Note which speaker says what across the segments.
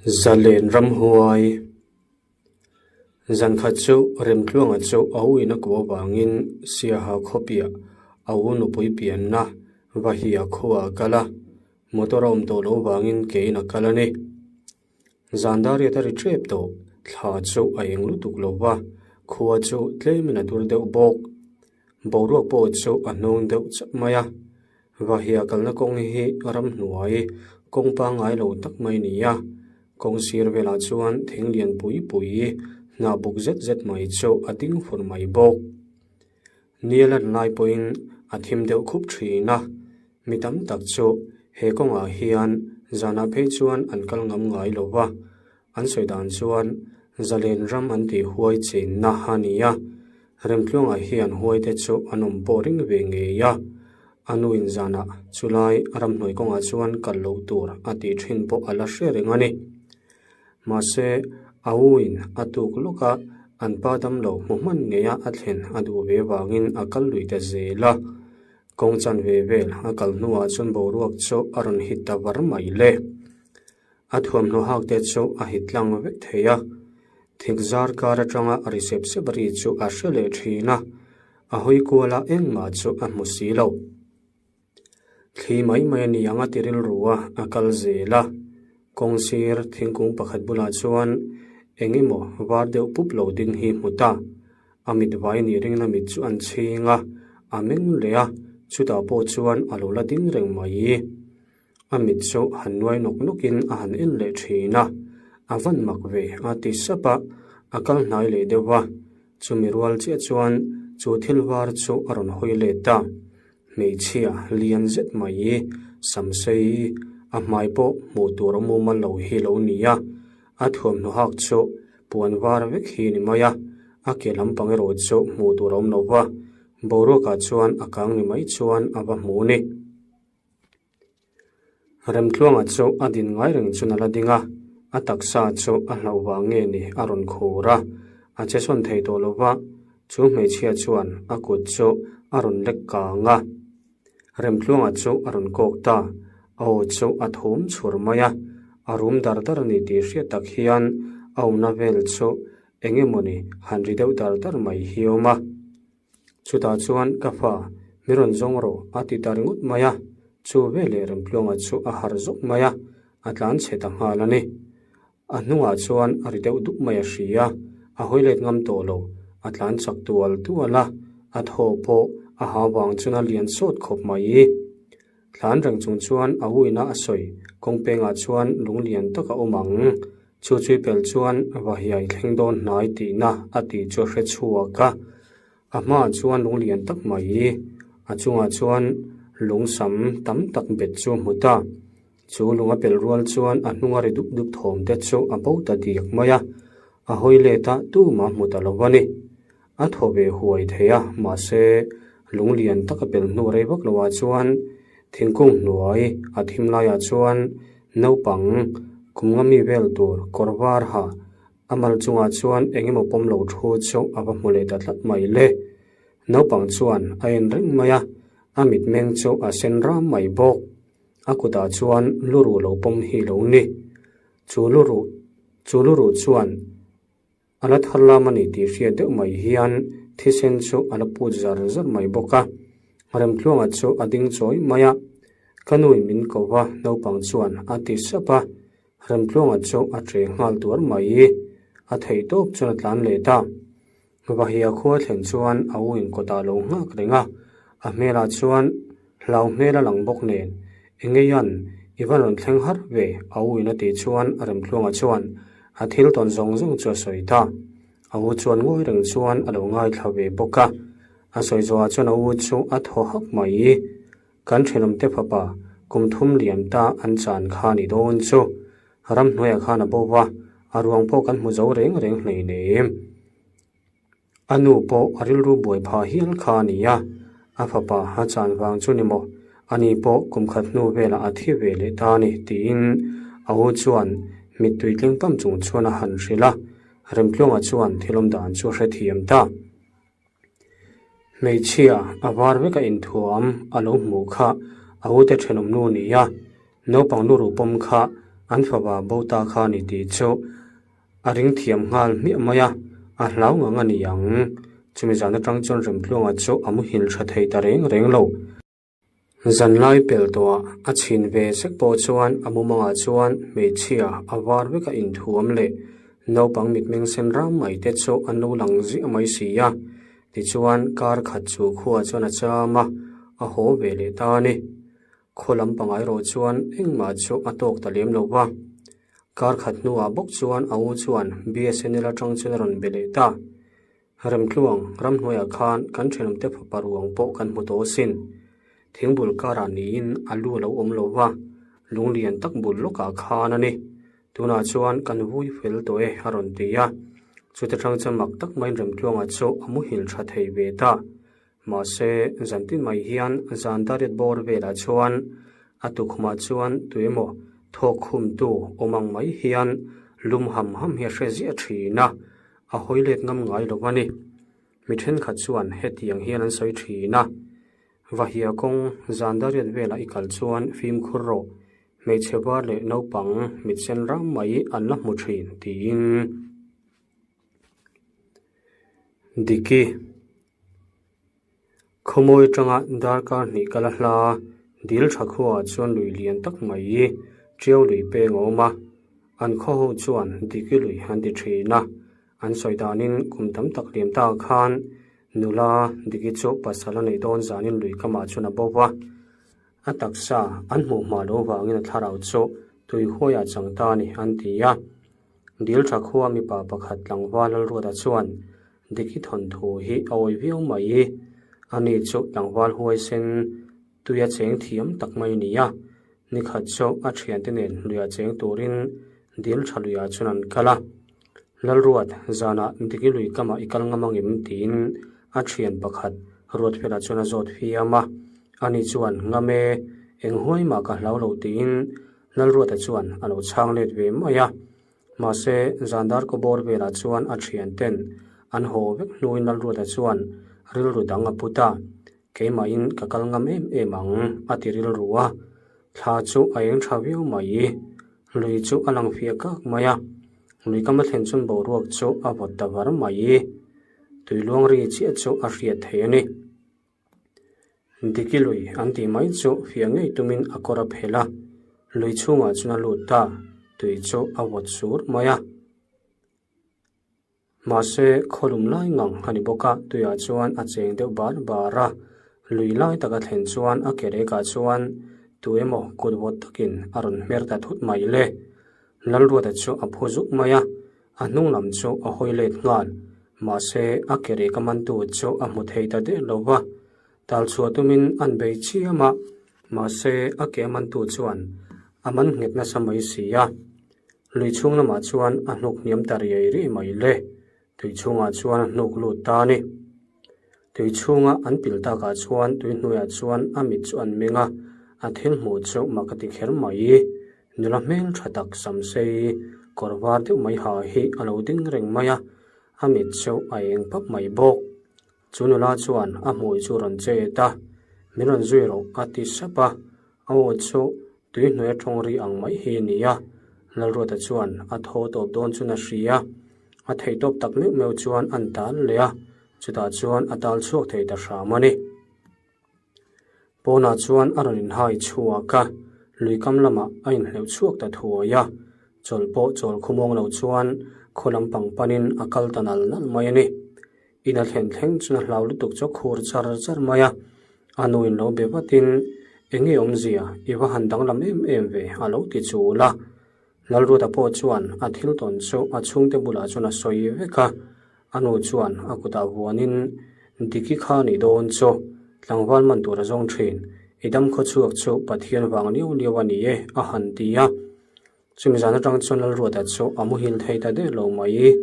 Speaker 1: Zalen ramhuai. Zan khat chu Remtluanga chu a u in a kuah avangin Siaha khawpiah a u nupui pianna Vahia khuaah a kal a, motor a awm tawh loh avangin kein a kal a ni. Zan dariat a ri tep tawh, thla chu a eng lutuk lo va, khua chu tlemin a dur deuh bawk. Boruak pawh chu a hnung deuh chauh mai a, Vahia kalna kawng hi ramhnuai kawng pangngai lo tak mai a ni a, kawng sir velah chuan thing lian pui pui hnah buk zet zet mai chu a ding fur mai bawk. Ni a lan lai pawhin a thim deuh khup thin a, mi tam tak chu he kawngah hian zanah phei chuan an kal ngam ngai lo va, An sawi dan chuan Zalen ram an tih huai chenna a ni a, Remtluangah hian huaite chu an awm pawh ring ve ngei a, a nuin zanah chulai ramhnuai kawngah chuan kal loh tur a tih thin pawh a la hre reng a ni. Mahse, a uin a tuk lawk a, an pa damlo hmu hman ngeia a thlen a duh ve vangin a kal lui ta zel a. Kawng chanve vel a kal hnuah chuan boruak chu a rawn hit ta var mai le. A thuamhnaw hak te chu a hit tlang vek thei a, thik zar kar atanga a ri sep sep ri chu a hre leh thin a, a hawi kuala engmah chu a hmu si lo. Thli mai mai a ni ang a ti rilru a, a kal zel a. Kawng sir thingkung pakhat bulah chuan eng emaw var deuh pup lo ding hi hmu ta. A mit vai nih ringna mit chu an chhing a, a meng leh a, chutah pawh chuan a lo la ding reng mai. A mit chu han nuai nawk nawkin a han en leh thin a, a van mak ve a ti sap a, a kal hnai leh deuh va. Chumi rual chiah chuan chu thil var chu a rawn hawi let a, hmeichhia lian zet mai samsei a hmai pawh hmuh tur a mumal lo hi lo ni a, a thuamhnaw hak chu puan var vek hi ni mai a, a ke lampang erawh chu hmuh tur a awm lo va, boruakah chuan a kang ni mai chuan a va hmu ni. Remtluanga chu a din ngai reng chuan a la ding a, a taksa chu a hlauh vang nge ni a rawn khur a, a che sawn thei tawh lo va, chu hmeichhia chuan a kut chu a rawn lek kang a. Remtluanga chu a rawn kawk ta, a aw chu a thum chhur mai a, a rum dar dar a ni tih hriat tak hian a awmna vel chu eng emawni han ri deuh dar dar mai hi a awm a. Chutah chuan ka fa, mi rawn zawng rawh a ti ta ringawt mai a, chu veleh Remtluanga chu a harh zawk mai a, a tlan chhe ta nghal a ni. A hnungah chuan a ri deuh dup mai a hria, a hawi let ngam tawh lo, a tlan chak tual tual a, a thaw pawh a ha vang chuan a lian sawt khawp mai. Tlan reng chung chuan a uina a sawi kawng pengah chuan lung lian tak a awm ang. Chu chui pel chuan Vahiai thleng dawn hnai tihna a tih chu a hre chhuak a. A hmaah chuan lung lian tak mai, a chungah chuan lung sam tam tak bet chu a hmu ta. Chu lung a pel rual chuan a hnunga ri dup dup thawm te chu a bo ta diak mai a. A hawi let a, tumah hmu ta lo a ni. A thaw ve huai thei a, mahse lung lian tak a pel hnu rei vak loah chuan thingkung hnuai a thim laiah chuan naupang kum nga mi vel tur kawr var ha a mal chungah chuan eng emaw pawm lo thu chu a va hmu leh ta tlat mai le. Naupang chuan a en reng mai a, a mitmeng chu a sen ram mai bawk. A kutah chuan lu ruh lo pawm hi lo ni. Chu lu ruh chu lu ruh chuan. A la thar lam a ni tih hriat deuh mai hian thisen chu a la put zar zar mai bawk a. Remtluanga chu a ding chawi mai a, Ka nui min ko va naupang chuan a ti sap a. Remtluanga chu a che nghal tuar mai. A theih tawp chuan a tlan leh ta. Vahia khua thlen chuan a u in kawtah a lo nghak reng a, a hmelah chuan hlau hmel a lang bawk nen, Engeian, i va rawn thleng har ve, a u in a tih chuan Remtluanga chuan a thil tawn zawng zawng chu a sawi ta. A u chuan ngawi reng chuan a lo ngaithla ve bawk a, a sawi zawhah chuan a u chu a thaw hak mai. Kan thenawmte fapa kum thum liam ta an chan kha ni dawn chu ramhnuaiah khan a bo va, a ruang pawh kan hmu zo reng reng hleinem. A nu pawh a rilru buai phah hial kha a ni a, a fapa a chan vang chu ni maw, ani pawh kum khat hnu velah a thi ve leh ta a ni tiin a u chuan mittui tling pam chung chuan a han hrilh a, Remtluanga chuan thil awm dan chu a hrethiam ta. Hmeichhia a var vek a inthuam a lo hmuh kha a ute thenawm nu a ni a, naupang lu ruh pawm kha An fapa bo ta kha a ni tih chu a ring thiam nghal hmiah mai a, a hlau ngang a ni ang. Chumi zan atang chuan Remtluanga chu a muhil tha thei ta reng reng lo. Zanlai pel tawhah a chhin ve sek pawh chuan a mumangah chuan hmeichhia a var veka inthuam leh naupang mitmeng sen ram mai te chu an lo lang ziah mai si a. Tichuan kar khat chu khua chuan a cham a, a haw ve leh ta a ni. Khaw lam pangai rawh chuan engmah chu a tawk ta lem lo va. Kar khat hnuah bawk chuan a u chuan BSNL atang chuan a rawn be leh ta. Remtluang, ramhnuaiah khan kan thenawmte fapa ruang pawh kan hmu tawh asin. Thingbul karah niin a lu a lo awm lo va, lunglian tak bul lawkah khan a ni. Tunah chuan kan vui fel tawh e a rawn ti a. Chute tang chuan mak tak maiin Remtluanga chu a muhil tha thei ve ta. Mahse, zantin mai hian zan dariat bawr velah chuan a tukhumah chuan tuemaw thawk khumtu awm ang mai hian lum ham ham hi a hre ziah thin a, a hawi let ngam ngai lo a ni. Mi thenkhat chuan hetiang hian an sawi thin a, Vahia kawng zan dariat velah i kal chuan fimkhur rawh, hmeichhe var leh naupang mitsen ram mai an la hmu thin tiin. Diki. Khawmawi atanga darkar hnih kal a hla, dil tha khuaah chuan lui lian tak mai tiau lui peng a awm a, an khaw ho chuan Diki lui an ti thin a, an sawi danin kum tam tak liam ta khan nula Diki chu pasal a neih dawn zanin lui kamah chuan a bo va, a taksa an hmuh hma lo vangin a thlarau chu tui huaiah chang ta a ni an ti a. Dil tha khua mipa pakhat tlangval Lalruata chuan Diki thawnthu hi a awi viau mai. Ani chu tlangval huaisen tuia cheng thiam tak mai a ni a. Nikhat chu a thiante nen luia cheng turin dil tha luiah chuan an kal a. Lalruat, zanah Diki lui kamah i kal ngam angem tiin a thian pakhat Ruatfela chuan a zawt fiam a. Ani chuan, Ngam e, eng huai mah ka hlau lo tiin Lalruata chuan a lo chhang let ve mai a, mahse zandar kaw bawr velah chuan a thian ten an haw vek hnuin Lalruata chuan rilru dang a put a, Keimahin ka kal ngam em em ang a ti rilru a, thla chu a eng tha viau mai, lui chu a lang fiah kak mai a, lui kam a thlen chuan boruak chu a vawt ta var mai, tui luang ri chiah chu a hriat thei a ni. Diki lui an tih mai chu fiah ngei tumin a kawr a phelh a, lui chhungah chuan a lut ta, tui chu a vawt sur mai a. Mahse, khawlum lai ngang a ni bawk a, tuiah chuan a cheng deuh bar bar a, lui lai taka thlen chuan a ke rekah chuan tu emaw kut vawt takin a rawn hmer ta thut mai le. Lalruata chu a phu zuk mai a, A hnung lam chu a hawi let nghal. Mahse, a ke rek a mantu chu a hmu thei ta der lo va. Tal chhuah tumin an bei chiam a, mahse a ke a mantu chuan a man nghet nasa mai si a. Lui chhung lamah chuan a hnuk hniam ta riai riai mai le. Tui chhungah chuan a hnuk lut ta a ni. Tui chhunga an pil takah chuan tui hnuaiah chuan a mit chu an meng a, a thil hmuh chu mak a ti kher mai. Nula hmel tha tak sam sei kawr var deuh mai ha hi a lo ding reng mai a, a mit chu a eng pap mai bawk. Chu nula chuan a hmui chu rawn chet a, Min rawn zui rawh a ti sap a, a aw chu tui hnuai atawng ri ang mai hi a ni a. Lalruata chuan a thaw tawp dawn chuan a hria, a theihtawp tak meuh meuh chuan an tal leh a, chutah chuan a tal chhuak thei ta hram a ni. Pawnah chuan a rawn inhai chhuak a, lui kam lamah a inhleuh chhuak ta thuai a, chawlh pawh chawl khumawng lo chuan khaw lam pang panin a kal ta nal nal mai a ni. In a thlen thleng chuan a hlau lutuk chu a khur char char mai a, a nu in lo be vatin, Eng nge awmzia, i va han danglam em em ve a lo ti chul a. Lalruata pawh chuan a thil tawn chu a chhungte bulah chuan a sawi vek a, a nu chuan a kutah vuanin, Diki kha nih dawn chu, tlangval man tur a zawng thin, i dam khaw chhuak chu Pathian vang liau liau a ni e, a han ti a. Chumi zan atang chuan Lalruata chu a muhil thei ta der lo mai.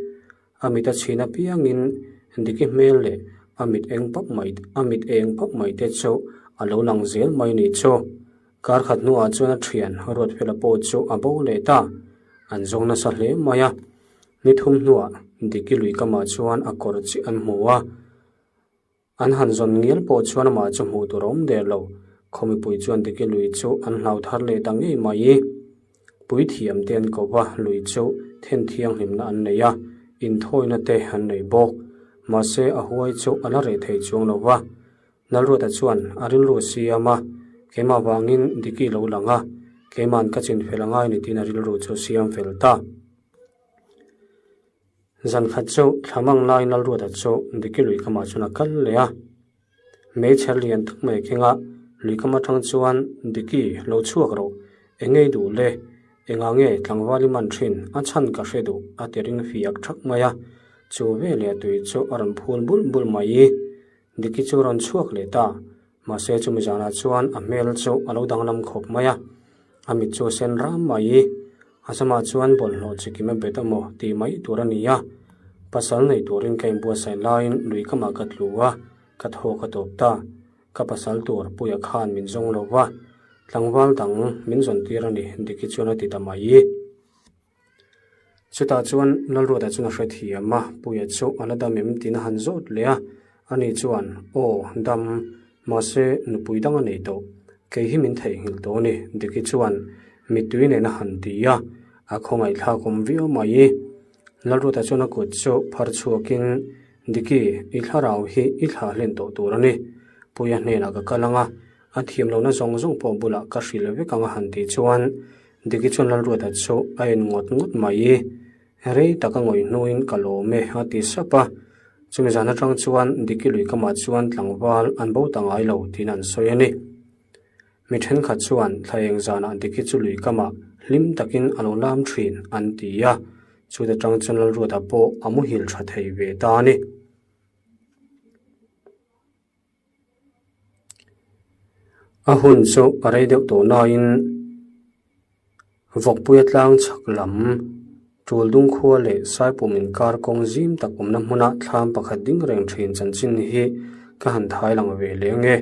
Speaker 1: A mit a chhin apiangin Diki hmel leh a mit eng pap mai a mit eng pap mai te chu a lo lang zel mai nih chu. Kar khat hnuah chuan a thian Ruatfela pawh chu a bo leh ta. An zawng nasa hle mai a. Ni thum hnuah Diki lui kamah chuan a kawr chiah an hmu a. An han zawn ngial pawh chuan amah chu hmuh tur a awm der lo. Khaw mipui chuan Diki lui chu an hlau thar leh ta ngei mai. Puithiam te an ko va, lui chu then thianghlimna an nei a, inthawina te an nei bawk. Mahse, a huai chu a la reh thei chuang lo va. Lalruata chuan a rilru a siam a, keimah vangin Diki lo lang a, keima'n ka chin fel a ngai ni tiin a rilru chu siam fel ta. Zan khat chu thlamang laiin Lalruata chu Diki lui kamah chuan a kal leh a. Hmeichher lian tak mai kengah lui kam atang chuan Diki lo chhuak rawh, eng ngei duh le, engah nge tlangval i man thin, a chhan ka hre duh a ti ring fiak thak mai a, chu veleh tui chu a rawn phul bulh bulh mai. Diki chu a rawn chhuak leh ta, mahse chumi zanah chuan a hmel chu a lo danglam khawp mai a, a mit chu a sen ram mai. A samah chuan bawlhhlawh chi kim a bet a maw tih mai tur a ni a, pasal nei turin ka inbuatsaih laiin lui kamah ka tlu a, ka thaw ka tawp ta. Ka pasal tur Puia khan min zawng lo va, tlangval dang min zawn tir a ni, Diki chuan a ti ta mai. Chutah chuan Lalruata chuan a hrethiam a, Puia chu a la dam em tiin a han zawt leh a, ani chuan, Aw, dam, mahse nupui dang a nei tawh, kei hi min theihnghilh tawh a ni, Diki chuan mittui nen a han ti a, a khawngaihthlak awm viau mai. Lalruata chuan a kut chu phar chhuakin, Diki, i thlarau hi i thlah hlen tawh tur a ni, Puia hnenah ka kal ang a, a thiam lohna zawng zawng pawh bulah ka hrilh vek ang a han tih chuan, Diki chuan Lalruata chu a en ngawt ngawt mai. Rei tak a ngawih hnuin ka lawm e a ti sap a. Chumi zan atang chuan Diki lui kamah chuan tlangval an bo ta ngai lo tiin an sawi a ni. Mi thenkhat chuan thla eng zanah Diki chu lui kamah hlim takin a lo lam thin an ti a. Chuta tang chuan Lalruata pawh a muhil tha thei ve ta a ni. A hun chu a rei deuh tawh nain Vawkpuia tlang chhak lam tul dung khua leh Saipum inkar kawng zim tak awmna hmuna thlam pakhat ding reng thin chanchin hi ka han thai lang ve leh ang e.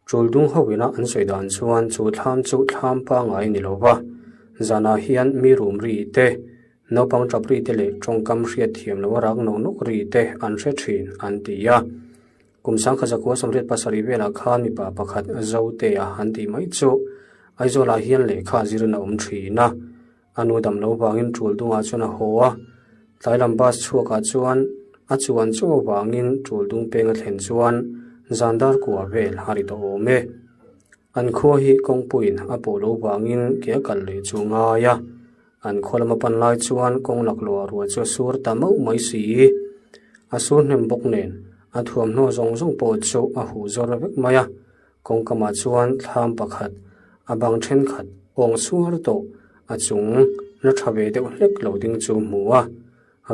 Speaker 1: Tul dung ho ina an sawi dan chuan chu thlam chu thlam pangngai a ni lo va, zanah hian mi rum ri te, Naupang tap ri te leh tawngkam hriat thiam lo a rak nawk nawk ri te an hre thin an ti a. Kum sangkha zakua 87 velah khan mipa pakhat Zotea an tih mai chu Aizawlah hian lehkha zirin a awm thin a. A nu dam lo vangin tul dungah chuan a haw a. Tlai lam bus chhuakah chuan a chuan chaw avangin tul dung peng a thlen chuan zan dar kua vel a ri tawh awm e. An khua hi kawngpuiin a pawh lo vangin ke a kal leh chu ngai a. An khaw lama pan lai chuan kawng laklawh ruah chu a sur ta mauh mai si. A sur hnem bawk nen a thuamhnaw zawng zawng pawh chu a huh zawr vek mai a. Kawngkamah chuan thlam pakhat a bang thenkhat awng suar tawh a chung la tha ve deuh hlek lo ding chu hmu a.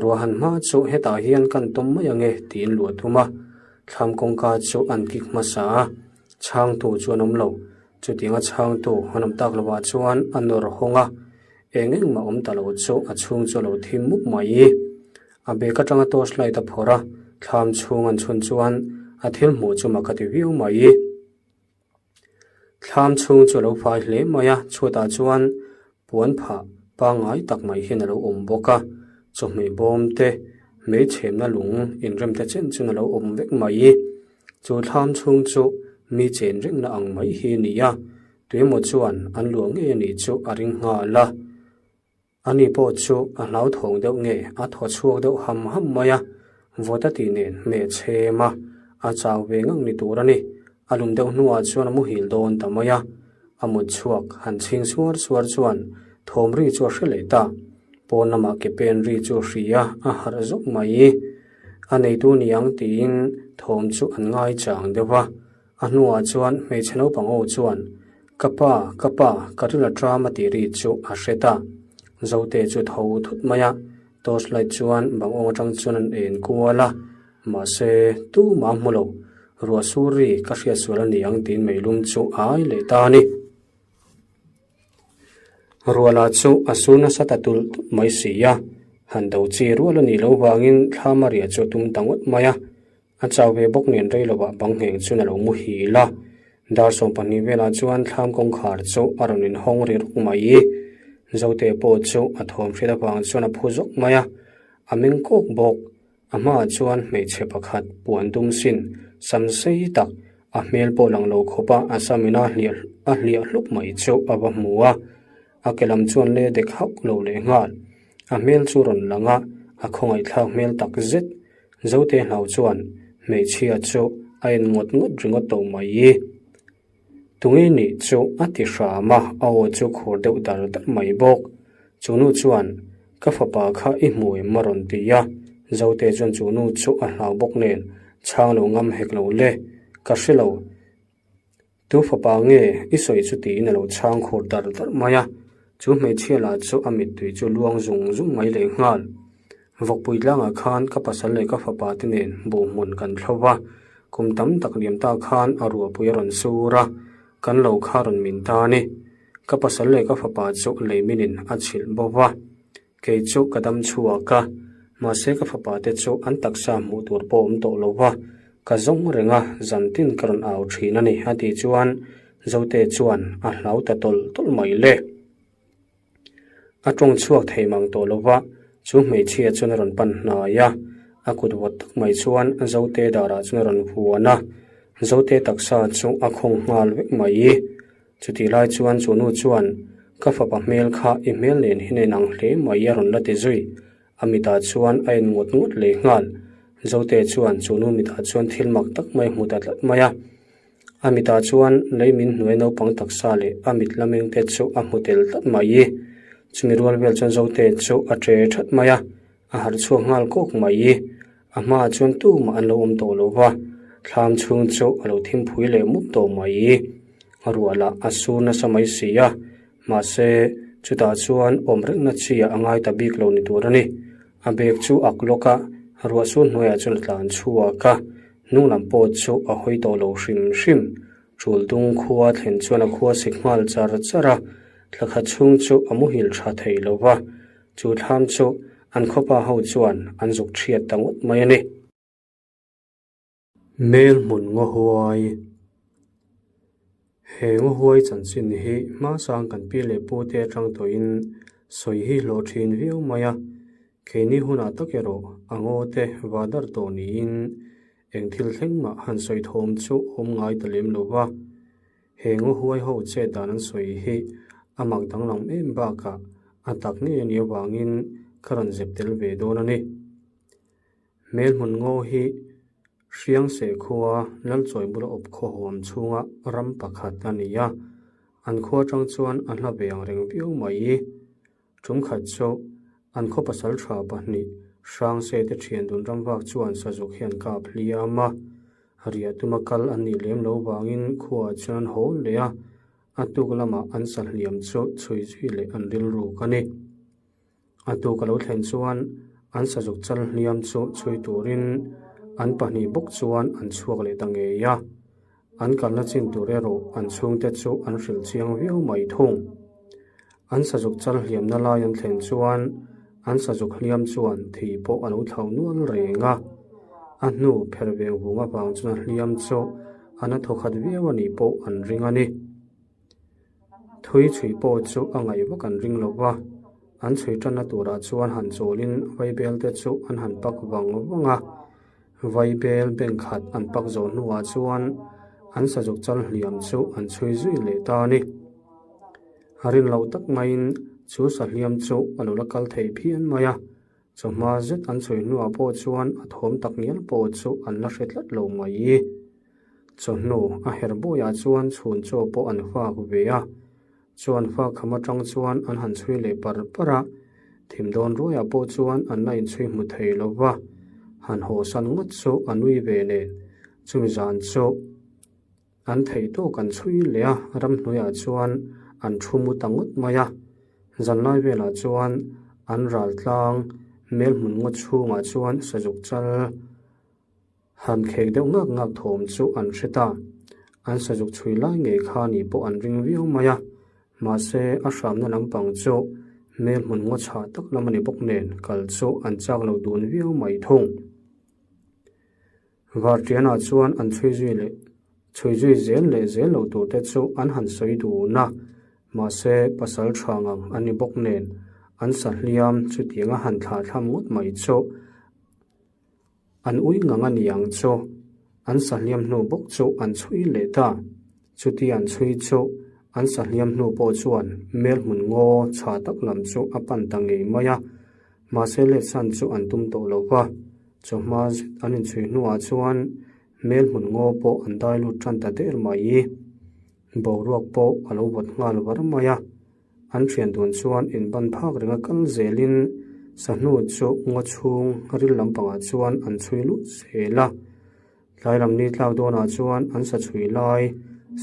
Speaker 1: Ruahhan hma chu hetah hian kan tawm mai ang e tiin luah thum a. Thlam kawngka chu an kik hmasa a, chhangtu chu an awm lo. Chutianga chhangtu an awm tak lovah chuan a nawr hawng a, eng engmah awm ta lo chu a chhung chu a lo thim mup mai. A bag atanga torch light a phawrh a, thlam chhung an chhun chuan a thil hmuh chu mak a ti viau mai. Thlam chhung chu a lo fai hle mai a, chhuatah chuan puan phah pangngai tak mai hian a lo awm bawk a, chawhmeh bawm te, hmeichhemna lung inremte chen chuan a lo awm vek mai. Chu thlam chhung chu mi chen rengna ang mai hi a ni a, tuemaw chuan an luah ngei a nih chu a ring nghal a. Ani pawh chu a hlauthawng deuh nge a thaw chhuak deuh ham ham mai a, vawt a tih nen hmeh chhem a, a chau ve ngang ni tur a ni. A lum deuh hnuah chuan a muhil dawn ta mai a, a mut chhuak han chhing suar suar chuan thawm ri chu a hre leh ta. Pawn lamah ke pen ri chu a hria a, a harh zawk mai. A neitu niang tiin thawm chu an ngaichang deuh a, A hnuah chuan hmeichhe naupang ho chuan, Ka pa, ka pa, ka ril a ṭam a tih ri chu a hre ta. Zote chu tho thut mai a, torch light chuan bang awng aṭang chuan an en kual a, mahse tumah hmu lo, ruah sur ri ka hriat sual a ni ang tiin meilum chu a ai leh ta a ni. Ruala chu a sur nasa ta tulh tulh mai si a, han do chi rual a nih loh vangin thla Maria chu a tum ta ngawt mai a. A chau ve bawk nen rei lovah bang ngheng chuan a lo muhil a. Dar 12 velah chuan thlam kawngkhar chu a rawn inhawng ri ruk mai. Zote pawh chu a thawm hriat avang chuan a phu zawk mai a, a meng kawk bawk. A hmaah chuan hmeichhe pakhat puan dum sin sam sei tak a hmel pawh lang lo khawpa a samina a hliah hlup mai chu a va hmu a. A ke lam chuan le dek hauh lo leh nghal. A hmel chu rawn lang a, a khawngaihthlak hmel tak zet. Zote hlau chuan hmeichhia chu a en ngawt ngawt ringawt tawh mai. Tunge nih chu a ti hram a, a aw chu khur deuh dar dar mai bawk. Chu nu chuan, Ka fapa kha i hmu em a rawn ti a, Zote chuan chu nu chu a hlau bawk nen, chhang lo ngam hek lo le, ka hre lo. Tu fapa nge i sawi chu tiin a lo chhang khur dar dar mai a, chu hmeichhia lah chu a mittui chu luang zung zung mai leh nghal. Vawkpui tlangah khan ka pasal leh ka fapa te nen buhhmun kan thlo va, kum tam tak liam ta khan a ruahpui a rawn sur a, kan lo kha rawn min ta a ni. Ka pasal leh ka fapa chu leiminin a chhilh bo va, kei chu ka dam chhuak a, mahse ka fapa te chu an taksa hmuh tur pawh awm tawh lo va, ka zawng reng a, zan tin ka rawn au thin a ni a tih chuan Zote chuan a hlau ta tawlh tawlh mai le. A tawng chhuak thei mang tawh lo va, chu hmeichhia chuan a rawn pan hnai a, a kut vawt tak mai chuan Zote darah chuan a rawn vuan a, Zote taksa chu a khawng nghal vek mai. Chutih lai chuan chu nu chuan, Ka fapa hmel kha i hmel nen hi nen ang hle mai a rawn la ti zui. A mitah chuan a en ngawt ngawt leh nghal. Zote chuan chu nu mitah chuan thil mak tak mai hmu ta tlat mai a. A mitah chuan lei min hnuai naupang taksa leh a mit la meng te chu a hmu tel tlat mai. Chumi rual vel chuan Zote chu a che that mai a, a harh chhuak nghal kawk mai. A hmaah chuan tumah an lo awm tawh lo va, thlam chhung chu a lo thimphui leh mup tawh mai. A ruah lah a sur nasa mai si a, mahse chutah chuan awm rengna chi a ngai ta bik lo ni tur a ni. A bag chu ak lawk a, ruah sur hnuaiah chuan a tlan chhuak a, hnung lam pawh chu a hawi tawh lo hrim hrim. Tul dung khua thlen chuan a khua sik nghal char char a, thla khat chhung chu a muhil tha thei lo va, Chu thlam chu an khawpa ho chuan an zuk thiat ta ngawt mai a ni. Hmel hmun ngaw huai He ngaw huai chanchin hi hmasang kan pi leh pu te atang tawhin sawi hi hlawh thin viau mai a, keini hunah tak erawh a ngaw te va dar tawh niin eng thil thleng mah han sawi thawm chu awm ngai ta lem lo va. He ngaw huai ho chet dan an sawi hi a mak danglam em bakah a tak ngei a nih avangin ka rawn zep tel ve dawn a ni. Hmelhmun ngaw hi Hriangseh khua Lalchawi bula awp khawhawm chhunga ram pakhat a ni a, an khua atang chuan a hla ve ang reng viau mai. Tumkhat chu an khaw pasal tha pahnih Hrangse te thian dun ram vak chuan sazuk hian kap hliam a, riah tuma kal an nih lem lo vangin khuaah chuan an haw leh a, a tuk lamah an sa hliam chu chhui zui leh an rilruk a ni. A tuk a lo thlen chuan an sazuk chal hliam chu chhui turin an pahnih bawk chuan an chhuak leh ta ngei a. An kalna chin tur erawh an chhungte chu an hrilh chiang viau mai thung. An sazuk chal hliamna lai an thlen chuan an sazuk hliam chuan thi pawh a lo thlau nual reng a. A hnu pher veng vung avang chuan a hliam chu a na thawkhat viau a nih pawh an ring a ni. Thui chhui pawh chu a ngaih vak an ring lo va, an chhui tanna turah chuan han chawlin vaibel te chu an han pak vang vang a. Vaibel bank khat an pak zawh hnuah chuan an sazuk chal hliam chu an chhui zui leh ta a ni. A rin loh tak maiin chu sahliam chu a lo la kal thei phian mai a, chawhma zet an chhui hnuah pawh chuan a thawm tak ngial pawh chu an la hre tlat lo mai. Chawhnu a her bawiah chuan chhun chaw pawh an fak ve a, Chuan fa kham atang chuan an han chhui leh par par a, thim dawn ruaiah pawh chuan an la inchhui hmu thei lo va, han hawsan ngawt chu a nui ve nen. Chumi zan chu an theih tawk an chhui leh a, ramhnuaiah chuan an thu mu ta ngawt mai a. Zanlai velah chuan an ral tlang hmel hmun ngawt chhungah chuan sazuk chal Han khek deuh ngak ngak thawm chu an hre ta. An sazuk chhui lai ngei kha nih pawh an ring viau mai a, mahse a hramna lampang chu hmel hmun ngaw chhah tak lam a ni bawk nen kal chu an chak lo dun viau mai thung. Varṭianah chuan an chhui zui leh chhui zui zel leh zel lo tur te chu an han sawi dun a, mahse pasal tha ngang an ni bawk nen an sahliam chutianga han thlahthlam ngawt mai chu An ui ngang a ni ang chu. An sahliam hnu bawk chu an chhui leh ta. Chuti an chhui chu. An sahliam hnu pawh chuan mel hmun ngaw chha tak lam chu a pan ta ngei mai a, mahse letsan chu an tum tawh lo va. Chawhma zet an inchhui hnuah chuan mel hmun ngaw pawh an dai lut tan ta der mai. Boruak pawh a lo vawt nghal var mai a, an thian dun chuan inban phak renga kal zelin sahnu chu ngaw chhung ril lampangah chuan an chhui lut zel a. Tlai lam ni tlak dawnah chuan an sa chhui lai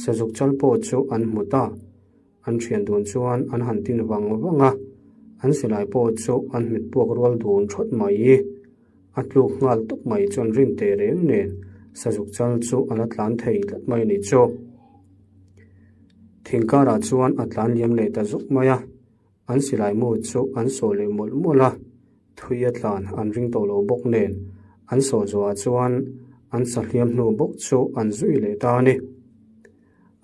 Speaker 1: sazuk chal pawh chu an hmu ta. An thian dun chuan an han tin vang vang a, an silai pawh chu an hmet puak rual dun thawt mai. A tluk nghal tawp mai chuan rin teh reng nen sazuk chal chu a la tlan thei tlat mai a ni chu. Thing karah chuan a tlan liam leh ta zuk mai a. An silai mu chu an sawh leh mawlh mawlh a, thui a tlan an ring tawh lo bawk nen an sawh zawhah chuan an sahliam hnu bawk chu an zui leh ta a ni.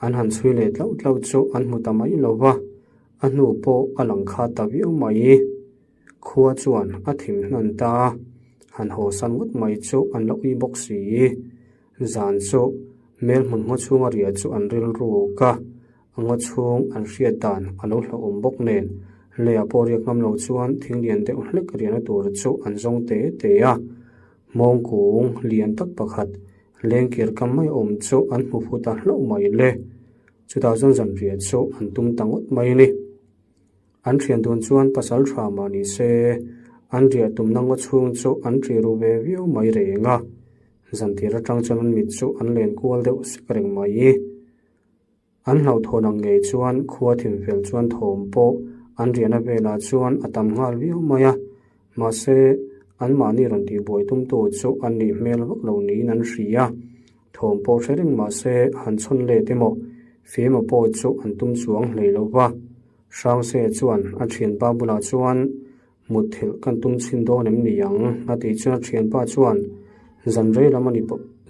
Speaker 1: An han chhui leh tlauh tlauh chu an hmu ta mai lo va, a hnu pawh a lang khat ta viau mai. Khua chuan a thim hnan ta a, han haw san ngawt mai chu an la ui bawk si. Zan chu mel hmun ngaw chhunga riah chu an rilruk a, a ngaw chhung an hriat dan a lo hlauhawm bawk nen leiah pawh riak ngam lo chuan thing lian deuh hlek riahna tur chu an zawng te te a. Hmawng kung lian tak pakhat lengkir kam mai awm chu an hmu fu ta hlauh mai le. Chutah chuan zanriah chu an tum ta ngawt mai a ni. An thian dun chuan pasal tha mah ni se, an riah tumna ngaw chhung chu an ṭi ru ve viau mai reng a. Zantir atang chuan an mit chu an len kual deuh sek reng mai. An hlauhthawn ang ngei chuan khua thimfel chuan thawm pawh an riahna velah chuan a tam nghal viau mai a. Mahse, anmahni rawn tihbuai tumtu chu an nih hmel vak lo niin an hria. Thawm pawh hre reng mah se han chhawn let emaw, fima pawh chu an tum chuang hlei lo va. Hrangse chuan a thianpa bulah chuan mutthilh kan tum chhin dawn em ni ang a tih chuan a thianpa chuan zan rei lam a ni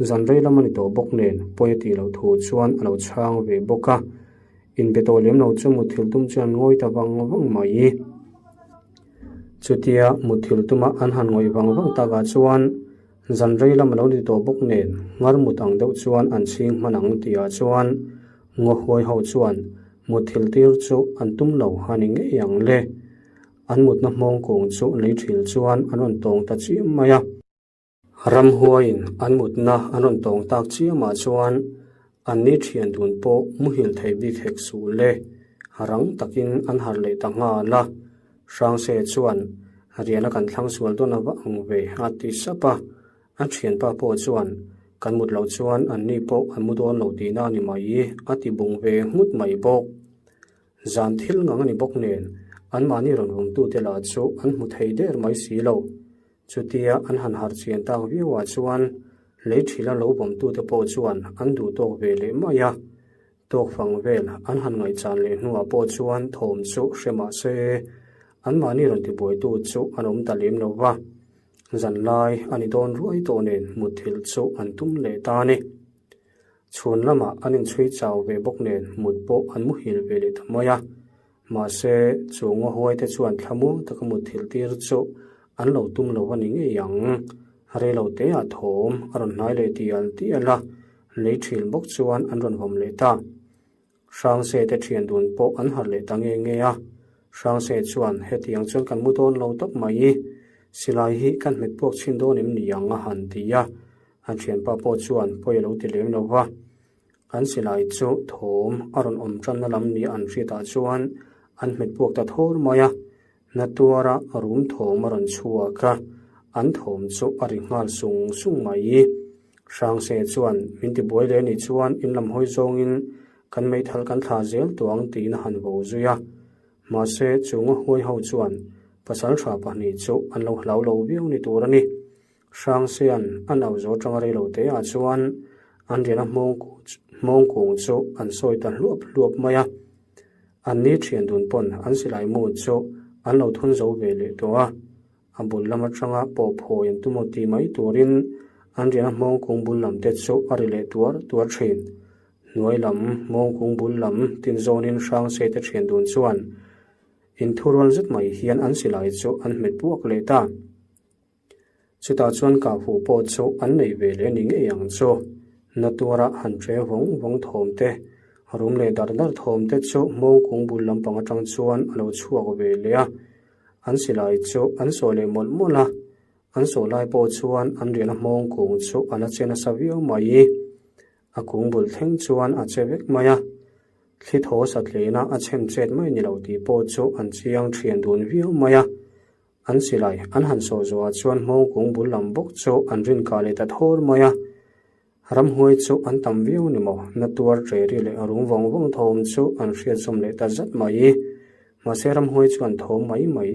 Speaker 1: zan rei lam a ni tawh bawk nen pawi a tih loh thu chuan a lo chhang ve bawk a. Inbe tawh lem lo chu mutthilh tum chuan an ngawi ta vang vang mai. Chutia mutthilh tuma an han ngawih vang vang takah chuan zan rei lam a lo ni tawh bawk nen ngar mut ang deuh chuan an chhing hman ang tihah chuan ngaw huai ho chuan mutthilh tir chu an tum lo a ni ngei ang le. An mutna hmawng kung chu lei thil chuan an rawn tawng ta chiam mai a. Ramhuaiin an mutna an rawn tawng tak chiamah chuan an ni thian dun pawh muhil thei bik hek suh le, rang takin an harh leh ta nghal a. Hrangse chuan riahna kan thlang sual dawn ava ang ve a ti sap a, a thianpa pawh chuan kan mut loh chuan an ni pawh an mu dawn lo tihna a ni mai a ti bung ve nghut mai bawk. Zan thil ngang a ni bawk nen anmahni rawn vawmtute lah chu an hmu thei der mai si lo. Chutia an han harh chian tak viauah chuan lei thila lo bawmtute pawh chuan an duh tawk ve leh mai a. Tawk fang vel an han ngaihchan leh hnuah pawh chuan thawm chu hre mah se, anmahni rawn tibuaitu chu an awm ta lem lo va. Zanlai a ni dawn ruai tawh nen mutthilh chu an tum leh ta a ni. Chhun lamah an inchhui chau ve bawk nen mut pawh an muhil ve leh ta mai a. Mahse, chu ngaw huaite chuan thlamuang taka mutthilh tir chu an lo tum lo a ni ngei ang. Rei lo teah thawm a rawn hnai leh tial tial a, lei thil bawk chuan an rawn vawm leh ta. Hrangse te thian dun pawh an harh leh ta nge nge a. Hrangse chuan hetiang chuan kan mu dawn lo tawp mai, silai hi kan hmet puak chhin dawn em ni ang a han ti a. A thianpa pawh chuan pawi a lo ti lem lo va. An silai chu thawm a rawn awm tanna lam ni an hriatah chuan an hmet puak ta thawr mai a, na tuara rum thawm a rawn chhuak a, an thawm chu a ri nghal sung sung mai. Hrangse chuan min ti buai leh anih chuan in lam hawi zawngin kan meithal kan thla zel tawh ang tiin a han vo zui a. Mahse chunga huai ho chuan pasaltha pahnih chu an lo hlau lo viau ni tur a ni. Hrangsean an au zo atanga rei lo te ah chuan an riahna hmawng kung chu an sawi ta hluap hluap mai a. An ni thian dun pawn an silai mu chu an lo thun zo ve leh tawh a. A bul lam atanga pawh phawi an tum aw ti mai turin an riahna hmawng kung bul lam te chu a ri leh tuar tuar thin. Hnuai lam hmawng kung bul lam tin zawnin Hrangse te thian dun chuan inthurual zet mai hian an silai chu an hmet puak leh ta. Chutah chuan kahfuh pawh chu an nei ve leh ni ngei ang chu. Na tuara han ṭe vawng vawng thawm te, Rum leh dar dar thawm te chu hmawng kung bul lampang atang chuan a lo chhuak ve leh a. An silai chu an sawi leh mawlh mawlh a. An sawi lai pawh chuan an riahna hmawng kung chu a la che nasa viau mai. A kung bul thleng chuan a che vek mai a. Thli thaw satlehna a chhem chet mai ni lo tih pawh chu an chiang thian dun viau mai a. An silai an han sawh zawhah chuan hmawng kung bul lam bawk chu an rin kah leh ta thawr mai a. Ramhuai chu an tam viau ni maw? Na tuar ṭeri leh a rum vawng vawng thawm chu an hriat zawm leh ta zat mai. Mahse ramhuai chuan thawm mai mai,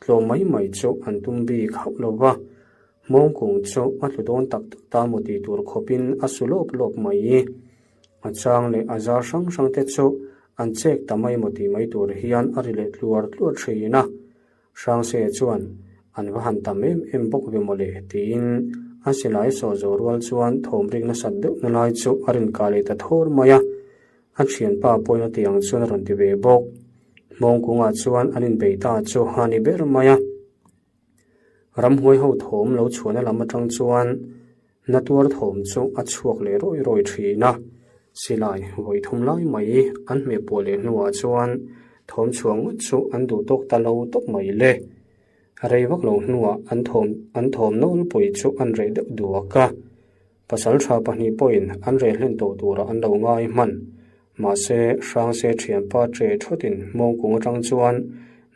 Speaker 1: tlawm mai mai chu an tum bik hauh lo va. Hmawng kung chu a tlu dawn tak tak ta maw tih tur khawpin a su lawp lawp mai. A chang leh a zar hrang hrang te chu an chek ta mai maw tih mai tur hian a ri leh tluar tluar ṭhin a. Hrangse chuan an va han tam em em bawk ve mawle tiin a silai sawh zawh rual chuan thawm rik nasat deuh na lai chu a rin kah leh ta thawr mai a, a thianpa pawhin a ti ang chuan a rawn ti ve bawk. Hmawng kungah chuan an inbei ta chu a ni ber mai a. Ramhuai ho thawm lo chhuahna lam atang chuan Na tuar thawm chu a chhuak leh rawi rawi thin a, silai vawi thum lai mai an hmeh puah leh hnuah chuan thawm chhuah ngawt chu an duh tawk ta lo tawp mai le. Rei vak lo hnuah an thawm an thawm nawlpui chu an reh deuh duak a, pasaltha pahnih pawhin an reh hlen tawh turah an lo ngai hman. Mahse, Hrangse thianpa che thawtin mawngkung atang chuan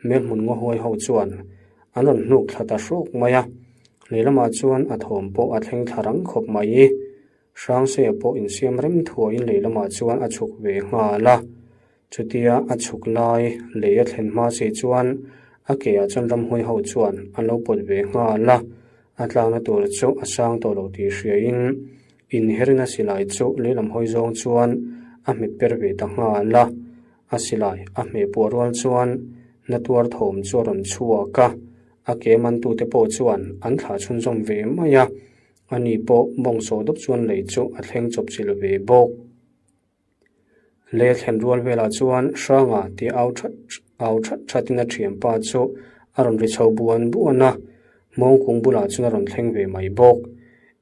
Speaker 1: Melhmun Ngawhuai ho chuan an rawn hnuk thla ta hrawk mai a, lehlamah chuan a thawm pawh a thleng thla rang khawp mai. Hrangseia pawh insiam rem thuaiin lehlamah chuan a chhuk ve nghal a, chutia a chhuk lai lei a thlen hma si chuan a keah chuan ramhuai ho chuan an lo pawt ve nghal a, a tlakna tur chu a sang tawh lo tih hriain inherina silai chu lehlam hawi zawng chuan a hmet per ve ta nghal a. A silai a hmeh puah rual chuan na tuar thawm chu a rawn chhuak a, a ke mantute pawh chuan an thlah chhunzawm ve mai a, ani pawh bawngsaw dawp chuan lei chu a thleng chawp chilh ve bawk. Lei a thlen rual velah chuan Hranga tih au that au that thatin a thianpa chu a rawn ri chho buan buan a, mawngkung bulah chuan a rawn thleng ve mai bawk.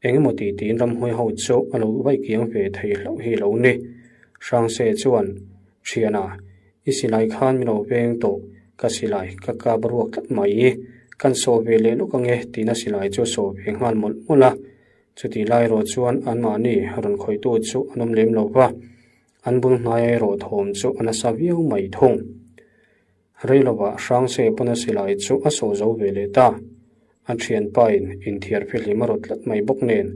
Speaker 1: Eng emaw tih tiin ramhuai ho chu a lo vaih kiang ve thei hlauh hi lo ni. Hrangse chuan, Thiana, i silai khan min lo veng tawh, ka silai ka kap ruak tlat mai, kan sawh ve leh lawk ange tiin a silai chu a sawh ve nghal mawlh mawlh a. Chutih lai erawh chuan anmahni rawn khawihtu chu an awm lem lo va, an bul hnaia erawh thawm chu a nasa viau mai thung. Rei lovah Hrangse pawn a silai chu a sawh zo ve leh ta. A thianpain inthiar fihlim a rawt tlat mai bawk nen,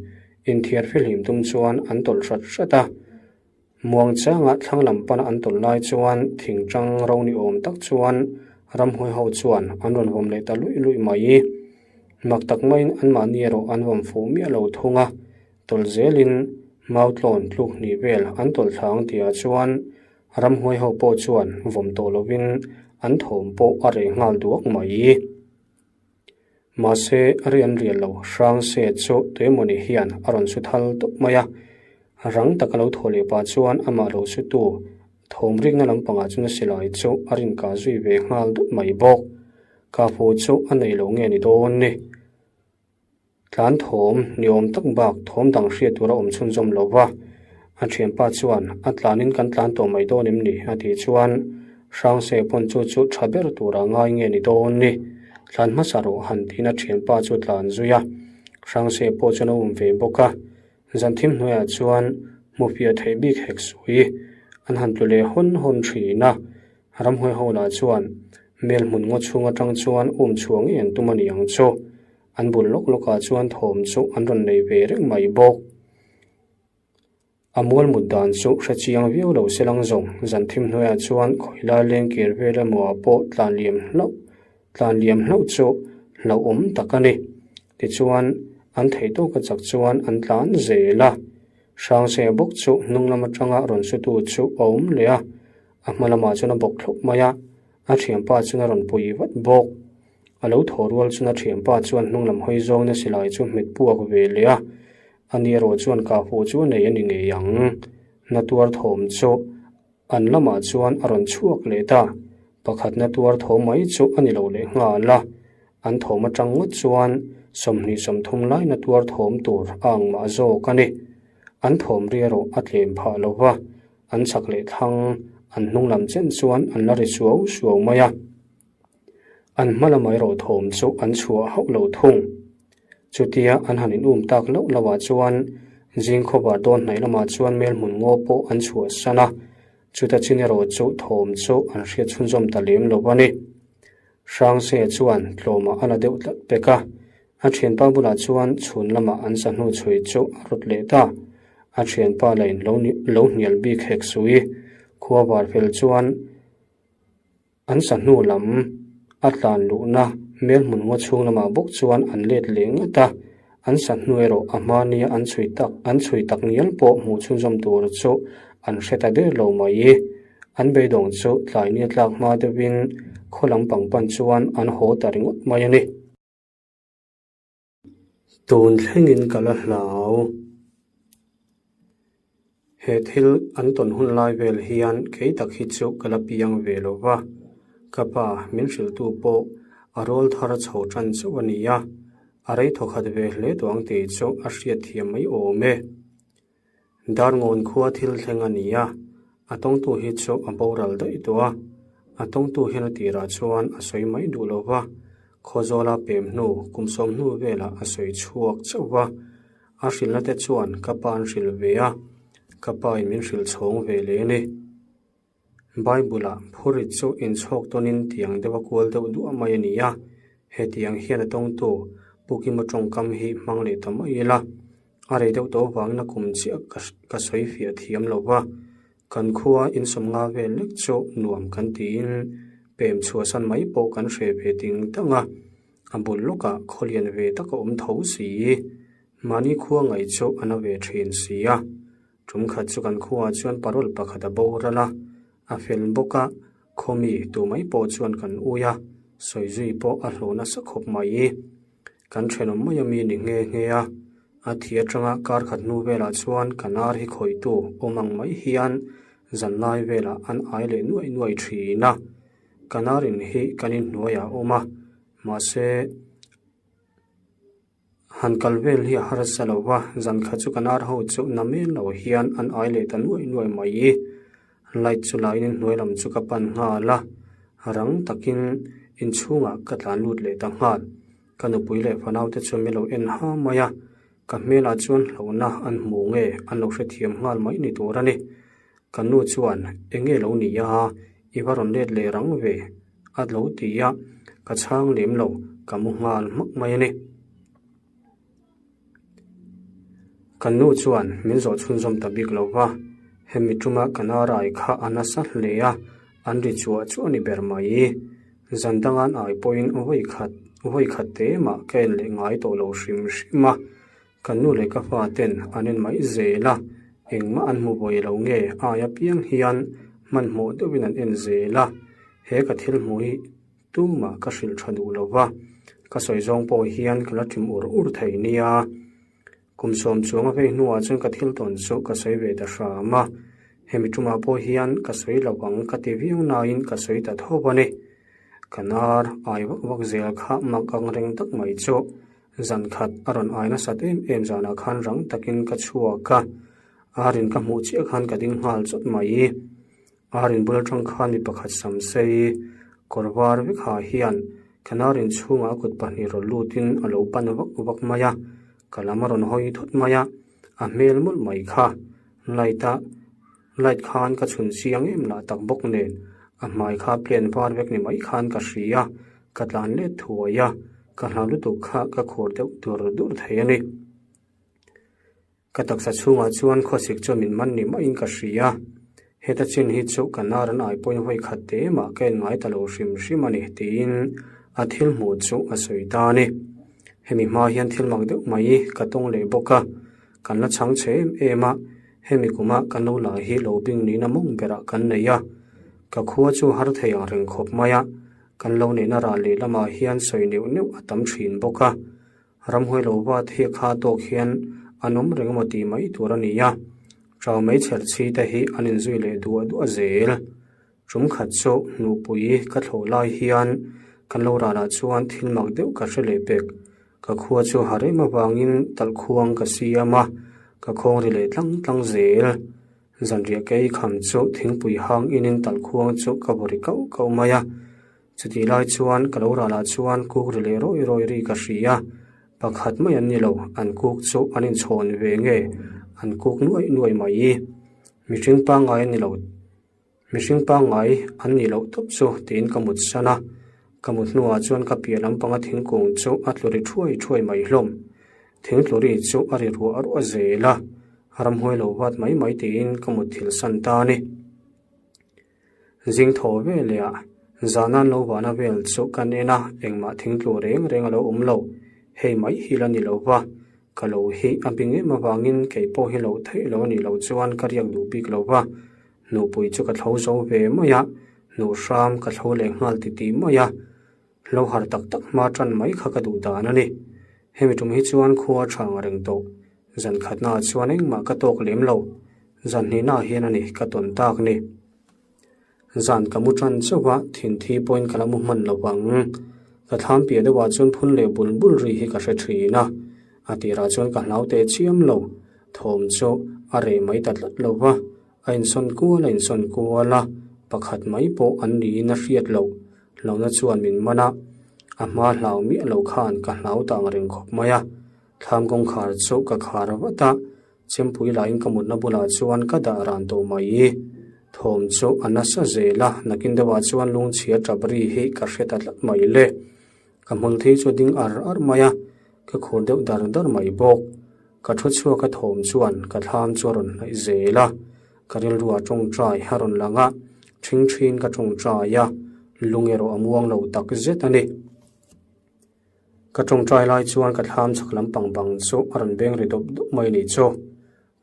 Speaker 1: inthiar fihlim tum chuan an tawlh hrat hrat a. Muang changa thlang lam pana an tawlh lai chuan thingtang ro ni awm tak chuan ramhuai ho chuan an rawn vawm leh ta luih luih mai. Mak tak maiin anmahni erawh an vawm fuh miah lo thung a, tawlh zelin mautlawn tluk hnih vel an tawlh thla ang tihah chuan Ramhuai ho pawh chuan vawm tawh lovin an thawm pawh a reh nghal duak mai. Mahse, ri an rial lo, hrang se chu tuemawni hian a rawn su thal tawp mai a. Rang taka lo thaw leh pah chuan amah lo sutu thawm rikna lampangah chuan a silai chu a rinkah zui ve nghal dawt mai bawk. Kahfu chu a nei lo nge ni dawn ni? Tlan thawm ni awm tak bak thawm dang hriat tur a awm chhunzawm lo va, a thianpa chuan a tlanin kan tlan tawh mai dawn em ni a tih chuan Hrangse pawn chu chu tha ber tura ngai nge ni dawn ni, tlan hmasa rawh han tiin a thianpa chu tlan zui a, Hrangse pawh chuan a um ve bawk a, zan thim hnuaiah chuan hmu fiah theih bik hek suih an han tlu leh hawn hawn thin a. Ramhuai ho lah chuan mel hmun ngaw chhung atang chuan um chhuah ngei an tum a ni ang chu. An bul lawk lawkah chuan thawm chu an rawn nei ve reng mai bawk. A mual mut dan chu hre chiang viau lo se lang zawng zan thim hnuaiah chuan khawilai leng kir vel emaw ah pawh tlan liam hlauh tlan liam hlauh chu hlauhawm tak a ni. Tichuan an theih tawka chak chuan an tlan zel a. Hrangse bawk chu hnung lam atanga rawn sutu chu a awm leh a. A hma lamah chuan a bawk thlawp mai a, a thianpa chuan a rawn pui vat bawk. A lo thaw rual chuan a thianpa chuan hnung lam hawi zawngin a silai chu hmet puak ve leh a, ani erawh chuan kahfuh chu a nei a ni ngei ang. Na tuar thawm chu an lamah chuan a rawn chhuak leh ta, pakhat na tuar thawm mai chu a ni lo leh nghal a, an thawm atang ngawt chuan 20 30 lai na tuar thawm tur a ang mah zawk a ni. An thawm ri erawh a tlem phah lo va. An chak leh thlang, an hnung lam chen chuan an la ri suau suau mai a. An hma lamah erawh thawm chu an chhuah hauh lo thung. Chutia an han in um tak loh loh ah chuan zing khawvar dawn hnaih lamah chuan mel hmun ngaw pawh an chhuah san a, chuta chin erawh chu thawm chu an hriat chhunzawm ta lem lo a ni. Hrangse chuan tlawmah a la deuh tlat pek a, a thianpa bulah chuan chhun lamah an sahnu chhui chu a rawt leh ta. A thianpa la in lo hnial bik hek sui khua var fel chuan An sahnu lam a tlan luhna hmel hmun ngaw chhung lamah bawk chuan an let leh ngat a, an sahnu erawh a hma nia an chhui tak an chhui tak ngial pawh hmuh chhunzawm tur chu an hre ta der lo mai. An beidawng chu tlai nia tlak hma deuhin khaw lam pang pan chuan an haw ta ringawt mai a ni. Tun thlengin ka la hlau. He thil an tawn hun lai vel hian kei tak hi chu ka la piang ve lo va, ka pa min hrilhtu pawh a rawl thar chho tan chauh a ni a, a rei thawkhat ve hle tawh ang tih chu a hriatthiam mai awm e. Darngawn khua thil thleng a ni a, a tawngtu hi chu a boral daih tawh a, a tawngtu hian a tirah chuan a sawi mai duh lo va, Khawzawla pem hnu kum sawm hnu velah a sawi chhuak chauh va, a hrilhna te chuan ka pa an hrilh ve a, ka pa in min hrilh chhawng ve leh a ni. Bible-ah phurit chu inchhawk tawnin tiang deuh a kual deuh duah mai a ni a, hetiang hian a tawngtu Pu Kima tawngkam hi hmang leh ta mai ila, a rei deuh tawh avangin a kum chiah ka sawi fiah thiam lo va, kan khua insawmnga vel lek chu nuam kan tiin pem chhuahsan mai pawh kan hre ve ting tang a, a bul lawkah khawlian ve tak a awm tho si, mahni khua ngaih chu a na ve thin si a. Tum khat chu kan khuaah chuan parol pakhat a boral a, a fel bawk a, khawmi tu mai pawh chuan kan ui a, sawi zui pawh a hlawh nasa khawp mai. Kan thenawm mai ami ni nghe nghe a, a thi atanga kar khat hnu velah chuan kan ar hi khawihtu awm ang mai hian zanlai velah an ai leh nuaih nuaih thin a, kan ar in hi kan inhnuaiah a awm a, mahse, Han kal vel hi a harsa lo va, zan khat chu kan ar ho chu na mel lo hian an ai leh ta nuai nuai mai. Light chu la in hnuai lam chu ka pan nghal a, rang takin inchhungah ka tlan lut leh ta nghal. Ka nupui leh fanau te chu min lo en ha mai a, ka hmelah chuan hlauhna an hmu nge an lo hrethiam nghal mai ni tur a ni. Ka nu chuan eng nge lo ni a, i va rawn let leh rang ve a lo ti a, ka chhang lem lo, ka mu nghal hmak mai a ni. Ka nu chuan min zawh chhunzawm ta bik lo va, hemi tuma ka narai kha a nasa hle a, an ri chuah chuah a ni ber mai. Zan dangan ai pawhin vawi khat vawi khat te mah ka en leh ngai tawh lo hrim hrim a, Ka nu leh ka fa ten an en mai zel a, engmah an hmu buai lo nge ai apiang hian hmanhmawh deuhin an en zel a, he ka thil hmuh hi tumah ka hrilh tha duh lo va, ka sawi zawng pawh hian ka la ṭim ur ur thei nia. Kum sawm chuang a vei hnuah chuan ka thil tawn chu ka sawi ve ta hram a, hemi ṭumah pawh hian ka sawi lo ang ka ti viau nain ka sawi ta tho a ni. Ka nar ai vak vak zel kha mak ang reng tak mai chu Zan khat a rawn ai nasat em em zanah khan rang takin ka chhuak a, Arin ka hmuh chiah khan ka ding nghal chawt mai. Arin bul atang khan mi pakhat sam sei kawr var vek ha hian kan Arin chhungah a kut pahnih rawn lutin a lo pan vak vak mai a, ka lam a rawn hawi thut mai a, a hmel mawlh mai kha light a Light khan ka chhun chiang em lah tak bawk nen a hmai kha plane var vek ni mai khan ka hria, ka tlan let thuai a, ka hlau lutuk kha ka khur deuh dur dur thei a ni. Ka taksa chhungah chuan khawsik chu min man ni maiin ka hria, heta chin hi chu ka nar an ai pawhin vawi khat te mah ka en ngai ta lo hrim hrim a ni tiin a thil hmuh chu a sawi ta a ni. Hemi hma hian thil mak deuh mai ka tawng leh bawk a, kan la chhang chhe em em a, Hemi kuma kan lo la hi lo bing nihna mawng berah kan nei a, ka khua chu har thei ang reng khawp mai a, kan lo neihna ral leh lamah hian sawi neuh neuh a tam thin bawk a, ramhuai lo vat hi kha tawk hian an awm reng emaw tih mai tur a ni a, ṭau mai chher chhi te hi an inzui leh duah duah zel. Ṭum khat chu hnuhpui ka thlawh lai hian kan lo ralah chuan thil mak deuh ka hre leh pek. Ka khua chu ha rem avangin talhkhuang ka siam a, ka khawng ri leh tlang tlang zel. Zanriah ka ei kham chu thingpui hang inin talhkhuang chu ka vaw ri kauh kauh mai a. Chutih lai chuan ka lo ralah chuan kuk ri leh rawi rawi ri ka hria. Pakhat mai an ni lo, an kuk chu an inchhawn ve nge an kuk nuaih nuaih mai. Mihring pangngai an ni lo. Mihring pangngai an nih loh tawp chu tiin ka mut san a, ka mut hnuah chuan ka piah lampanga thingkung chu a tlu ri thuai thuai mai hlawm. Thing tlu ri chu a ri ruah ruah zel a, ramhuai lo vat mai mai tiin ka mut thil san ta a ni. Zing thaw ve leh ah zahnan lo vahna vel chu kan en a, engmah thing tlu reng reng a lo awm lo. Hei mai hi la ni lo va, Ka lo hi a bing em avangin kei pawh hi loh theih lo a nih loh chuan ka riak duh bik lo va, nupui chu ka thlo zo ve mai a, hnuh hram ka thlo leh nghal ti tih mai a, lo har tak tak hma tan mai kha ka duh dan a ni. Hemi tum hi chuan khua tha ang reng tawh, zan khatnaah chuan engmah ka tawk lem lo, zan hnihnaah hian a ni ka tawn tak ni. Zan ka mu tan chauh a, thinthi pawhin ka la mu hman lo vang. Ka thlam piah deuhah chuan phun leh bul bul ri hi ka hre thin a, a tirah chuan ka hlau teh chiam lo. Thawm chu a reh mai ta tlat lo va, a insawn kual a insawn kual a, pakhat mai pawh an niin a hriat loh. Hlauhna chuan min man a, a hma hlau miah lo khan ka hlau ta ang reng khawp mai a. Thlam kawngkhar chu ka khar vat a, Chempui lahin ka mutna bulah chuan ka dah ran tawh mai. Thawm chu a nasa zel a, nakin deuhah chuan lungchhia tap ri hi ka hre ta tlat mai le. Ka hmul thei chu a ding ar ar mai a, ka khur deuh dar dar mai bawk. Ka thu chhuak a thawm chuan ka thlam chu a rawn hnaih zel a, ka rilruah tawngtai a rawn lang a, ṭhing ṭhin ka tawngtai a, lung erawh a muang lo tak zet a ni. Ka tawngtai lai chuan ka thlam chhak lampang bang chu a rawn beng ri dawp dawp mai nih chu.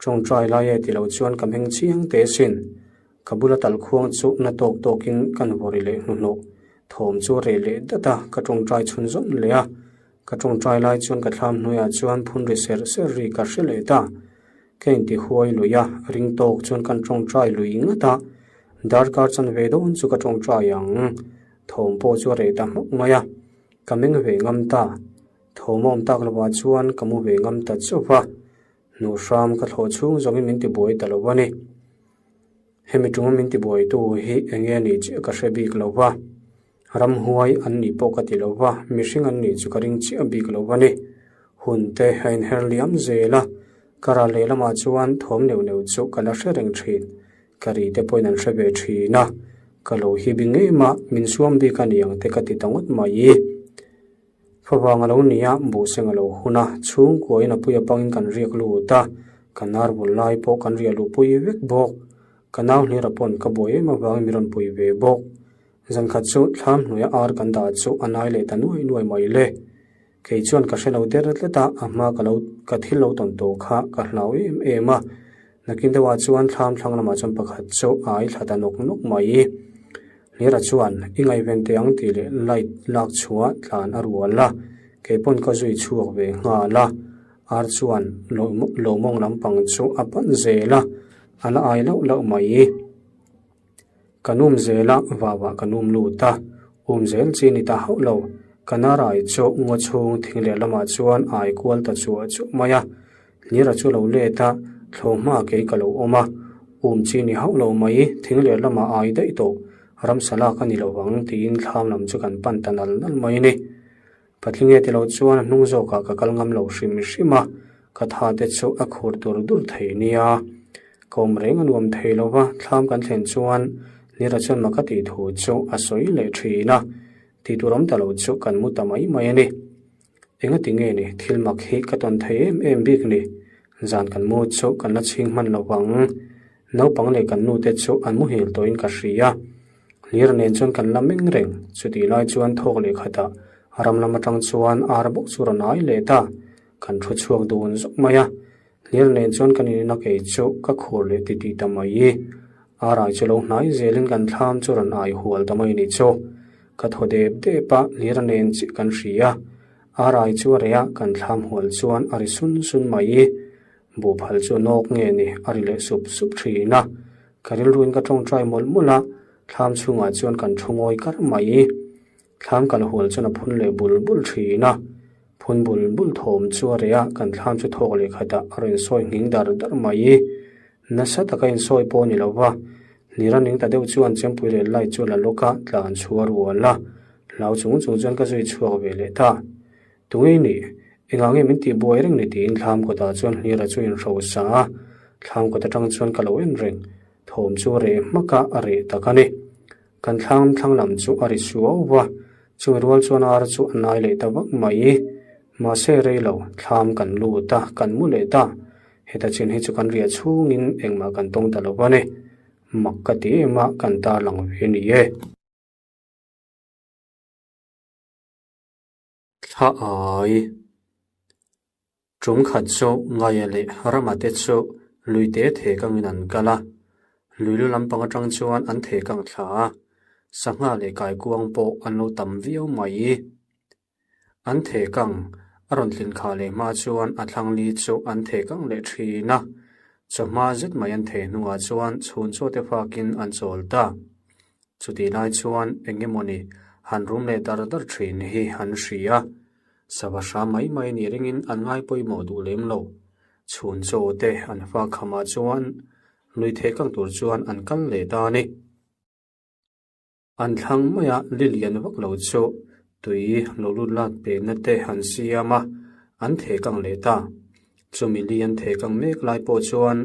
Speaker 1: Tawngtai lai e ti lo chuan ka hming chiang teh sin. Ka bula tal khuang chu na tawk tawkin kan vaw ri leh hnuhnawh. Thawm chu a reh leh dat a, ka tawngtai chhun zawn leh a. Ka tawngtai lai chuan ka thlam hnuaiah chuan phun ri ser ser ri ka hre leh ta. Ka inti huai lui a, ring tawk chuan kan tawngtai lui ngat a. Darkar chanve dawn chu ka tawngtai ang. Thawm pawh chu a reh ta hmawk mai a. Ka meng ve ngam ta. Thawmawm tak lovah chuan ka mu ve ngam ta chauh va, hnuh hram ka thlawh chhung zawngin min tibuai ta lo a ni. Hemi ṭuma min tibuaitu hi eng nge nih chiah ka hre bik lo va, ramhuai an nih pawh ka ti lo va, mihring an nih chu ka ring chiah bik lo a ni. Hun te a inher liam zel a, ka ral lehlamah chuan thawm neuh neuh chu ka la hre reng ṭhin. Ka ri te pawhin an hre ve thin a, ka lo hi bi ngei mah, min suam bik a ni ang te ka ti ta ngawt mai. Favang a lo ni a, buhseng a lo hun a, chhungkuain a pui a pangin kan riak lut a, ka nar bul lai pawh kan riah luh pui vek bawk. Ka nau hlira pawn ka buai em avangin min rawn pui ve bawk. Zankhat chu thlam hnuaia ar kan dah chu a nai leh ta nuai nuai mai le. Kei chuan ka hre lo der tlat a, a hma ka lo ka thil lo tawn tawh kha ka hlau em em a. Nakin deuhah chuan thlam thlang lamah chuan pakhat chu a ai thla ta nawk nawk mai. Hlira chuan i ngaihven teh ang tih leh light lak chhuah tlan a rual a, kei pawn ka zui chhuak ve nghal a. Ar chuan lo mawng lampang chu a pan zel a, a la ai lauh lauh mai. Ka num zel a, vauah ka num lut a, um zel chi ni ta hauh lo. Ka narai chu ngaw chhung thing leh lamah chuan ai kual ta chuah chuah mai a. Hlira chu lo let a, thlawh hma kei ka lo awm a, um chi ni hauh lo mai, thing leh lamah ai daih tawh, ramsa lak a ni lo ang tiin thlam lam chu kan pan ta nal nal mai a ni. Patling e tilo chuan a hnung zawkah ka kal ngam lo hrim hrim a, ka tha te chu a khur dur dur thei nia. Ka awm reng a nuam thei lo va, thlam kan thlen chuan Nira chuan maka tih thu chu a sawi leh thin a, tih tur awm ta lo chu kan mu ta mai mai a ni. Engati nge ni thil mak hi ka tawn thei em em bik ni? Zan kan mu chu kan la chhing hman lo vang. Naupang leh kan nute chu an muhil tawhin ka hria. Hlir nen chuan kan la meng reng, chutih lai chuan thawk leh khatah ram lam atang chuan ar bawk chu rawn ai leh ta, kan thu chhuak dun zawk mai a. Hlir nen chuan kan inina kei chu ka khur leh ti tih ta mai. Ar ai chu lo hnai zelin kan thlam chu rawn ai hual ta mai ni chu. Ka thaw dep dep a, hlir nen chiah kan hria. Ar ai chu a reh a, kan thlam hual chuan a ri sun sun mai. Buhphal chu nawk nge ni a ri leh sup sup thin a. Ka rilruin ka tawngtai mawlh mawlh a, thlam chhungah chuan kan thu ngawi kar mai. Thlam kal hual chuan a phun leh bul bul thin a, phun bul bul thawm chu a reh a, kan thlam chu thawk leh khatah a rawn sawi nghing dar dar mai. Nasa taka insawi pawh a ni lo va, Hlira ning ta deuh chuan chempui leh light chu la lawk a, tlan chhuah a rual a, hlau chung chung chuan ka zui chhuak ve leh ta. Tunge i nih? Engah nge min tihbuai reng ni tiin thlam kawtah chuan Hlira chu inhrosa a, thlam kawt atang chuan ka lo en reng. Thawm chu a reh hmak a, a reh tak a ni. Kan thlang thlang lam chu a ri suau va, chumi rual chuan ar chu a nai leh ta vak mai. Mahse rei lo, thlam kan lut a, kan mu leh ta. Heta chin hi chu kan riah chhungin engmah kan tawng ta lo va ni. Mak ka ti em a, kan tarlang ve ni e. Thla ai. Tum khat chu Ngaia leh Rama te chu lui te thekangin an kal a, lui lu lampang atang chuan an thekang thla a, sangha leh kaikuang pawh an lo tam viau mai. An thekang a rawn tlin khah leh hma chuan a thlang li chu an thekang leh thin a, chawhma zet mai an theh hnuah chuan chhun chaw te fakin an chawl ta. Chutih lai chuan eng emawni han rum leh dar dar thin hi an hria. Sava hram mai mai nih ringin an ngai pawimawh duh lem lo. Chhun chaw te an fak khamah chuan lui theh kang tur chuan an kal leh ta a ni. An thlang maia li lian vak lo chu tui lo lut lat pekna te an siam a, an theh kang leh ta. Chumi li an theh kang mek lai pawh chuan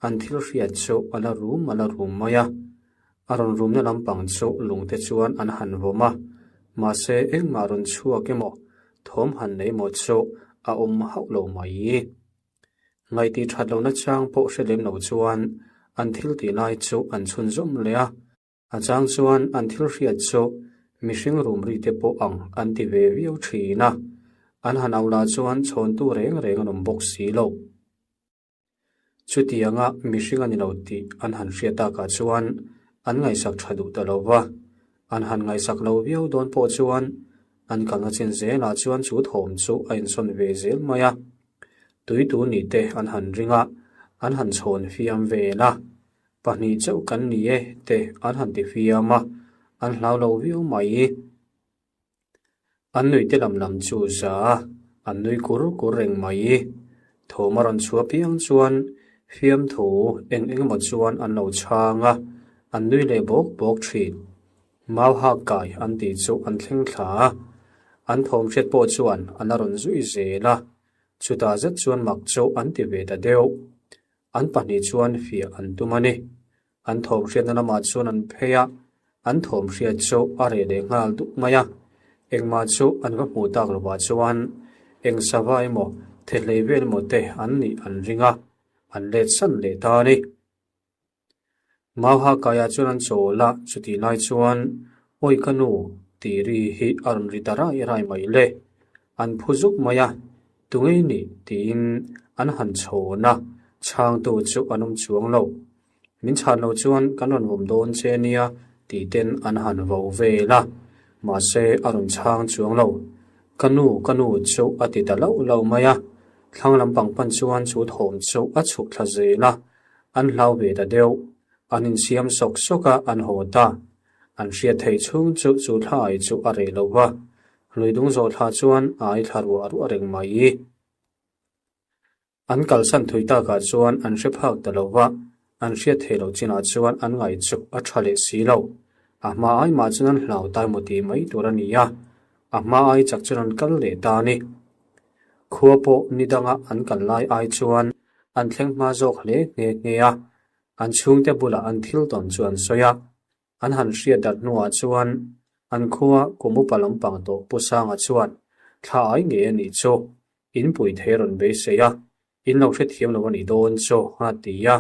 Speaker 1: an thil hriat chu a la rum a la rum mai a. A rawn rumna lampang chu lungte chuan an han vawm a, mahse engmah rawn chhuak emaw thawm han nei emaw chu a awm hauh lo mai. Ngaih that lohna chang pawh hre lem lo chuan an thil tih lai chu an chhunzawm leh a, a chang chuan an thil hriat chu mihring rum ri te pawh ang an ti ve viau thin a, an han au lah chuan chhawntu reng reng an awm bawk si lo. Chutianga mihring a ni lo tih an han hriat takah chuan an ngaihsak tha duh ta lo va, an han ngaihsak lo viau dawn pawh chuan an kalna chin zelah chuan chu thawm chu a insawn ve zel mai a. Tuitu ni te an han ring a, an han chhawn fiam vel a, pahnih chauh kan ni e te an han ti fiam a, an hlau lo viau mai. An nuite lam lam chu za a, an nui kur kur reng mai. Thawm a rawn chhuah piang chuan fiamthu eng eng emaw chuan an lo chhang a, an nui leh bawk bawk thin. Mau hak kai an tih chu an thleng thla a, an thawm hriat pawh chuan a la rawn zui zel a, chutah zet chuan mak chu an ti ve ta deuh. An pahnih chuan fiah an tum a ni. An thawm hriatna lamah chuan an phei a, an thawm hriat chu a reh leh nghal duh mai a. Engmah chu an va hmuh tak lovah chuan eng sava emaw thehlei vel emaw te an nih an ring a, an let san leh ta a ni. Mauha kaiah chuan an chawl a, chutih lai chuan Awi ka nu tih ri hi a rawn ri ta rai rai mai le. An phu zuk mai a, Tunge nih tiin an han chhawn a, chhangtu chu an awm chuang lo. Min chhan lo chuan kan rawn vawm dawn che nia tih ten an han vo vel a, mahse a rawn chhang chuang lo. Ka nu, ka nu chu a ti ta loh loh mai a, thlang lampang pan chuan chu thawm chu a chhuk thla zel a, an hlau ve ta deuh. An insiam sawk sawk a, an haw ta. An hriat theih chhung chu chu thla ai chu a reh lo va, lui dung zawh thla chuan a ai thla ruah ruah reng mai. An kalsan thui takah chuan an hre phak ta lo va, an hriat theih loh chinah chuan an ngaih chu a tha leh si lo. A hma ai mah chuan an hlau tai maw tih mai tur a ni a, a hma ai chak chuan an kal leh ta a ni. Khua pawh ni danga an kal lai ai chuan an thleng hma zawk hle nghe nghe a, an chhungte bulah an thil tawn chu an sawi a. An han hriat darh hnuah chuan an khua kum upa lampang tawh Pu Sanga chuan thla ai ngei a nih chu in pui thei a rawn beisei a, in lo hrethiam lo a nih dawn chu a ti a,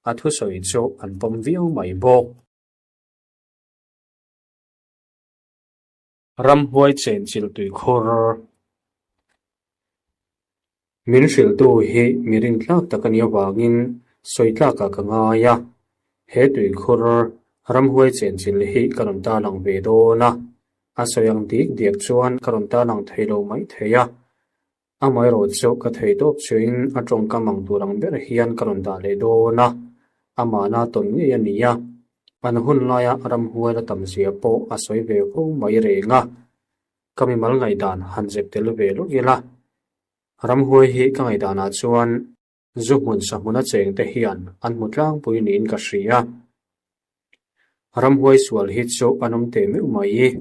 Speaker 1: a thusawi chu an pawm viau mai bawk. Ramhuai chenchilh tuikhur. Min hrilhtu hi mi rintlak tak a nih avangin sawi tlakah ka ngai a, he tuikhur ramhuai chenchilh hi ka rawn tarlang ve dawn a, a sawi ang dik diak chuan ka rawn tarlang thei lo mai thei a, amaherawh chu ka thei tawp chuin a tawngkam ang tur ang ber hian ka rawn dah leh dawn a, amahna tawn ngei a ni a, an hun laia ramhuai la tam zia pawh a sawi ve fo mai reng a. Ka mimal ngaihdan han zep tel ve lawk ila, ramhuai hi ka ngaihdanah chuan Zu hmun sahmuna chengte hian an hmu tlangpui niin ka hria. Ramhuai sual hi chu an awm teh meuh mai.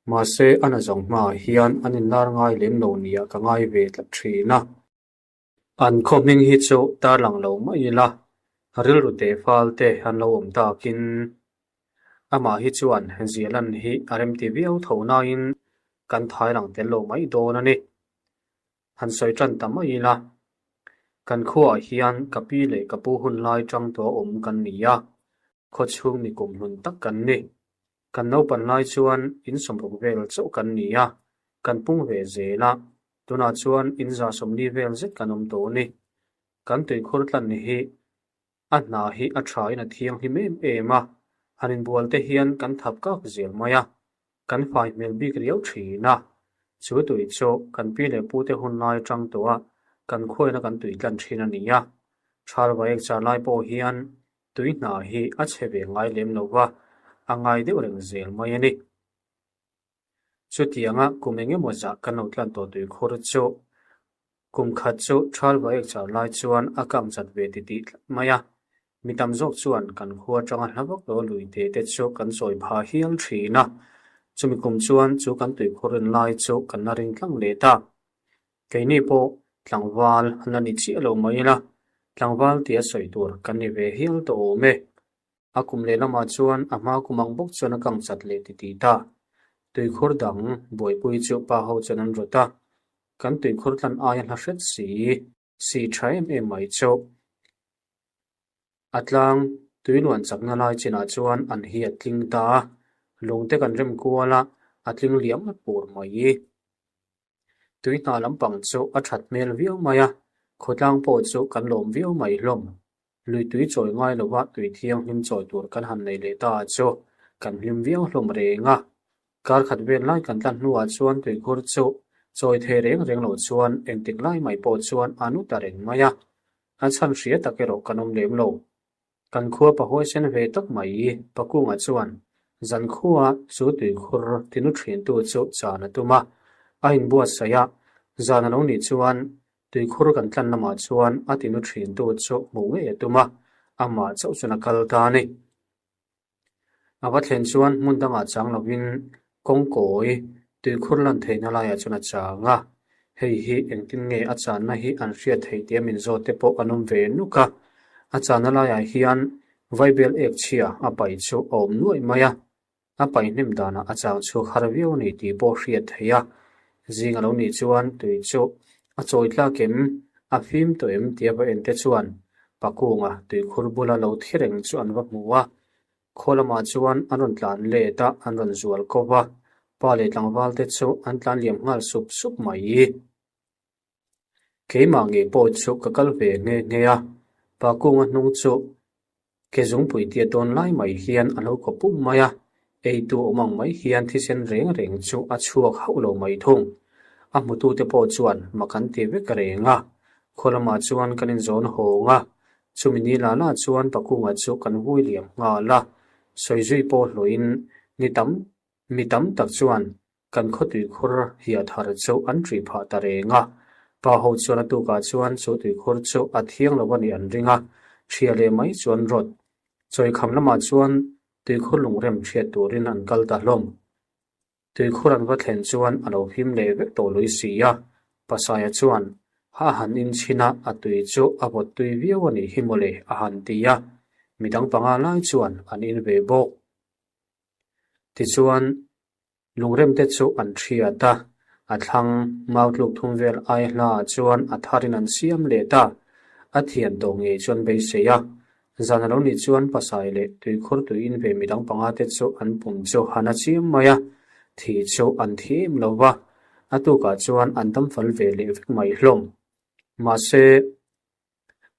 Speaker 1: Mahse, a na zawng hmaah hian an inlar ngai lem lo nia ka ngai ve tlat thin a. An khaw hming hi chu tarlang lo mai ila, rilru teh fal te an lo awm takin amah hi chuan ziahlan hi a remti viau tho nain kan thailang tel lo mai dawn a ni. Han sawi tan ta mai ila, kan khuaah hian ka pi leh ka pu hun lai tang tawh awm kan ni a, khaw chhung mi kum hlun tak kan ni. Kan naupan lai chuan in sawmruk vel chauh kan ni a, kan pung ve zel a, tunah chuan in za 40 vel zet kan awm tawh a ni. Kan tuikhur tlan hi a hna hi a thain a thianghlim em em a, han inbual te hian kan thap kak zel mai a, kan fai hmel bik riau thin a. Chu tui chu kan pi leh pute hun lai atang tawh a kan khuaina kan tui tlan thin a ni a. Thal vaek char lai pawh hian tui hna hi a chhe ve ngai lem lo va, a ngai deuh reng zel mai a ni. Chutianga kum eng emaw zah kan lo tlan tawh tuikhur chu kum khat chu thal vaek char lai chuan a kang chat ve titih tlat mai a. Mi tam zawk chuan kan khua atanga hla vak lo lui te te chu kan sawi pha hial thin a. Chumi kum chuan chu kan tuikhur rin lai chu kan la ring tlang leh ta. Keini pawh tlangval an la ni chiah lo mai ila, tlangval tia sawi tur kan ni ve hial tawh awm e. A kum leh lamah chuan a hma kum ang bawk chuan a kang chat leh titih ta. Tuikhur dang buaipui chu pa ho chuan an rawt a, kan tuikhur tlan aia hla hret si. Si tha em em mai chu. A tlang tui luan chakna lai chinah chuan an hi a tling ta a, lungte kan rem kual a, a tling liam a pur mai. Tui hna lampang chu a that hmel viau mai a, khawtlang pawh chu kan lawm viau mai hlawm. Lui tui chawi ngai lova tui thianghlim chawi tur kan han nei leh ta chu kan hlim viau hlawm reng a. Kar khat vel lai kan tlan hnuah chuan tuikhur chu chawi thei reng reng lo chuan engtik lai mai pawh chuan a nu ta reng mai a. A chhan hria tak erawh kan awm lem lo. Kan khua pa huaisen ve tak mai Pakunga chuan zankhua chu tuikhur tinu thiantu chu chan a tum a. A inbuatsaih a, zan a lo nih chuan tuikhur kan tlan lamah chuan a tinu thiantu chu hmuh ngei a tum a, amah chauh chuan a kal ta a ni. A va thlen chuan hmun dangah chang lovin kawngkawi tuikhur lan theihna laiah chuan a chang a, hei hi engtin nge a channa hi an hriat theih tia min zawt te pawh an awm ve nuk a. A channa laiah hian vaibel ek chhia a paih chu a awm nuaih mai a, a paih hnem danah a chang chhuak har viau a ni tih pawh hriat theih a. Zing a lo nih chuan tui chu a chawi tlak em, a fim tawh em tia va en te chuan Pakunga tuikhur bula lo thi reng chu an va hmu a. Khaw lamah chuan an rawn tlan let a, an rawn zual ko va. Pa leh tlangval te chu an tlan liam nghal sup sup mai. Keimah ngei pawh chu ka kal ve nghe nghe a, Pakunga hnung chu Ke zungpui tia dawn lai mai hian a lo kaw pum mai a, eitu awm ang mai hian thisen reng reng chu a chhuak hauh lo mai thung. A hmutute pawh chuan mak an ti vek reng a, khaw lamah chuan kan inzawn hawng a, chumi ni la la chuan Pakunga chu kan vui liam nghal a, sawizui pawh hlawhin ni tam mi tam tak chuan Kan khawtuikhur hiah thar chu an ṭih phah ta reng a. Pa ho chuan a tukah chuan chu tuikhur chu a thiang lo a nih an ring a, ṭhia leh mai chuan rawt. Chawikham lamah chuan tuikhur lungrem ṭhiat turin an kal ta hlawm. Tuikhur an va thlen chuan a lo him leh vek tawh lui si a. Pasaia chuan, Ha han inchhin a, a tui chu a vawt tui viau a nih hi mawle a han ti a. Midang panga lai chuan an in ve bawk. Tichuan, Lungremte chu an hriat a, a thlang mau tluk thum vel ai hlaah chuan a tharin an siam leh ta. A thian tawh ngei chuan beisei a. Zan a lo nih chuan pasai leh tuikhur tuiin ve midang panga te chu an pum chu han a chiam mai a, thi chu an thi em lo va, a tukah chuan an dam fal ve leh vek mai hlawm. Mahse.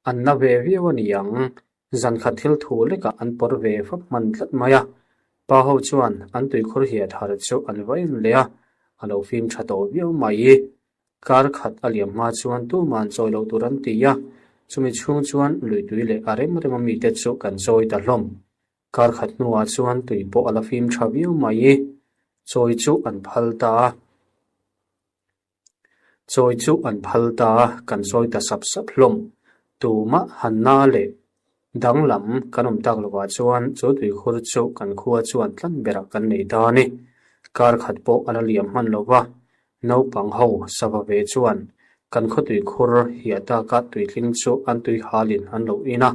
Speaker 1: An na ve viau a ni ang, zan khat thil thu lekah an pawr ve fap hman tlat mai a. Pa ho chuan an tuikhur hiat har chu an va en leh a, a lo fim tha tawh viau mai. Kar khat a liam hma chuan tuman chawi loh tur an ti a, chumi chhung chuan lui tui leh a rem rem a mite chu kan chawi ta hlawm. Kar khat hnuah chuan tui pawh a la fim tha viau mai. Chawi chu an phal ta a. Chawi chu an phal ta a, kan sawi ta sap sap hlawm. Tumah Hanna leh danglam kan awm tak lovah chuan chu tuikhur chu kan khua chuan tlan berah kan nei ta a ni. Kar khat pawh a la liam hman lo va, naupang ho sava ve chuan kan khaw tuikhur hiah taka tuitling chu an tui halin an lo in a.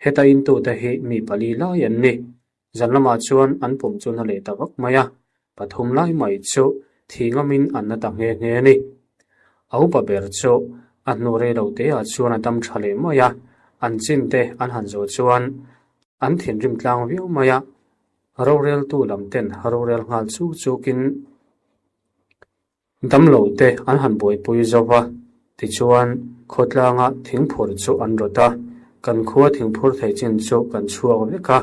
Speaker 1: Heta intute hi mi pali lai an ni. Zan lamah chuan an pum chu na leh ta vak mai a, pathum lai mai chu thi ngamin an na ta nghe nghe a ni. A upa ber chu a hnu rei lo te ah chuan a dam tha leh mai a, an chin te an han zawh chuan an thinrim tlang viau mai a, roreltu lam ten rorel nghal chuk chukin Damlo te an han buaipui zo va, tichuan khawtlanga thingphur chu an rawt a, kan khua thingphur thei chin chu kan chhuak vek a,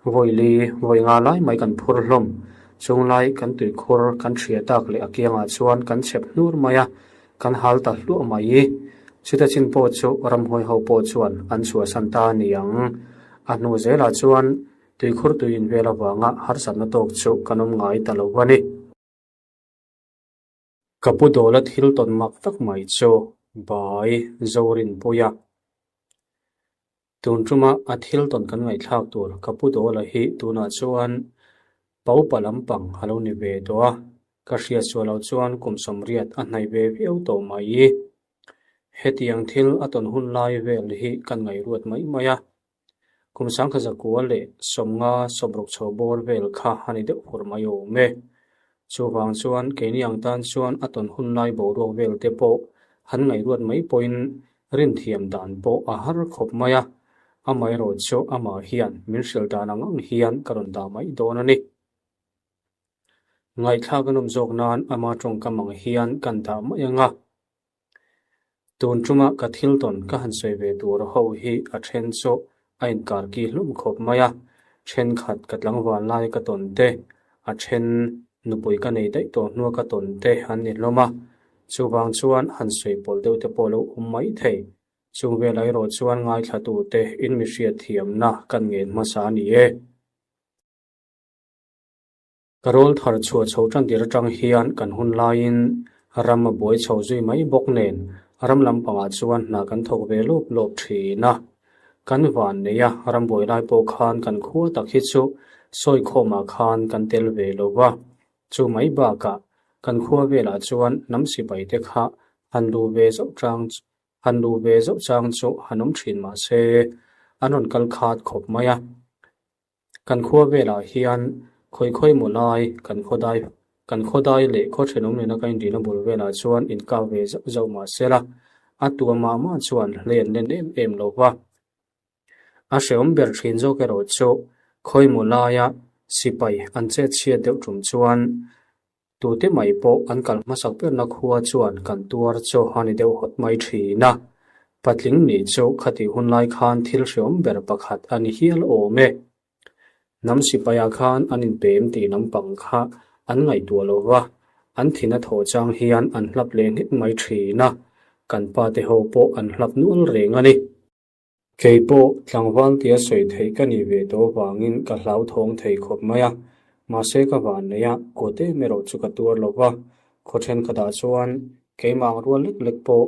Speaker 1: vawi li vawi nga lai mai kan phur hlawm. Chunglai kan tuikhur kan hria tak leh a kiangah chuan kan chhep hnur mai a, kan hal ta hluah mai. Chuta chin pawh chu ramhuai ho pawh chuan an chhuahsan ta a ni ang. A hnu zelah chuan tuikhur tui invel avanga harsatna tawk chu kan awm ngai ta lo a ni. Ka pu Dawla thil tawn mak tak mai chu Bai Zorinpuia. Tun tuma a thil tawn kan ngaihthlak tur ka pu Dawla hi tunah chuan paupa lampang a lo ni ve tawh a, ka hriat suah loh chuan kum 80 a hnaih ve viau tawh mai. Hetiang thil a tawn hun lai vel hi kan ngaihruat mai mai a, Kum 1950 sawmruk chho bawr vel kha a ni deuh hur mai awm e. Chuvang chuan keini ang tan chuan a tawn hun lai boruak vel te pawh han ngaihruat mai pawhin rinthiam dan pawh a har khawp mai a, amaherawh chu amah hian min hrilh dan ang ang hian ka rawn dah mai dawn a ni. Ngaihthlak a nawm zawk nan ama tawngkam ang hian kan dah mai ang a. Tun tuma ka thil tawn ka han sawi ve tur ho hi a then chu a inkar ki hlum khawp mai a, thenkhat ka tlangval lai ka tawn te, a then nupui ka nei daih tawh hnua ka tawn te an ni hlawm a, chuvang chuan han sawi pawlh deuh te pawh lo awm mai thei. Chung velah erawh chuan ngaithlatute in mi hriatthiamna kan ngen hmasa a ni e. Ka rawl thar chhuah chho tan tir atang hian kan hun laiin ram a buai chho zui mai bawk nen ram lampangah chuan hna kan thawk ve lawp lawp thin a. Kan van nei a, ram buai lai pawh khan kan khua tak hi chu sawi khawmah khan kan tel ve lo va. Chu mai bakah kan khua velah chuan hnam sipai te kha han luh ve zauh chang han luh ve zauh chang chu han awm thin mah se an rawn kal khat khawp mai a. Kan khua velah hian khawi khawi maw lai kan khaw dai kan khaw dai leh khaw thenawm nena ka inrihna bul velah chuan inkap ve zauh zauh mah se la, a tua mah mah chuan hlei an len em em lo va. A hrehawm ber thin zawk erawh chu khawi maw laia sipai an chet chhiat deuh tum chuan Tute mai pawh an kal hmasak berna khua chuan kan tuar chu a ni deuh hawt mai thin a. Patling nih chu khatih hun lai khan thil hreawm ber pakhat a ni hial awm e. Hnam sipaiah khan an inpem tih lampang kha an ngaihtuah lo va, an thin a thawh chang hian an hlap leh nghet mai thin a, kan pate ho pawh an hlap nual reng a ni. Kei pawh tlangval tia sawi theih ka nih ve tawh avangin ka hlauthawng thei khawp mai a, mahse ka van nei a, kawt em erawh chu ka tuar lo va, khaw thenkhatah chuan keimah ang rual lek lek pawh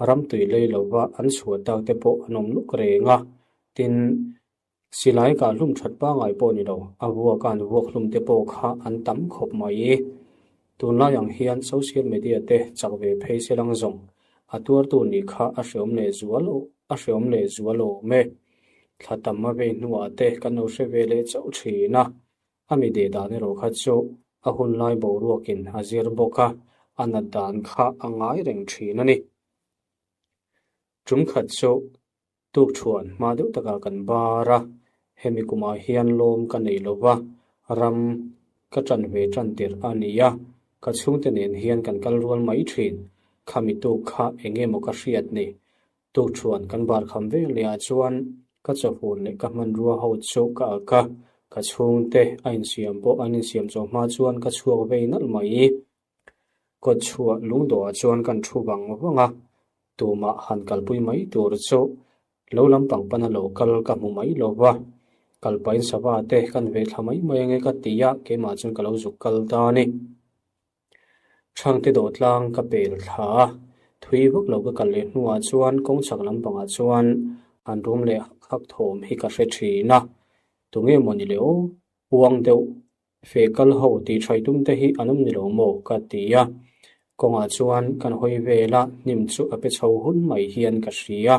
Speaker 1: ram tui lei lo va an chhuah tak te pawh an awm luk reng a, tin, silai kah hlum that pangai pawh ni lo, a vuaka an vuak hlum te pawh kha an tam khawp mai. Tunlai ang hian social media te chak ve phei se lang zawng a tuartu nih kha a hreawm leh zual a hreawm leh zual awm e. Thla tam a vei hnuah te kan lo hre ve leh chauh thin a, a mi deh dan erawh kha chu a hun lai boruakin a zir bawk a, a nat dan kha a ngai reng thin a ni. Tum khat chu Tukṭhuan hma deuh takah kan bar a, hemi kumah hian lawm ka nei lo va, ram ka ṭan ve ṭan tirh a ni a, ka chhungte nen hian kan kal rual mai ṭhin. Khami tuk kha eng emaw ka hriat ni. Tukṭhuan kan bar kham vel leh ah chuan ka chawhun leh ka hmanrua ho chu ka ak a, ka chhungte a insiam pawh an insiam chawh hma chuan ka chhuak vei nalh mai. Kawtchhuah lungdawhah chuan kan thu vang vang a, tumah han kalpui mai tur chu lo lampang pana lo kal ka hmu mai lo va, kal pahin sava te kan ve thla mai mai ange ka ti a, keimah chuan ka lo zuk kal ta a ni. Thangte dawhtlang ka pel thla a, Thui vak lo ka kal leh hnuah chuan kawng chhak lampangah chuan han rum leh hak hak thawm hi ka hre thin a. Tunge maw ni le aw? Uang deuh fe kal ho tih thaih tum te hi an awm ni lo maw? ka ti a. Kawngah chuan kan hawi vel a, hnim chu a pe chho hun mai hian ka hria.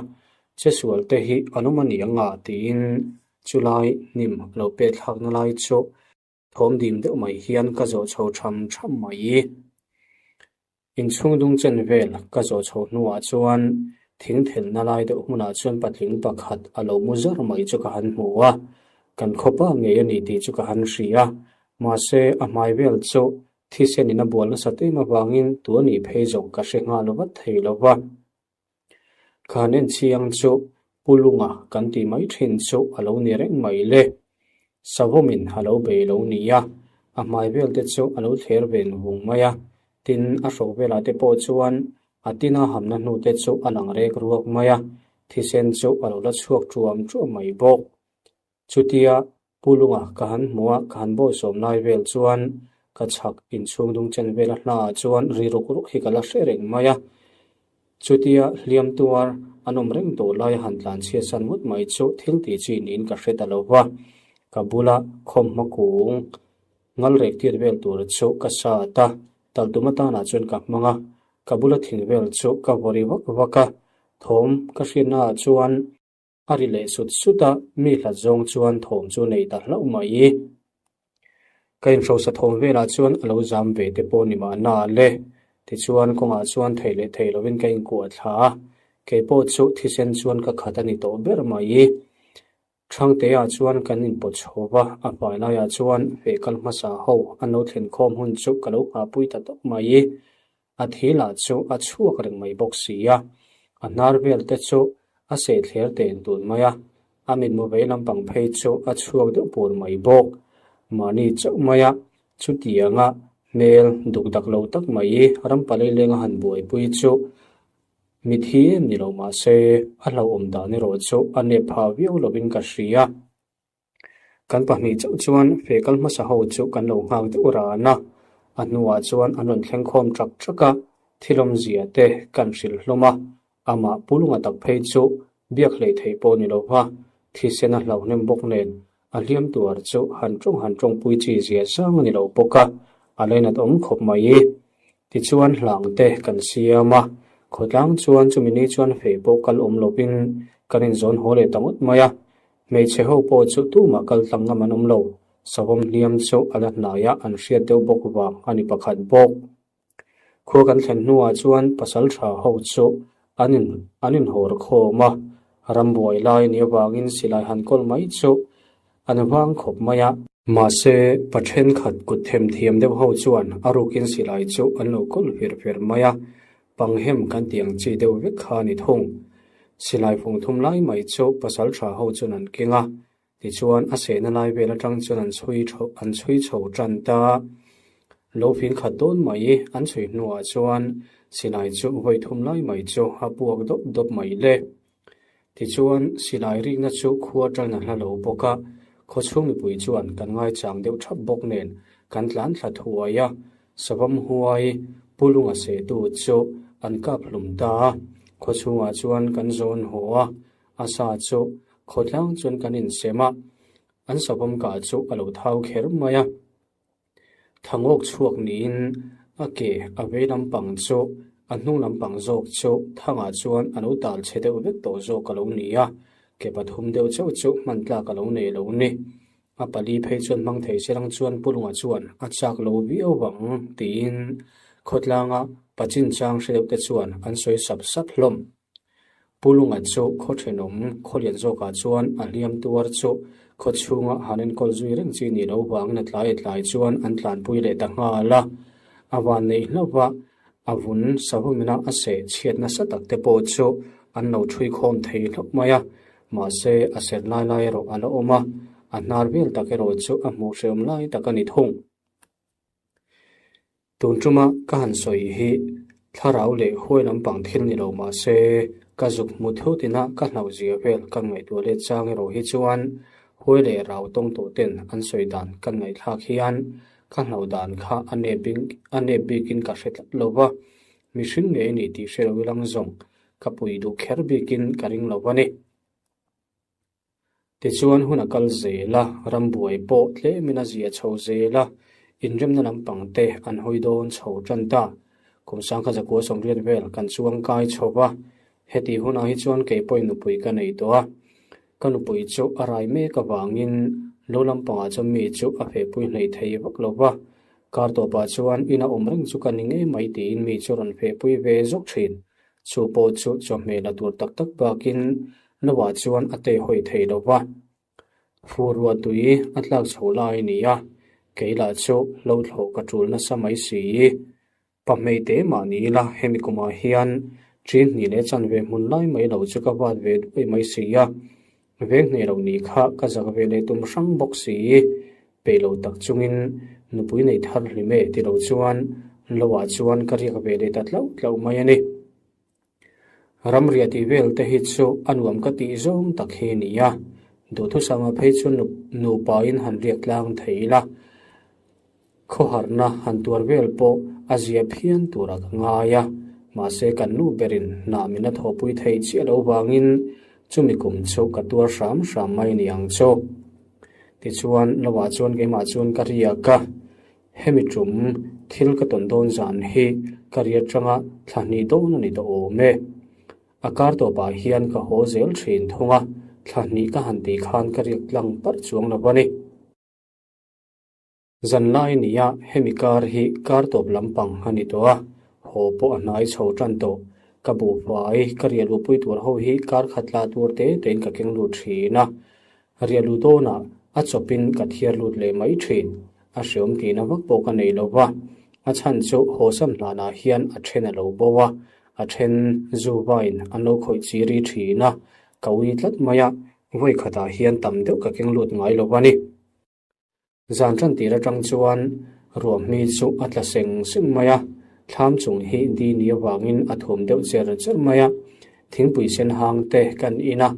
Speaker 1: Che sual te hi an awm a ni ang a tiin chulai hnim a lo pet thlakna lai chu thawm dim deuh mai hian ka zawh chho tham tham mai. Inchhung dung chen vel ka zawh chho hnuah chuan thing thelna lai deuh hmunah chuan patling pakhat a lo mu zar mai chu ka han hmu a, kan khawpa ngei a ni tih chu ka han hria. Mahse, a hmai vel chu thisen in a bual nasat em avangin tu a nih phei zawng ka hre nghal vat thei lo va. Khan en chiang chu Pu Lunga kan tih mai thin chu a lo ni reng mai le. Savawmin a lo bei lo ni a, a hmai vel te chu a lo thler ven vung mai a, tin a hrawk velah te pawh chuan a tina hamna hnu te chu a lang rek ruak mai a, thisen chu a lo la chhuak tuam tuam mai bawk. Chutia Pu Lunga ka han hmuh a, ka han bawisawm lai vel chuan ka chhak inchhung dung chen vela hnaah chuan ri ruk ruk hi ka la hre reng mai a. Chutia hliam tuar an awm reng tawh laia han tlan chhiat san ngawt mai chu thil tih chi niin ka hre ta lo va. Ka bula khawmhma kung ngal rek tir vel tur chu ka sat a, taltum atanah chuan ka hmang a, ka bula thing vel chu ka vaw ri vak vak a, thawm ka hriatnaah chuan A ri leh sut sut a, mi hlat zawng chuan thawm chu nei ta hlauh mai. Ka inhrosa thawm velah chuan a lo zam ve te pawh ni mahna le. Tichuan kawngah chuan thei leh thei lovin ka inkuah thla a, kei pawh chu thisen chuan ka khat a ni tawh ber mai. Thangteah chuan kan inpawt chho va, a hmai laiah chuan vehkal hmasa ho an lo thlen khawm hun chu ka lo nghahpui ta tawp mai. A thi lah chu a chhuak reng mai bawk si a, a hnar vel te chu a seh thler ten tun mai a, a mitmu vei lampang phei chu a chhuak deuh pur mai bawk. Mahni chauh mai a, chutianga hmel duk dak lo tak mai ram palei lenga han buaipui chu mithi em ni lo mah se, a hlauhawm dan erawh chu a nep phah viau lovin ka hria. Kan pahnih chauh chuan fe kal hmasa ho chu kan lo nghak deuh ran a, a hnuah chuan an rawn thleng khawm ṭak ṭak a, thil awmzia te kan hrilh hlawm a, amah Pu Lunga tak phei chu biak hleih theih pawh ni lo va, thisen a hlauh hnem bawk nen a hliam tuar chu han ṭawng han ṭawngpui chi zia zang a ni lo bawk a, a lainat awm khawp mai. Tichuan hlang te kan siam a, khawtlang chuan chumi ni chuan fei pawh kal awm lovin kan inzawn haw leh ta ngawt mai a, Hmeichhe ho pawh chu tumah kal tlang ngam an awm lo, savawm hliam chu a la hnai a, an hriat deuh bawk vang a ni pakhat bawk. Khua kan thlen hnuah chuan pasal tha ho chu an in an inhawr khawm a, rambuai lai ni avangin silai han kawl mai chu an vang khawp mai a. Mahse, pa thenkhat kut them thiam deuh ho chuan a rukin silai chu an lo kawl vir vir mai a, Panghem kan tih ang chi deuh vek kha a ni thung. Silai fung thum lai mai chu pasal tha ho chuan an keng a, tichuan a sehna lai vel atang chuan an chhui chho an chhui chho tan ta. Lo fing khat dawn mai an chhui hnuah chuan silai chu vawi thum lai mai chu a puak dawp dawp mai le. Tichuan silai rikna chu khua tan a hla lo bawk a, khawchhung mipui chuan kan ngaichang deuh thap bawk nen kan tlan thla thuai a, Savam huai Pu Lunga sehtu chu an kap hlum ta a, khawchhungah chuan kan zawn haw a, a sa chu khawtlang chuan kan insem a, an savam kah chu a lo thau kher mai a. Thangawk chhuak niin a ke a vei lampang chu a hnung lampang zawk chu thangah chuan a lo tal chhe deuh vek tawh zawk a lo ni a, ke pathum deuh chauh chu hman tlak a lo nei lo ni. A pali phei chuan hmang thei se lang chuan Pu Lunga chuan a chak lo viau vang tiin khawtlanga pa chinchang hre deuh te chuan an sawi sap sap hlawm. Pu Lunga chu khaw thenawm khaw lian zawkah chuan a hliam tuar chu khaw chhunga han enkawl zui reng chi ni lo vangin a tlai tlai chuan an tlanpui leh ta nghal a. A van neih hlauh a, a vun savawmina a seh chhiat nasa tak te pawh chu an lo thui khawm thei hlauh mai a. Mahse, a ser lai lai erawh a la awm a, a hnar vel tak erawh chu a hmuh hrehawm lai tak a ni thung. Tun tuma ka han sawi hi thlarau leh huai lampang thil ni lo mah se, ka zuk hmu thut ina ka hlauhzia vel kan ngaihtuah let chang erawh hi chuan huai leh rau tawng tawh ten an sawi dan kan ngaihthlak hian ka hlauh dan kha a nep a nep bikin ka hre tlat lo va. Mihring ngei a ni tih hre lo ilang zawng ka pui duh kher bikin ka ring lo a ni. Tichuan hun a kal zel a, rambuai pawh tlemin a zia chho zel a, inremna lampang te an hawi dawn chho tan ta. Kum sangkha zakua sawmriat vel kan chuang kai chho va, hetih hunah hi chuan kei pawhin nupui ka nei tawh a. Ka nupui chu a rai mek avangin lo lampangah chuan mi chu a fehpui hleih thei vak lo va, kar tawpah chuan ina awm reng chu ka ni ngei mai tiin mi chu rawn fehpui ve zawk thin. Chu pawh chu chawhmeh la tur tak tak bakin Noah chuan a tei hawi thei lo va, Fur ruah tui a tlak chho lai a ni a, kei lah chu lo thlawh ka tul nasa mai si. Pahmei te mah ni ila hemi kumah hian ṭin hnih leh chanve hmun lai mai lo chu ka vat ve duai mai si a, veng hneh lo ni kha ka zak ve leh tum hrang bawk si. Peih lo tak chungin nupui nei thar hlim e ti lo chuan Loah chuan ka riak ve leh ta tlauh tlauh mai a ni. Ramriah tih vel te hi chu a nuam ka tih zawng tak hi a ni a, duhthusama phei chu nupa in han riak tlang thei ila, khawharna han tuar vel pawh a zia phian turah ka ngai a, mahse kan nu berin hna min a thawhpui thei chiah lo vangin chumi kum chu ka tuar hram hram mai a ni ang chu. Tichuan, lovah chuan keimah chuan ka riak a. Hemi tum thil ka tawn dawn zan hi ka ri atanga thla hnih dawn a ni tawh awm e. A kar tawpah hian ka haw zel thin thung a, thla hnih ka han tih khan ka riak tlang parh chuang lo a ni. Zan lai nia hemi kar hi kar tawp lampang a ni tawh a, haw pawh a hnai chho tan tawh. Ka buhfai ka riah luhpui tur ho hi kar khat la tur te tein ka keng lut thin a, Riah lu dawnah a chawpin ka thiar lut leh mai thin. A hreawm tihna vak pawh ka nei lo va, a chhan chu hawsam hlanah hian a then a lo bo a, a then zu vain an lo khawih chiri thin a, ka ui tlat mai a, vawi khatah hian tam deuh ka keng lut ngai lo a ni. Zan tan tir atang chuan ruahmi chu a tla seng seng mai a, thlam chung hi di ni avangin a thum deuh cher cher mai a, thingpui sen hang te kan in a,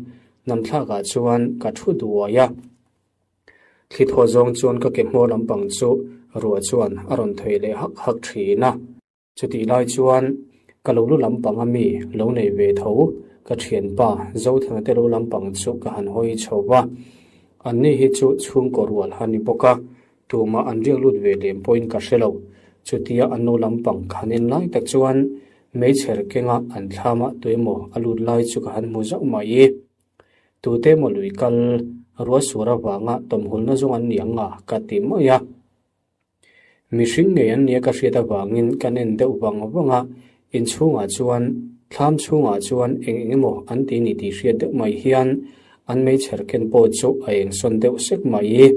Speaker 1: namthlakah chuan ka thu duai a. Thli thaw zawng chuan ka ke hmawr lampang chu ruah chuan a rawn thei leh hak hak thin a. Chutih lai chuan ka lo lu lampang a mi lo nei ve tho, ka thianpa Zothana te lo lampang chu ka han hawi chho va. Anni hi chu chhungkaw rual a ni bawk a, tumah an riak lut ve lem pawhin ka hre lo. Chutia an lo lampang ka han en lai tak chuan meichher kenga an thlamah tuemaw a lut lai chu ka han hmu zauh mai. Tute emaw lui kal ruahsur avanga tawmhulna zawng an ni ang a ka ti mai a. Mihring ngei an nia ka hriat avangin kan en deuh vang vang a, inchhungah chuan thlam chhungah chuan eng eng emaw an ti ni tih hriat deuh mai hian an meichher ken pawh chu a eng sawn deuh sek mai.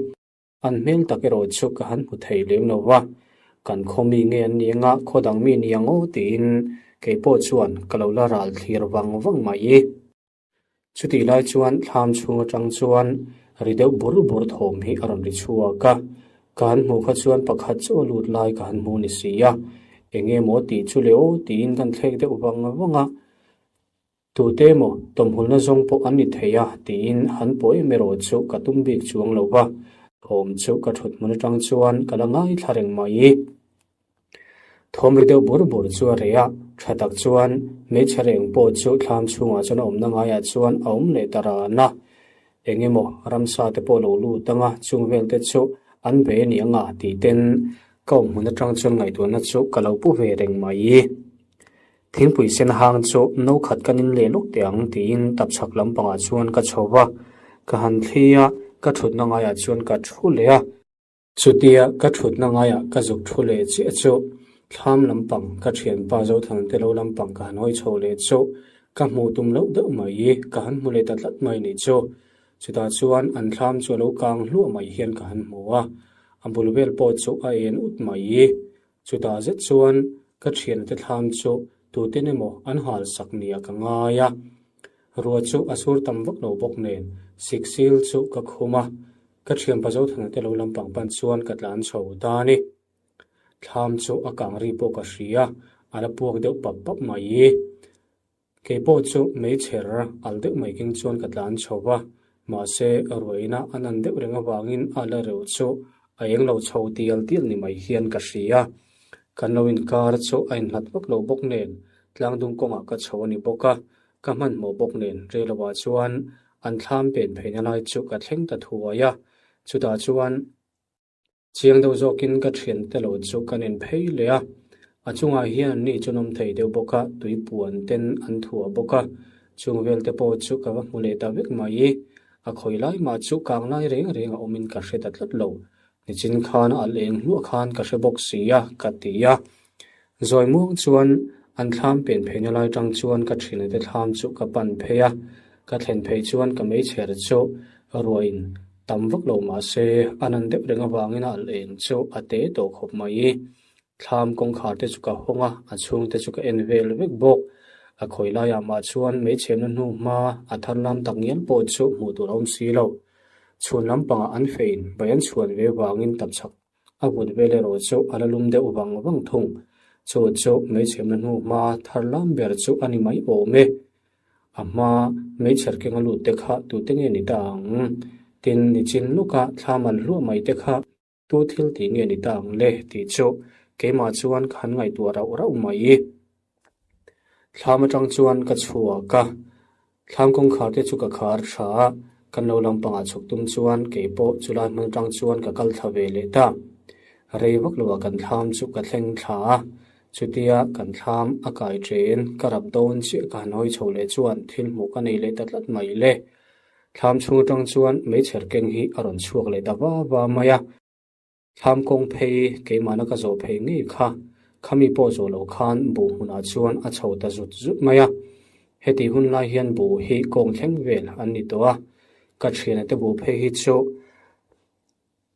Speaker 1: An hmel tak erawh chu ka han hmu thei lem lo va, kan khaw mi nge an ni anga khaw dang mi ni ang aw tiin kei pawh chuan ka lo la ral thlir vang vang mai. Chutih lai chuan thlam chhung atang chuan ri deuh bur bur thawm hi a rawn ri chhuak a, ka han hmuh kha chuan pakhat chu a lut lai ka han hmu ni si a, eng emaw tih chu le aw tiin kan thlek deuh vang vang a, tute emaw tawmhulna zawng pawh an ni thei a tiin han pawh em erawh chu ka tum bik chuang lo va, thawm chu ka thut hmun atang chuan ka la ngaithla reng mai. Thawm ri deuh bur bur chu a reh a, tha tak chuan hmeichhe reng pawh chu thlam chhungah chuan a awmna ngaiah chuan a awm leh ta ran a. Eng emaw ramsa te pawh lo lut anga chung vel te chu an ve a ni anga tih ten ka awm hmun atang chuan ngaihtuahna chu ka lo pu ve reng mai. Thingpui sen hang chu no khat kan in leh lawk teh ang tiin tapchhak lampangah chuan ka chho va, ka han thli a, ka thutna ngaiah chuan ka thu leh a. Chutia ka thutna ngaiah ka zuk thu leh chiah chu thlam lampang ka thianpa Zothang te lo lampang ka han hawi chho leh chu ka hmuh tum loh deuh mai i ka han hmu leh ta tlat mai nih chu. Chutah chuan an thlam chu a lo kang hluah mai hian ka han hmu a, a bul vel pawh chu a en ut mai i chutah zet chuan ka thiana te thlam chu tuten emaw an hal sak nia ka ngai a. Ruah chu a sur tam vak lo bawk nen siksil chu ka khum a, Ka thianpa Zothana te lo lampang pan chuan ka tlan chho ta a ni. Thlam chu a kang ri pawh ka hria, a la puak deuh pap pap mai. Kei pawh chu meichher al deuh mai keng chuan ka tlan chho va, mahse ruaina a nan deuh reng avangin a la reuh chu a eng lo chho tial tial ni mai hian ka hria. Kan lo inkar chu a inhlat vak lo bawk nen tlangdung kawngah ka chho a ni bawk a, ka hmanhmawh bawk nen reiloah chuan an thlam pen pheina lai chu ka thleng ta thuai a, chutah chuan Chiang deuh zawkin ka thiante lo chu kan en phei leh a, a chungah hian an ni chu an awm thei deuh bawk a, tui puan ten an thuah bawk a, chung vel te pawh chu ka va hmu leh ta vek mai. A khawi lai mah chu kang lai reng reng a awmin ka hre ta tlat lo, nichin khan a leng hluah khan ka hre bawk si a, ka ti a. Zawi muang chuan an thlam pen pheina lai tang chuan ka thiante thlam chu ka pan phei a, ka thlen phei chuan ka meichher chu ruahin tam vak lo mah se a nan deuh reng avangin a alh eng chu a te tawh khawp mai. Thlam kawngkhar te chu ka hawng a, a chhung te chu ka en vel vek bawk. A khawi laiah mah chuan meichherna hnu hma a thar lam tak ngial pawh chu hmuh tur a awm si lo. Chhun lampangah an fein bai an chhuan ve vangin tapchhak A vut vel erawh chu a la lum deuh vang vang thung. Chu chu meichherna hnu hma thar lam ber chu a ni mai awm e. A hma meichher keng a lut te kha tute nge ni ta ang? Tin, nichin lawka thla mal hluah mai te kha tu thil tih nge ni ta ang le tih chu keimah chuan ka han ngaihtuah rauh rauh mai. Thlam atang chuan ka chhuak a, thlam kawngkhar te chu ka khar tha a, kan lo lampangah chhuk tum chuan kei pawh chulai hmun atang chuan ka kal thla ve leh ta. Rei vak loah kan thlam chu ka thleng thla a, chutia kan thlam a kai chen ka rap dawn chiah ka han hawi chho leh chuan thil hmuh ka nei leh ta tlat mai le. Thlam chhung atang chuan meichher keng hi a rawn chhuak leh ta va va mai a. Thlam kawng phei keimahna ka zawh phei ngei kha, khami pawh zawh loh khan buh hmunah chuan a chho ta zut zut mai a. Heti hun lai hian buh hi kawng thleng vel an ni tawh a, ka thiana te buh phei hi chu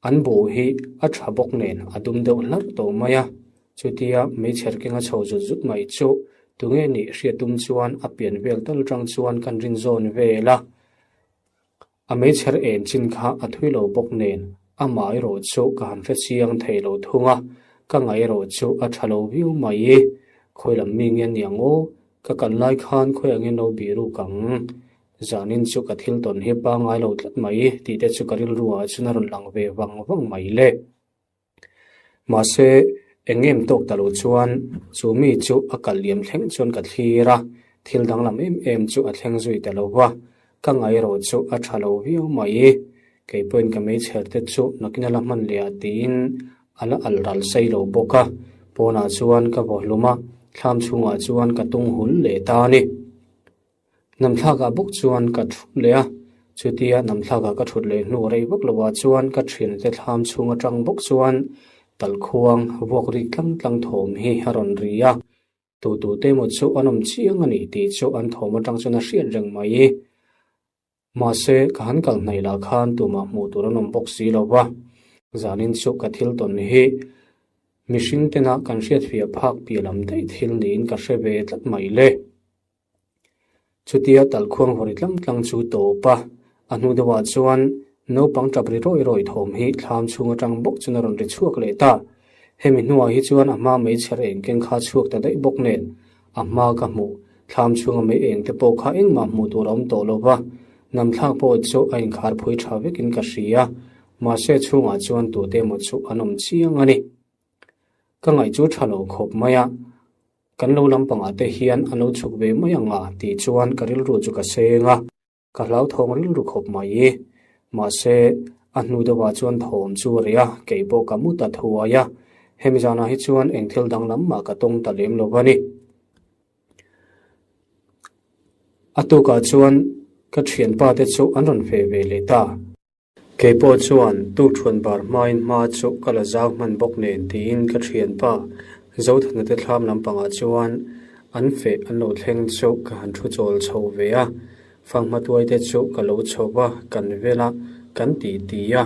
Speaker 1: an buh hi a tha bawk nen a dum deuh hlarh tawh mai a. Chutia meichher keng a chho zut zut mai chu tunge nih hriat tum chuan a pian vel tal tang chuan kan rin zawn vel a. A meichher en chin kha a thui lo bawk nen amah erawh chu ka han hre chiang thei lo thung a, ka ngaih erawh chu a tha lo viau mai i, khawi lam mi nge aniang aw, ka kal lai khan khawi angin lo bih ruk ang, zanin chu ka thil tawn hi pangngai lo tlat mai tih te chu ka rilru ah chuan a rawn lang ve vang vang mai le. Mahse, eng em tawk ta lo chuan chu mi chu a kal liam thleng chuan ka thlir a, thil danglam em em chu a thleng zui ta lo va, ka ngaihrawh chu a tha lo viau mai. Kei pawhin ka meichher te chu nakin a la hman leh ah tiin a la al ral sei lo bawk a, pawnah chuan ka vaw hlum a, thlam chhungah chuan ka tung hul leh ta a ni. Namthlakah bawk chuan ka thut leh a, chutia namthlakah ka thut leh hnu rei vak lovah chuan ka thiante thlam chhung atang bawk chuan talkhuang vuak rik tlang tlang thawm hi a rawn ri a, tu tu te emaw chu an awm chiang a ni tih chu an thawm atang chuan a hriat reng mai. Mahse, ka han kal hnaih lah khan tumah hmuh tur an awm bawk si lo va, zanin chu ka thil tawn hi mihring tena kan hriatfiah phak piah lam daih thil niin ka hre ve tlat mai le. Chutia talkhuang vawri tlang tlang chu tawp a, a hnu deuhah chuan naupang tap ri rawi rawi thawm hi thlam chhung atang bawk chuan a rawn ri chhuak leh ta. Hemi hnuah hi chuan a hma meichher eng keng kha chhuak ta daih bawk nen a hma ka hmuh thlam chhunga mei eng te pawh kha engmah hmuh tur a awm tawh lo va, namthlak pawh chu a inkhar phui tha vekin ka hria, mahse chhungah chuan tute emaw chu an awm chiang a ni. Ka ngaih chu tha lo khawp mai a. Kan lo lampangah te hian an lo chhuk ve mai ang a tih chuan ka rilru chu ka seng a, ka hlauthawng rilru khawp mai. Mahse, a hnu deuhah chuan thawm chu a reh a, kei pawh ka mu ta thuai a. Hemi zanah hi chuan eng thil danglam mah ka tawng ta lem lo a ni. A tukah chuan ka thianpa te chu an rawn feh ve leh ta. Kei pawh chuan tukṭhuan bar hmain hma chu ka la zau hman bawk nen tiin ka ṭhianpa Zothana te thlam lampangah chuan an feh an lo thleng chu ka han thu chawl chho ve a, fanghma tuai te chu ka lo chho va, kan vel a, kan ti ti a.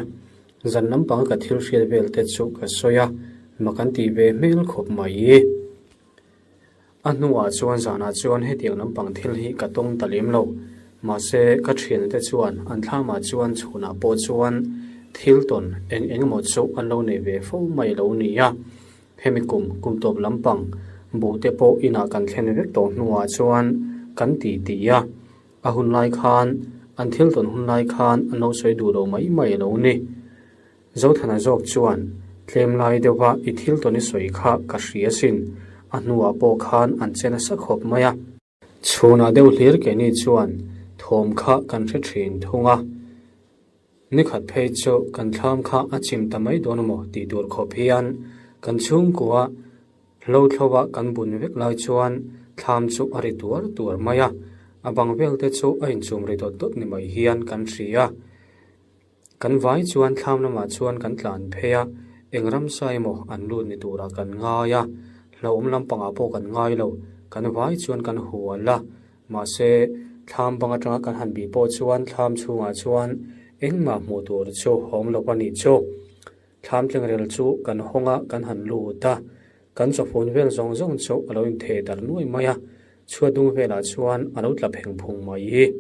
Speaker 1: Zan lampanga ka thil hriat vel te chu ka sawi a, mak an tih ve hmel khawp mai. A hnuah chuan zanah chuan hetiang lampang thil hi ka tawng ta lem lo. Mahse, ka thiante chuan an thlamah chuan chhunah pawh chuan thil tawn eng eng emaw chu an lo nei ve fo mai lo nia. Hemi kum kum tawp lampang buh te pawh inah kan thlen vek tawh hnuah chuan kan ti ti a. A hun lai khan, an thil tawn hun lai khan an lo sawi duh lo mai mai lo ni. Zothana zawk chuan Tlem lai deuha i thil tawn i sawi kha ka hria sin, a hnuah pawh khan an che nasa khawp mai a. Chhunah deuh hlir keini chuan thawm kha kan hre thin thung a, nikhat phei chu kan thlam kha a chim ta mai dawn maw tih tur khawp hian kan chhungkua hlo thlova kan bun vek lai chuan thlam chu a ri tuar tuar mai a, a bang vel te chu a inchum ri dawt dawt ni mai hian kan hria. Kan vai chuan thlam lamah chuan kan tlan phei a, eng ramsa emaw an lut ni turah kan ngai a, hlauhawm lampangah pawh kan ngai lo, kan vai chuan kan hual a, mahse thlam bang atanga kan han bih pawh chuan thlam chhungah chuan engmah hmuh tur chu a awm lo a nih chu. Thlam tlengrel chu kan hawng a, kan han lut a, kan chawfun vel zawng zawng chu a lo intheh darh nuai mai a, chhuat dung velah chuan a lo tla pheng phung mai.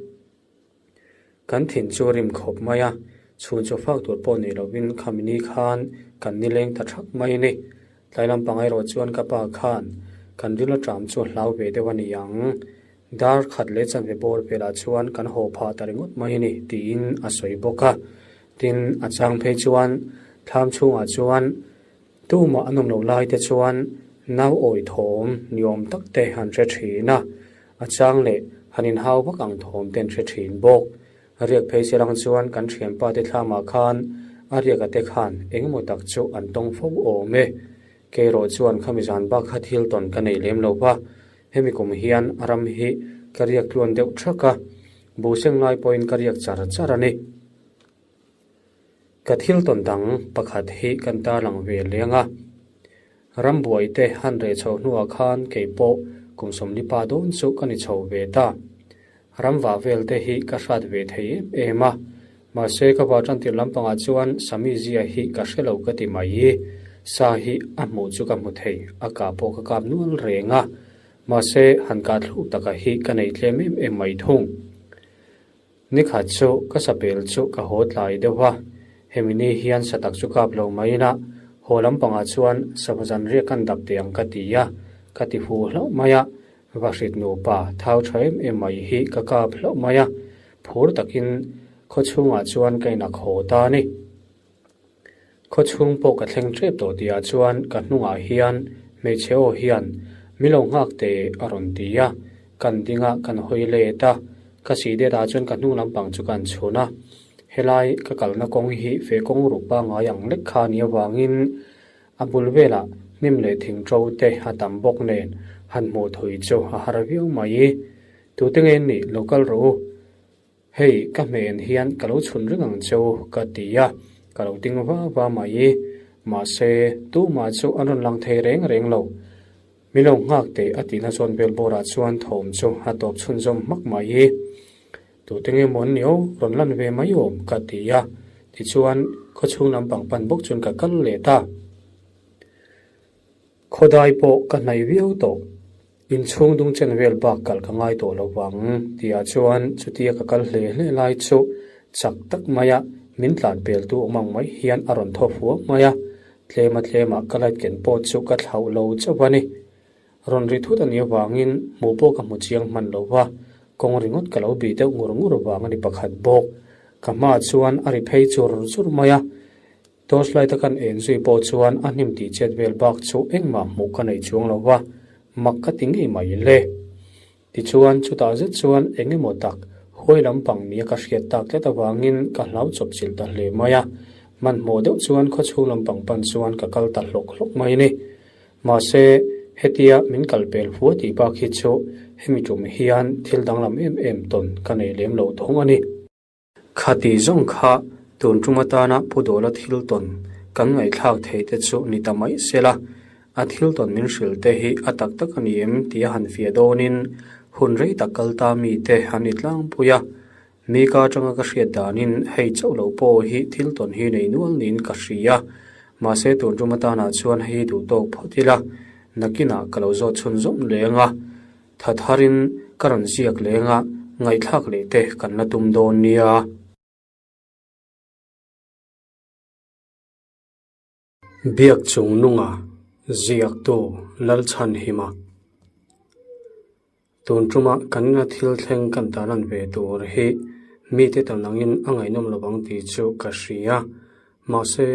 Speaker 1: Kan thin chu rim khawp mai a, chhun chu fak tur pawh nei lovin khami ni khan kan nileng ta thak mai a ni. Tlai lampang erawh chuan ka pa khan kan ril aṭam chu hlau ve deuh a ni ang. Dar khat leh chanve bawr velah chuan kan haw phah ta ringawt mai a ni tiin a sawi bawk a. Tin, a chang phei chuan thlam chhungah chuan Tumah an awm loh lai te chuan nau awi thawm ni awm tak te han hre thin a, a chang leh han inhau vak ang thawm te an hre thin bawk. Riak phei se lang chuan kan thianpa te thlamah khan a riaka te khan engemaw tak chu an tawng fo awm e. Keirawh chuan khami zan bak kha thil tawn ka nei lem lo va, hemi kum hian a ram hi ka riak tluan deuh thak a, buhseng lai pawhin ka riak char char a ni. Ka thil tawn dang pakhat hi kan tarlang ve leng a, rambuai te han reh chho hnuah khan kei pawh kum sawmlipa dawn chu ka ni chho ve ta. Ramvah vel te hi ka hrat ve thei em em a, mahse ka va tan tir lampangah chuan Sami zia hi ka hre lo ka ti mai. Sa hi a hmuh chu ka hmu thei, a kah pawh ka kap nual reng a, mahse han kah thluk taka hi ka nei tlem em em mai thung. Nikhat chu ka sapel chu ka haw tlai deuh a, hemi ni hian satak chu kap lo mai ila, haw lampangah chuan sava zan riak kan dap teh ang ka ti a, ka ti hu hlauh mai a, vahrit nupa thau tha em em mai hi ka kap hlauh mai a, phur takin khaw chhungah chuan ka inak haw ta a ni. Khaw chhung pawh ka thleng tep tawh tihah chuan ka hnungah hian hmeichhe aw hian mi lo nghak teh a rawn ti a, kan ding a kan hawi let a, ka sih det ah chuan ka hnung lampang chu kan chhun a, helai ka kalna kawng hi feh kawng ruk pangngai ang lek kha a nih avangin a bul velah hnim leh thing ṭo te a tam bawk nen han hmuh thui chu a har viau mai. Tute nge nih lo kal rawh u. Hei, ka hmel hian ka lo chhun reng ang che u, ka ti a, ka lo ding va va mai. Mahse, tumah chu an rawn lang thei reng reng lo. Mi lo nghak teh a tihna chuan bel bawrah chuan thawm chu a tawp chhunzawm hmak mai. Tute nge maw an ni aw, rawn lan ve mai awm, ka ti a. Tichuan, khawchhung lampang pan bawk chuan ka kal leh ta. Khawdai pawh ka hnaih viau tawh. Inchhung dung chen vel bak kal ka ngai tawh lo vang tihah chuan chutia ka kal hle hle lai chu chak tak maia min tlan peltu awm ang mai hian a rawn thaw fuak mai a, tlema tlemah ka light ken pawh chu ka thlauh lo chauh a ni. Rawn ri thut a nih avangin hmuh pawh ka hmu chiang hman lo va, kawng ringawt ka lo bih deuh ngur ngur vang a ni pakhat bawk. Ka hmaah chuan a ri phei chur chur mai a. Torch light a kan en zui pawh chuan a hnim tih chet vel bak chu engmah hmuh ka nei chuang lo va, mak ka ti ngei mai le. Tichuan chutah zet chuan eng emaw tak huai lampang nia ka hriat tak tlat avangin ka hlau chawp chilh ta hle mai a, hmanhmawh deuh chuan khawchhung lampang pan chuan ka kal ta hlawk hlawk mai a ni. Mahse, hetia min kal pel fua tih bak hi chu hemi tum hian thil danglam em em tawn ka nei lem lo thung a ni. Khati zawng kha tun tum atana Pu Dawla thil tawn kan ngaihthlak thei te chu ni ta mai se la, a thil tawn min hrilh te hi a tak tak a ni em tih a han fiah dawnin hun rei tak kal ta mi te an ni tlangpui a. Mi ka atanga ka hriat danin hei chauh loh pawh hi thil tawn hi nei nual niin ka hria. Mahse tun tum atanah chuan hei duh tawk phawt ila, nakinah ka lo zawt chhun zawm leng a. Tha tharin ka rawn ziak leng a, ngaihthlak leh te kan la tum dawn nia. Biak chung nunga ziaktu Lalchhanhima Tun tuma kan ina thil thleng kan tarlan ve tur hi mite tan angin a ngaihnawm lo ang tih chu ka hria. Mahse.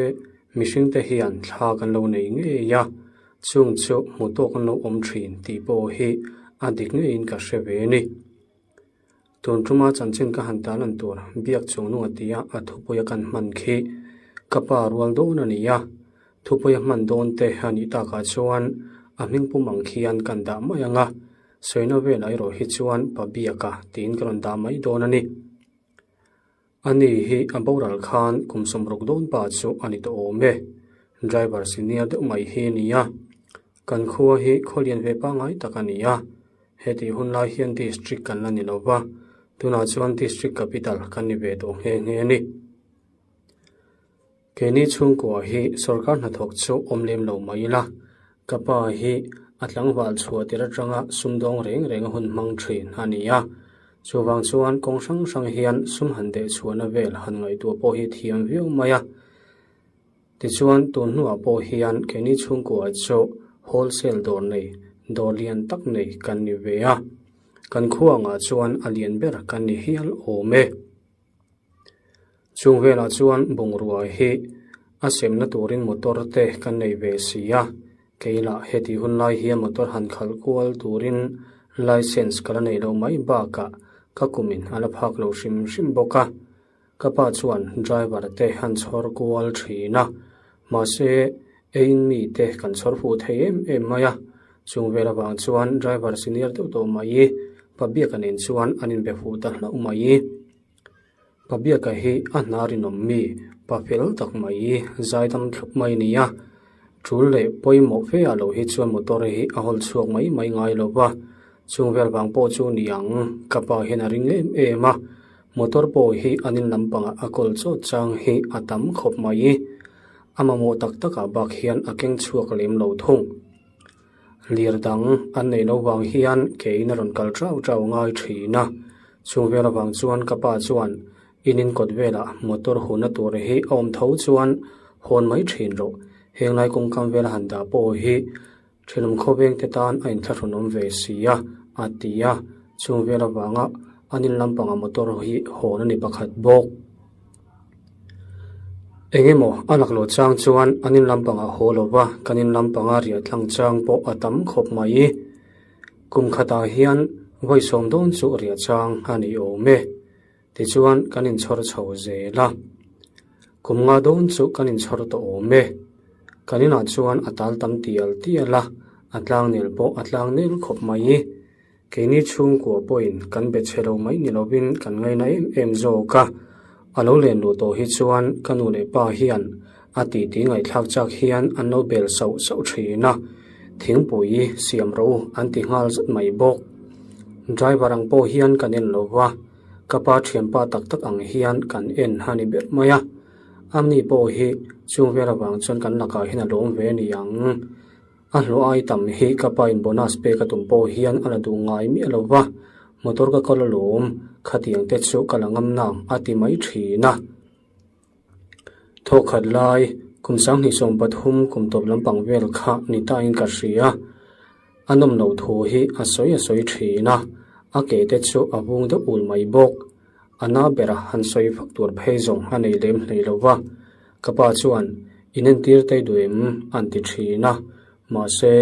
Speaker 1: Mihringte hian thla kan lo nei ngei a, chung chu hmu tawk an lo awm thin tih pawh hi a dik ngeiin ka hre ve a ni. Tun tuma chanchin ka han tan an tur biak chung nung a tia a thupuia kan hman khi ka pa rual dawn a ni a, thupuia hman dawn te a nih takah chuan a hming pum ang khian kan dah mai ang a, sawina velah erawh hi chuan pa biaka tiin ka rawn dah mai dawn a ni. Ani hi a boral khan kum 60 dawn pa chu a ni tawh awm e. Driver senior deuh mai hi a ni a. Kan khua hi khaw lian ve pangngai tak a ni a. Hetih hun lai hian district kan la ni lo va, tunah chuan district capital kan ni ve tawh nghe nghe a ni. Keini chhungkua hi sorkar hnathawk chu awm lem lo mai ila, ka pa hi a tlangval chhuah tir atanga sumdawng reng reng a hun hmang thin a ni a. Chuvang chuan kawng hrang hrang hian sum han deh chhuahna vel han ngaihtuah pawh hi thiam viau mai a. Tichuan tun hnuah pawh hian keini chhungkua chu wholesale dawr nei, dawr lian tak nei kan ni ve a. Kan khuangah chuan a lian ber kan ni hial awm e. Chung velah chuan bungrua hi a semna turin motor te kan nei ve si a, keilah heti hun lai hian motor han khalh kual turin licence ka la nei lo mai bakah ka kumin a la phak lo hrim hrim bawk a. Ka pa chuan driver te han chhawr kual thin a, mahse eiin mi te kan chhawr fuh thei em em mai a, chung vel avang chuan driver senior deuh tawh mai pa biaka nen chuan an inbe fuh ta hlauh mai. Pa biaka hi a hna rinawm mi pa fel tak mai zaidam thlup mai a ni a, tul leh pawimawh fe ah loh hi chuan motor hi a hawl chhuak mai mai ngai lo va, chung vel vang pawh chu ni ang ka pa hian a ring em em a, motor pawh hi an in lampangah a kawl chawt chang hi a tam khawp mai, a mamawh tak takah bak hian a keng chhuak lem lo thung. Lir dang an neih loh vang hian keiin a rawn kal chau chau ngai thin a, chung vel avang chuan ka pa chuan in in kawt velah motor hunna tur hi a awm tho chuan hawn mai thin rawh, heng lai kawngkam vela han dah pawh hi thenawm khawveng te tan a inthlahrun awm ve si a, a ti a, chung vel avanga an in lampangah motor hi hawn a ni pakhat bawk. Eng emaw a lak loh chang chuan an in lampangah haw lo va, kan in lampanga riah tlang chang pawh a tam khawp mai. Kum khatah hian vawi sawm dawn chu riah chang a ni awm e. Tichuan kan inchhawr chho zel a. Kum nga dawn chu kan inchhawr tawh awm e. Kan inah chuan a tal tam tial tial a, a tlangnel pawh a tlangnel khawp mai. Keini chhungkua pawhin kan be chhe lo mai ni lovin kan ngaina em em zawk a, a lo len luh tawh hi chuan ka nu leh pa hian a titi ngaihthlak chak hian an lo bel sauh sauh thin a, thingpui siam rawh u an ti nghal zat mai bawk. Driver ang pawh hian kan en lo va, ka pa thianpa tak tak ang hian kan en a ni ber mai a, amni pawh hi chung vel avang chuan kan lakah hian a lawm ve a ni ang. A hlawh ai tam hi ka pa in bonus pek a tum pawh hian a la duh ngai miah lo va, motor ka kal alawm, khatiang te chu ka la ngam nang a ti mai thin a. Thawkhat lai, kum 2013 kum tawp lampang vel kha ni ta in ka hria. A nawm loh thu hi a sawi a sawi thin a, a ke te chu a vung deuh ul mai bawk. A na bera han sawi vak tur phei zawng a nei lem hlei lo va. Ka pa chuan, Inentir te duh em? an ti thin a. Mahse,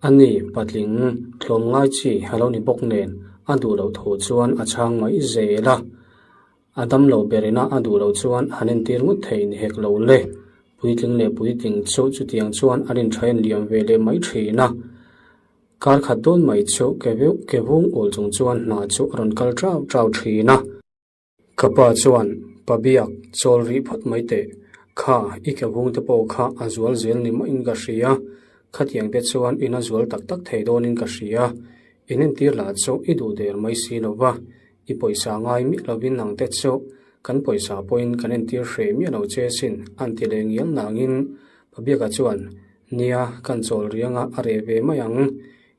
Speaker 1: a ni patling tlawmngai chi a lo ni bawk nen a duh loh thu chuan a chhang mai zel a. A damlo berina a duh loh chuan han entir ngawt thei ni hek lo le. Puitling leh puitling chu chutiang chuan an inthain liam ve leh mai thin a. Kar khat dawn mai chu ke veuh ke vung ul chung chuan hna chu a rawn kal chau chau thin a. Ka pa chuan, Pa biak, chawl rih phawt mai teh. Kha, i ke vung te pawh kha a zual zel ni mawhin ka hria. Khatiang te chuan in a zual tak tak thei dawnin ka hria. In entir lah chu i duh der mai si lo va. I pawisa ngai miah lovin nang te chu kan pawisa pawhin kan entir hreh miah lo che sin, an ti leh ngial nangin Pa biaka chuan, Nia, kan chawl rianga a reh ve mai ang.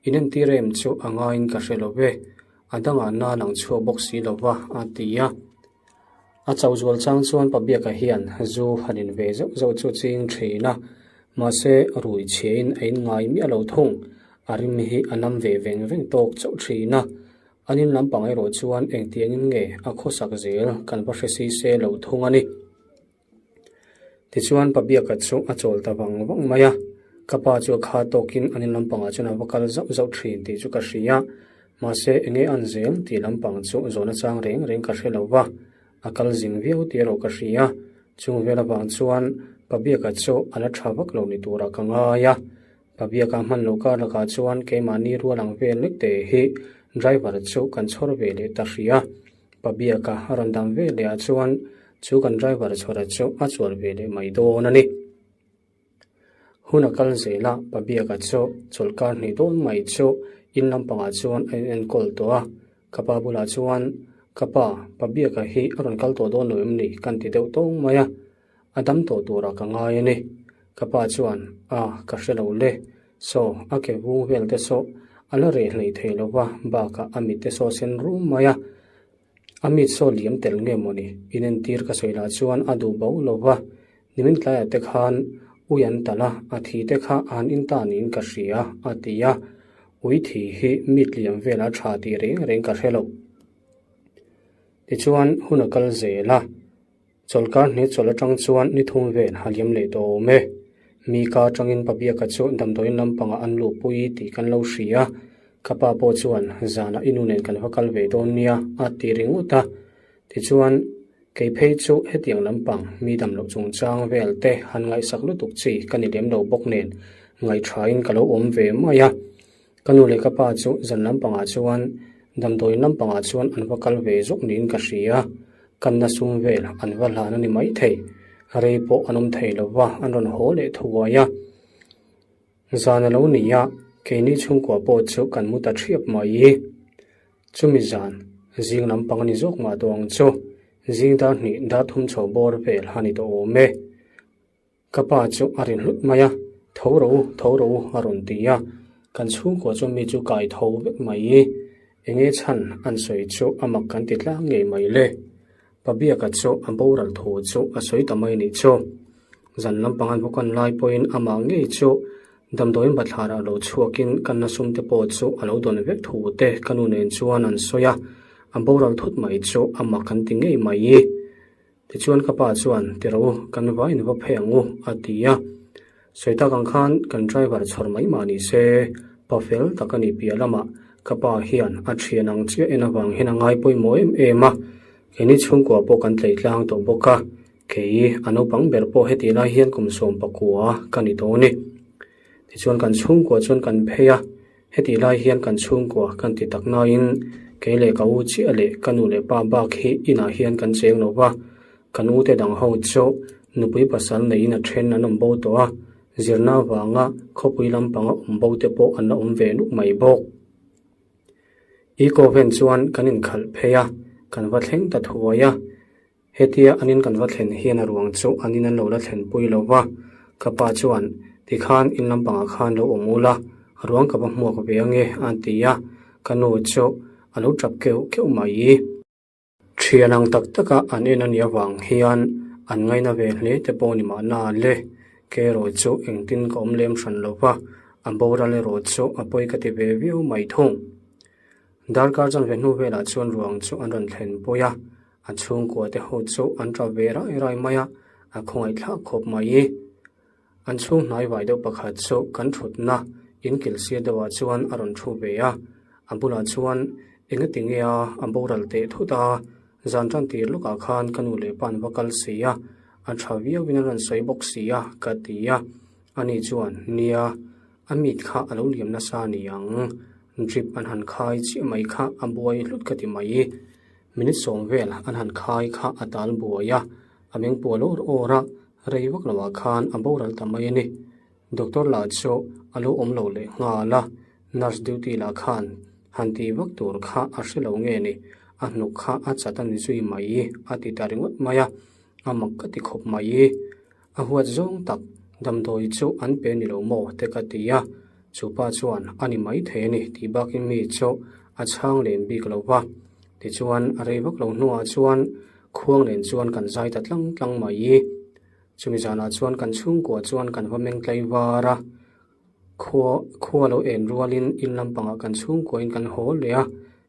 Speaker 1: In entir em chu a ngaiin ka hre lo ve. A dangah na lang chhuak bawk si lo va, a ti a. A chauh zual chang chuan Pa Biaka hian zu han in ve zauh zauh chu ching thin a, mahse rui chhiain a in ngai miah lo thung. A rim hi a nam ve veng veng tawk chauh thin a. An in lampang erawh chuan engtiangin nge a khawsak zel kan va hre si se lo thung a ni. Tichuan Pa Biaka chu a chawl ta vang vang mai a, ka pa chu a kha tawkin an in lampangah chuan a va kal zauh zauh thin tih chu ka hria. Mahse enge an zel tih lampang chu zawhna chang reng reng ka hre lo va, a kal zing viau tih erawh ka hria. Chung vel avang chuan Pa Biaka chu a la tha vak lo ni turah ka ngai a. Pa Biaka hman loh kar lakah chuan keimahni rual ang vel lek te hi driver chu kan chhawr ve leh ta hria. Pa Biaka a rawn dam ve leh ah chuan chu kan driver chhawra chu a chual ve leh mai dawn a ni. Hun a kal zel a, Pa Biaka chu chawlhkar hnih dawn mai chu in lampangah chuan a in enkawl tawh a. Ka pa bulah chuan, Ka pa, Pa Biaka hi a rawn kal tawh dawn lo em ni? kan ti deuh tawng mai a. A dam tawh turah ka ngai a ni. Ka pa chuan, A, ka hre lo le. Saw, a ke vung vel te saw a la reh hlei thei lo va, bakah a mit te saw sen rum mai a. A mit saw liam tel nge mawni? Inentir ka sawi lah chuan a duh bo lo va. Nimin tlaiah te khan ui an talh a, a thi te kha a han in ta niin ka hria, a ti a. Ui thi hi mit liam velah tha tih reng reng ka hre lo. Tichuan, hun a kal zel a. Chawlhkar hne chawlh atang chuan ni thum vel a liam leh tawh awm e. Mi ka atangin Pabiaka chu damdawiin lampangah an luhpui tih kan lo hria. Ka pa pawh chuan zanah i nu nen kan va kal ve dawn nia a ti ringawt a. Tichuan, kei phei chu hetiang lampang mi damloh chungchang vel te han ngaihsak lutuk chi ka ni lem lo bawk nen ngaihṭhain ka lo awm ve mai a. Ka nu leh ka pa chu zan lampangah chuan damdawiin lampangah chuan an va kal ve zawk niin ka hria. Kanna sum vel an va hlan a ni maithei. Rei pawh an awm thei lo va, an rawn haw leh thuai a. Zan a lo ni a, keini chhungkua pawh chu kan mu ta thiap mai. Chumi zan, zing lampang a ni zawk mah tawh ang chu. Zing dar hnih dar thum chho bawr vel a ni tawh awm e. Ka pa chu a rin hlut mai a, Tho rawh u, tho rawh u a rawn ti a. Kan chhungkua chuan mi chu kai tho vek mai. Enge chhan an sawi chu a mak kan ti tlang ngei mai le. Pa Biaka chu a boral thu chu a sawi ta mai nih chu. Zan lampang an bawk an lai pawhin amah ngei chu damdawiin bathlarah lo chhuakin kan na sum te pawh chu a lo dawn vek thu te ka nu nen chuan an sawi a. A boral thut mai chu a mak kan ti ngei mai. Tichuan ka pa chuan, Ti rawh u, kan va in va phei ang u, a ti a. Sawi tak ang khan kan driver chhawr mai mah ni se, pa fel tak a ni piah lamah ka pa hian a thian ang chiah en avang hian a ngai pawimawh em em a. Keini chhungkua pawh kan tlei tlang tawh bawk a, kei a naupang ber pawh heti lai hian kum 19 ka ni tawh a ni. Tichuan kan chhungkua chuan kan phei a. Hetih lai hian kan chhungkua kan ti tak nain kei leh ka u chiah leh ka nu leh pa bak hi inah hian kan cheng lo va, kan ute dang ho chu nupui pasal neiin a then an awm bo tawh a, zirna avanga khawpui lampanga awm bo te pawh an la awm ve nuk mai bawk. Eco van chuan kan inkhalh phei a, kan va thleng ta thuai a. Hetia an in kan va thlen hian a ruang chu an in an lo la thlenpui lo va, ka pa chuan, Tikhan in lampangah khan lo awm ula, a ruang ka va hmuak ve ange a ti a, ka nu chu a lo tap keuh keuh mai. Thian ang tak taka an en a nih avang hian an ngaina ve hle te pawh ni mahna le, kei erawh chu engtin ka awm lem hran lo va, a boral erawh chu a pawi ka ti ve viau mai thung. Darkar chanve hnu velah chuan ruang chu an rawn thlenpui a, A chhungkua te ho chu an tap ve rai rai mai a, a khawngaih thlak khawp mai. An chhung hnai vai deuh pakhat chu kan thutna in kil sir deuhah chuan a rawn thu ve a, a bulah chuan enga ti nge a a boral teh thut a, zan tan tir lawkah khan ka nu leh pa an va kal si a, a tha viauin an rawn sawi bawk si a ka ti a, ani chuan nia a mit kha a lo liam nasa a ni ang, drip an han khai chiah mai kha a buai hlut ka ti mai. Minute sawm vel an han khai kha a tal buai a, a meng pual awr awr a, rei vak loah khan a boral ta mai a ni. Doctor lah chu a lo awm lo leh nghal a, nurse duty lah khan han tih vak tur kha a hre lo nge ni, a hnuk kha a chat a ni zui mai a ti ta ringawt mai a, a mak ka ti khawp mai. A huat zawng tak, damdawi chu an pe ni lo maw te ka ti a, chu pa chuan a ni mai thei a ni tih bakin mi chu a chhang len bik lo va. Tichuan a rei vak lo hnuah chuan khuang nen chuan kan zai ta tlang tlang mai. Chumi zanah chuan kan chhungkua chuan kan va meng tlai var a, khua khua lo en rualin in lampangah kan chhungkuain kan haw leh a,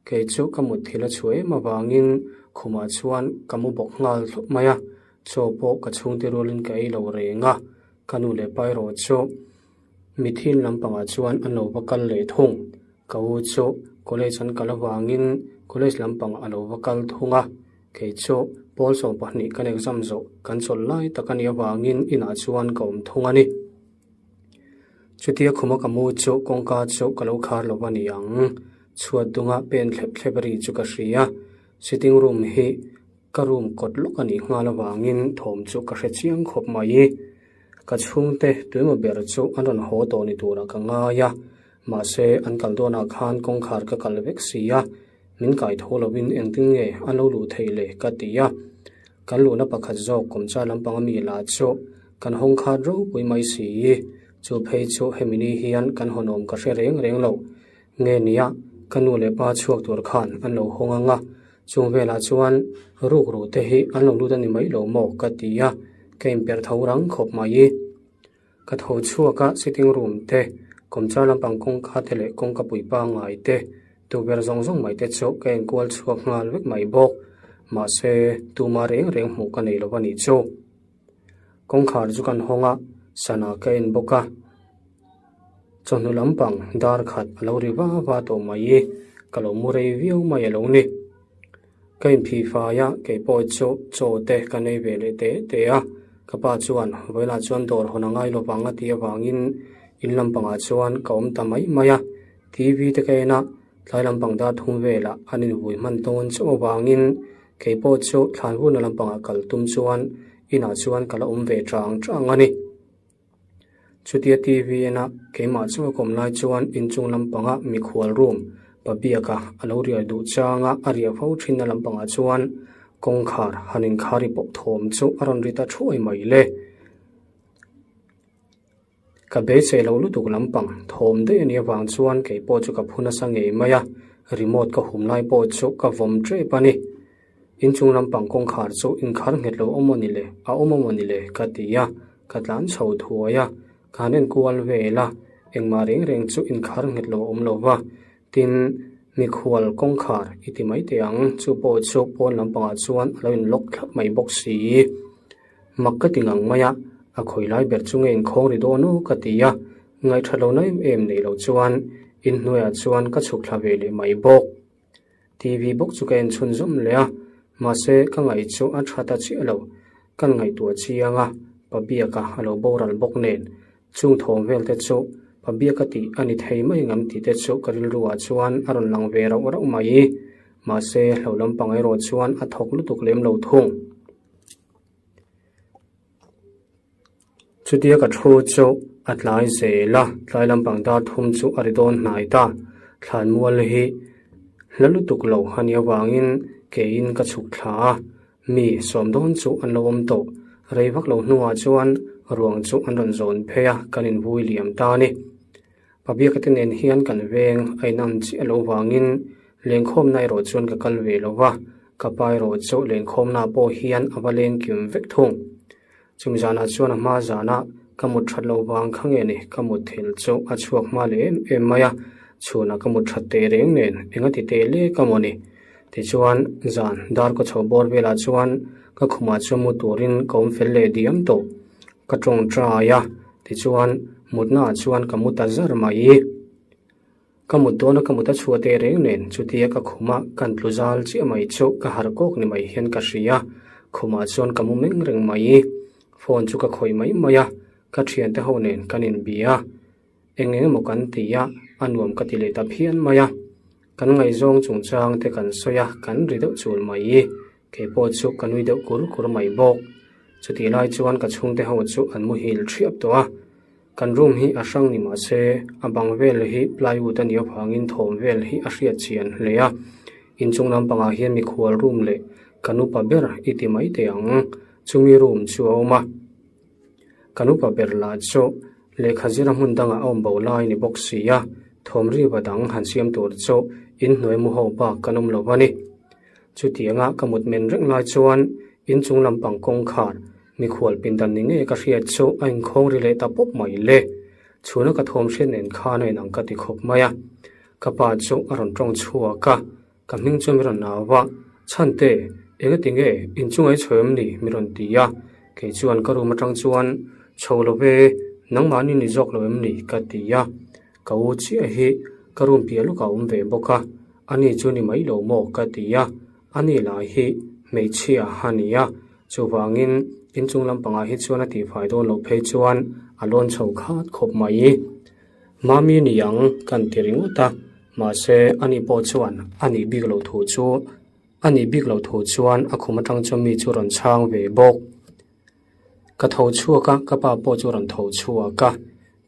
Speaker 1: kei chu ka mutthilh a chhuah em avangin khumah chuan ka mu bawk nghal thlawp mai a. Chaw pawh ka chhungte rualin ka ei lo reng a, ka nu leh pa erawh chu mithin lampangah chuan an lo va kal leh thung. Ka u chu college an kal avangin college lampang a lo va kal thung a, kei chu pawl 12 kan exam zawh kan chawlh lai tak a nih avangin inah chuan ka awm thung a ni. Chutia khuma ka mu chu kawngka chu ka lo khar lo a ni ang. Chhuat dunga pen thlep thlep ri chu ka hria. Sitting room hi ka room kawt lawk a nih nghal avangin thawm chu ka hre chiang khawp mai. Ka chhungte tuimaw ber chu an rawn haw tawh ni turah ka ngai a, mahse an kal dawnah khan kawngkhar ka kal vek si a, min kai tho lovin engtin nge an lo luh theih le ka ti a. Kan luhna pakhat zawk kawmchar lampanga mi lah chu kan hawng khat ropui mai si. Chu phei chu hemi ni hian kan hawnawm ka hre reng reng lo. Nge nia, ka nu leh pa chhuak tur khan an lo hawng ang a, chung velah chuan rukru te hi an lo lut a ni mai lo maw ka ti a, ka inperh tho rang khawp mai. Ka tho chhuak a, sitting room te, kawmchar lampang kawngka te leh kawngka pui pangngai te, tukverh zawng zawng mai te chu ka enkual chhuak nghal vek mai bawk. Mahse, tuma reng reng hmuh ka nei lo a nih chu. Kawngkhar chu kan hawng a, sana ka en bawk a. Chawhnu lampang dar khat a lo ri va va tawh mai i, ka lo mu rei viau mai a lo ni. Ka inphih fai a, kei pawh chu chaw te ka nei ve leh te te a. Ka pa chuan vawilah chuan dawr hawn a ngai lo vang a tih avangin in lampangah chuan ka awm ta mai mai a. TV te ka en a, tlai lampang dar thum velah an invui hman dawn chauh avangin Kei pawh chu thlanvuna lampangah kal tum chuan inah chuan ka la awm ve chang chang a ni. Chutia TV ena keimah chu a kawm lai chuan inchung lampanga mikhual room pa biaka a lo riai duh changa a riah fo thinna lampangah chuan kawngkhar han inkhar ri pawh thawm chu a rawn ri ta thuai mai le. Ka beisei lo lutuk lampang thawm daih a nih avang chuan kei pawh chu ka phu nasa ngei mai a, remote ka hum lai pawh chu ka vawm tep a ni. Inchung lampang kawngkhar chu inkhar nghet lo awm aw ni le, a awm awm aw ni le ka ti a, ka tlan chho thuai a, ka han enkual vel a, engmah reng reng chu inkhar nghet lo a awm lo va, tin, mikhual kawngkhar i ti mai teh ang, chu pawh chu pawn lampangah chuan a lo in lock thlap mai bawk si. Mak ka ti ngang mai a, a khawi lai ber chu nge inkhawng ri dawn aw ka ti a, ngaihthat lohna em em nei lo chuan inhnuaiah chuan ka chhuk thla ve leh mai bawk. TV bawk chu ka en chhunzawm leh a, mahse ka ngaih chu a tha ta chiah lo, kan ngaihtuah chiang a, pa biaka a lo boral bawk nen, chung thawm vel te chu pa biaka tih a ni thei mai ngam tih te chu ka rilru ah chuan a rawn lang ve rauh rauh mai, mahse hlo lampang erawh chuan a thawk lutuk lem lo thung. Chutia ka thu chu a tlai zel a, tlai lampang dar thum chu a ri dawn hnai ta. Thlanmual hi hla lutuk lo a nih avangin keiin ka chhuk thla a, mi sawm dawn chu an lo awm tawh. Rei vak lo hnuah chuan ruang chu an rawn zawn phei a, kan invui liam ta a ni. Pabiaka te nen hian kan veng a inang chiah loh vangin lengkhawmna erawh chuan ka kal ve lo va, ka pa erawh chu lengkhawmna pawh hian a va leng kim vek thung. Chumi zanah chuan a hma zana ka mut that loh vang kha nge ni ka mut thil chu a chhuak hma leh em em mai a, chhunah ka mut that teh reng nen enga ti teh lek a maw ni. Tichuan zan dar ka chho bawr velah chuan ka khumah chuan mu turin ka awm fel leh diam tawh. Ka tawngtai a, tichuan mutnaah chuan ka mu ta zar mai. Ka mut dawna ka mut a chhuah teh reng nen chutia ka khuma kan tlu zal chiah mai chu ka harh kawk ni mai hian ka hria. Khumah chuan ka mu meng reng mai. Phone chu ka khawih mai mai a, ka thiante ho nen kan inbia. Eng eng emaw kan ti a, a nuam ka ti leh ta phian mai a. Kan ngaihzawng chungchang te kan sawi a, kan ri deuh chul mai. Kei pawh chu ka nui deuh kur kur mai bawk. Chutih lai chuan ka chhungte ho chu an muhil thiap tawh a. Kan room hi a hrang ni mah se, a bang vel hi plywood a nih avangin thawm vel hi a hriat chian hle a. Inchung lampangah hian mikhual room leh kan upa ber i ti mai teh ang. Chumi room chu a awm a. Kan upa ber lah chu lehkha zira hmun dangah a awm bo lai ni bawk si a, thawm riva dang han siam tur chu inhnuai mu ho bak kan awm lo a ni. Chutianga ka mut men reng lai chuan inchung lampang kawngkhar mikhual pindan ni ngei ka hriat chu a inkhawng ri leh ta pawp mai le. Chhuna ka thawm hriat nen khan a inang ka ti khawp mai a. Ka pa chu a rawn tawng chhuak a, ka hming chu mi rawn au a, Chhante! Engati nge inchunga i chho em ni? mi rawn ti a. Kei chuan ka room atang chuan, Chho lo ve, nangmahni ni zawk lo em ni? ka ti a. Ka u chiah hi ka room piah lawkah a awm ve bawk a, ani chu ni mai lo maw? ka ti a. Ani lai hi hmeichhia a ni a, chuvangin inchung lampangah hi chuan a tihfai dawn loh phei chuan a lawn chho khat khawp mai. Mami ni ang kan ti ringawt a, mahse ani pawh chuan a nih bik loh thu chu a nih bik loh thu chuan a khum atang chuan mi chu rawn chhang ve bawk. Ka tho chhuak a, ka pa pawh chu rawn tho chhuak a,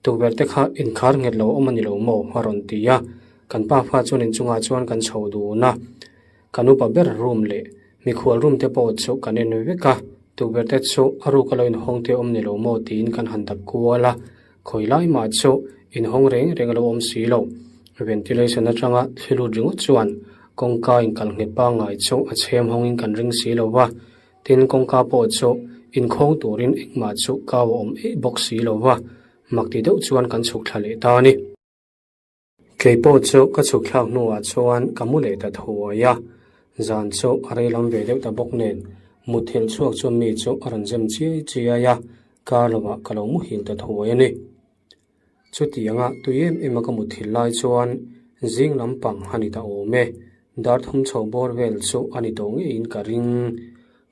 Speaker 1: tukverh te kha inkhar nghet lo awm a ni lo maw a rawn ti a, kan pa fa chuan inchungah chuan kan chho dun a, kan upa ber room leh mikhual room te pawh chu kan en vek a, tukverh te chu a ruk a lo inhawng te awm ni lo maw tiin kan han dap kual a, khawi lai mah chu inhawng reng reng a lo awm si lo, ventilation atanga thli lut ringawt chuan kawngka inkal nghet pangngai chu a chhem hawngin kan ring si lo va. Tin, kawngka pawh chu inkhawng turin engmah chu kau a awm eih bawk si lo va, mak ti deuh chuan kan chhuk thla leh ta a ni. Kei pawh chu ka chhuk thlak hnuah chuan ka mu leh ta thuai a, zan chu a rei lam ve deuh ta bawk nen mutthilh chhuak chuan mi chu a rawn zem chiai chiai a, kar lovah ka lo muhil ta thuai a ni. Chutianga tui em em a ka mutthilh lai chuan zing lampang a ni ta awm e, dar thum chho bawr vel chu a ni tawh ngeiin ka ring.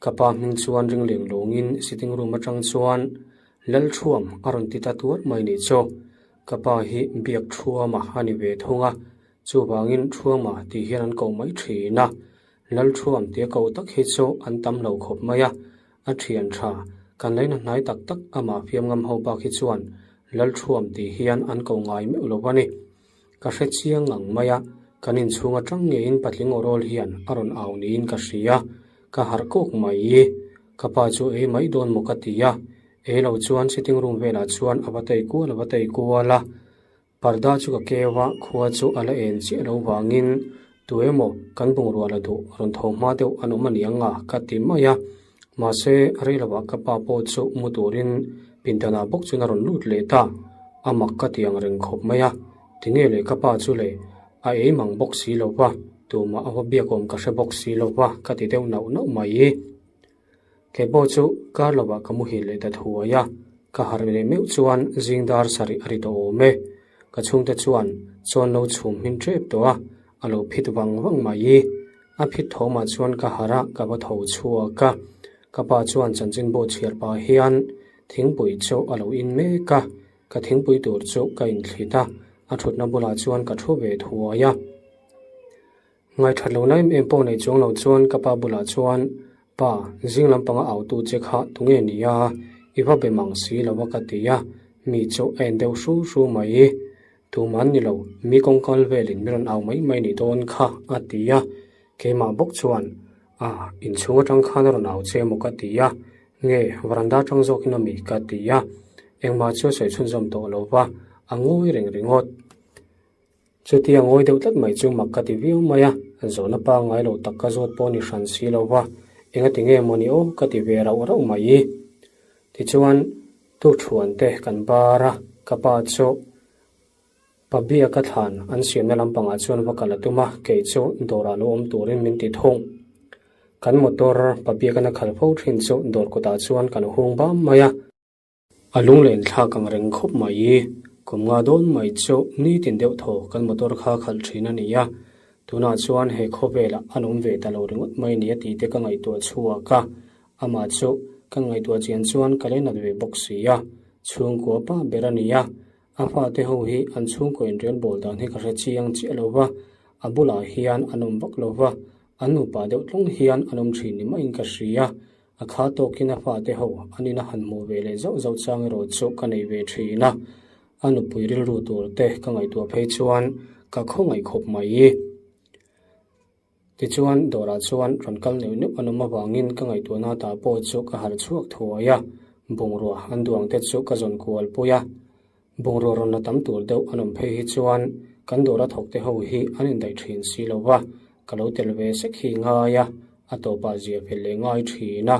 Speaker 1: Ka pa hming chuan ring leng lawngin sitting room atang chuan Lalthuam a rawn ti ta tuar mai nih chu. Ka pa hi biak Thuama a ni ve thung a, chuvangin Thuama tih hian an koh mai thin a. Lalthuam tia koh tak hi chu an tam lo khawp mai a, A thian tha, kan leina hnai tak tak amah fiam ngam ho bak hi chuan Lalthuam tih hian an ko ngai meuh lo a ni. Ka hre chiang ngang mai a, kan inchhung atang ngeiin patling awrawl hian a rawn au niin ka hria, ka harh kawk mai. Ka pa chu ei mai dawn maw ka ti a, ei lo chuan sitting room velah chuan a va tei kual a va tei kual a. Parda chu ka keu a, khua chu a la en chiah lo vangin tu emaw kan bungrua la duh rawn tho hma deuh an awm a ni ang a ka ti mai a. Mahse, rei lovah ka pa pawh chu mu turin pindanah bawk chuan a rawn lut leh ta. A mak ka ti ang reng khawp mai a, tinge le ka pa chu le a ei mang bawk si lo va, tumah a va biakawm ka hre bawk si lo va ka ti deuh nauh nauh mai. Kei pawh chu kar lovah ka muhil leh ta thuai a, ka harh leh meuh chuan zing dar sarih a ri tawh awm e. Ka chhungte chuan chawn lo chhum hmin tep tawh a, a lo phit vang vang mai. A phit thawmah chuan ka harh a, ka va tho chhuak a. Ka pa chuan chanchinbu chhiar pah hian thingpui chu a lo in mek a, ka thingpui tur chu ka inthlit a, a thutna bulah chuan ka thu ve thuai a. Ngaithat lo na em em pawh nei chuang lo chuan ka pa bulah chuan, Pa, zing lampanga autu che kha tunge ni a, i va be mang si lo a ka ti a, mi chu a en deuh hru hru mai. Tuman ni lo, mi kawngkal velin mi rawn au mai mai ni dawn kha a ti a, keimah bawk chuan, A, inchhung atang khan a rawn au che maw ka ti a, nge varanda atang zawkin a mi ka ti a, engmah chu a sawi chhunzawm tawh lo va, a ngawi reng ringawt. Chutia ngawi deuh tlat mai chu mak ka ti viau mai a, zawhna pangngai lo tak ka zawt pawh ni hran si lo va, engati nge maw ni aw ka ti ve rauh rauh mai. Tichuan, tukthuan te kan bar a, ka pa chu Pabia ka thlan an siamna lampangah chuan va kal a tum a, kei chu dawrah lo awm turin min ti thung. Kan motor Pabia kana khal fo thin chu dawr kawtah chuan kan hung bam mai a. A lunglen thlak ang reng khawp mai. Kum nga dawn mai chu nitin deuh thaw kan motor kha khalh thin a ni a. Tunah chuan he khawvelah an awm ve ta lo ringawt mai ni a tih te ka ngaihtuah chhuak a. Amah chu kan ngaihtuah chian chuan ka leinat ve bawk si a. Chhungkua pa ber a ni a. A fate ho hi an chhungkaw inrelbawl dan hi ka hre chiang chiah lo va, a bulah hian an awm vak lo va, an nupa deuh tlawng hian an awm thin ni maiin ka hria. A kha tawkin a fate ho an ina han hmuh ve leh zauh zauh chang erawh chu ka nei ve thin a, a nupui rilru tur te ka ngaihtuah phei chuan ka khawngaih khawp mai. Tichuan, dawrah chuan rawn kal neuh neuh an awm avangin ka ngaihtuahna tah pawh chu ka harh chhuak thuai a, bungrua an duang te chu ka zawn kual pui a. Bungrua rawn la tam tur deuh an awm phei hi chuan kan dawra thawk te ho hi an indaih thin si lo va, ka lo tel ve sek hi ngai a, a tawpah zia fel leh ngai thin a,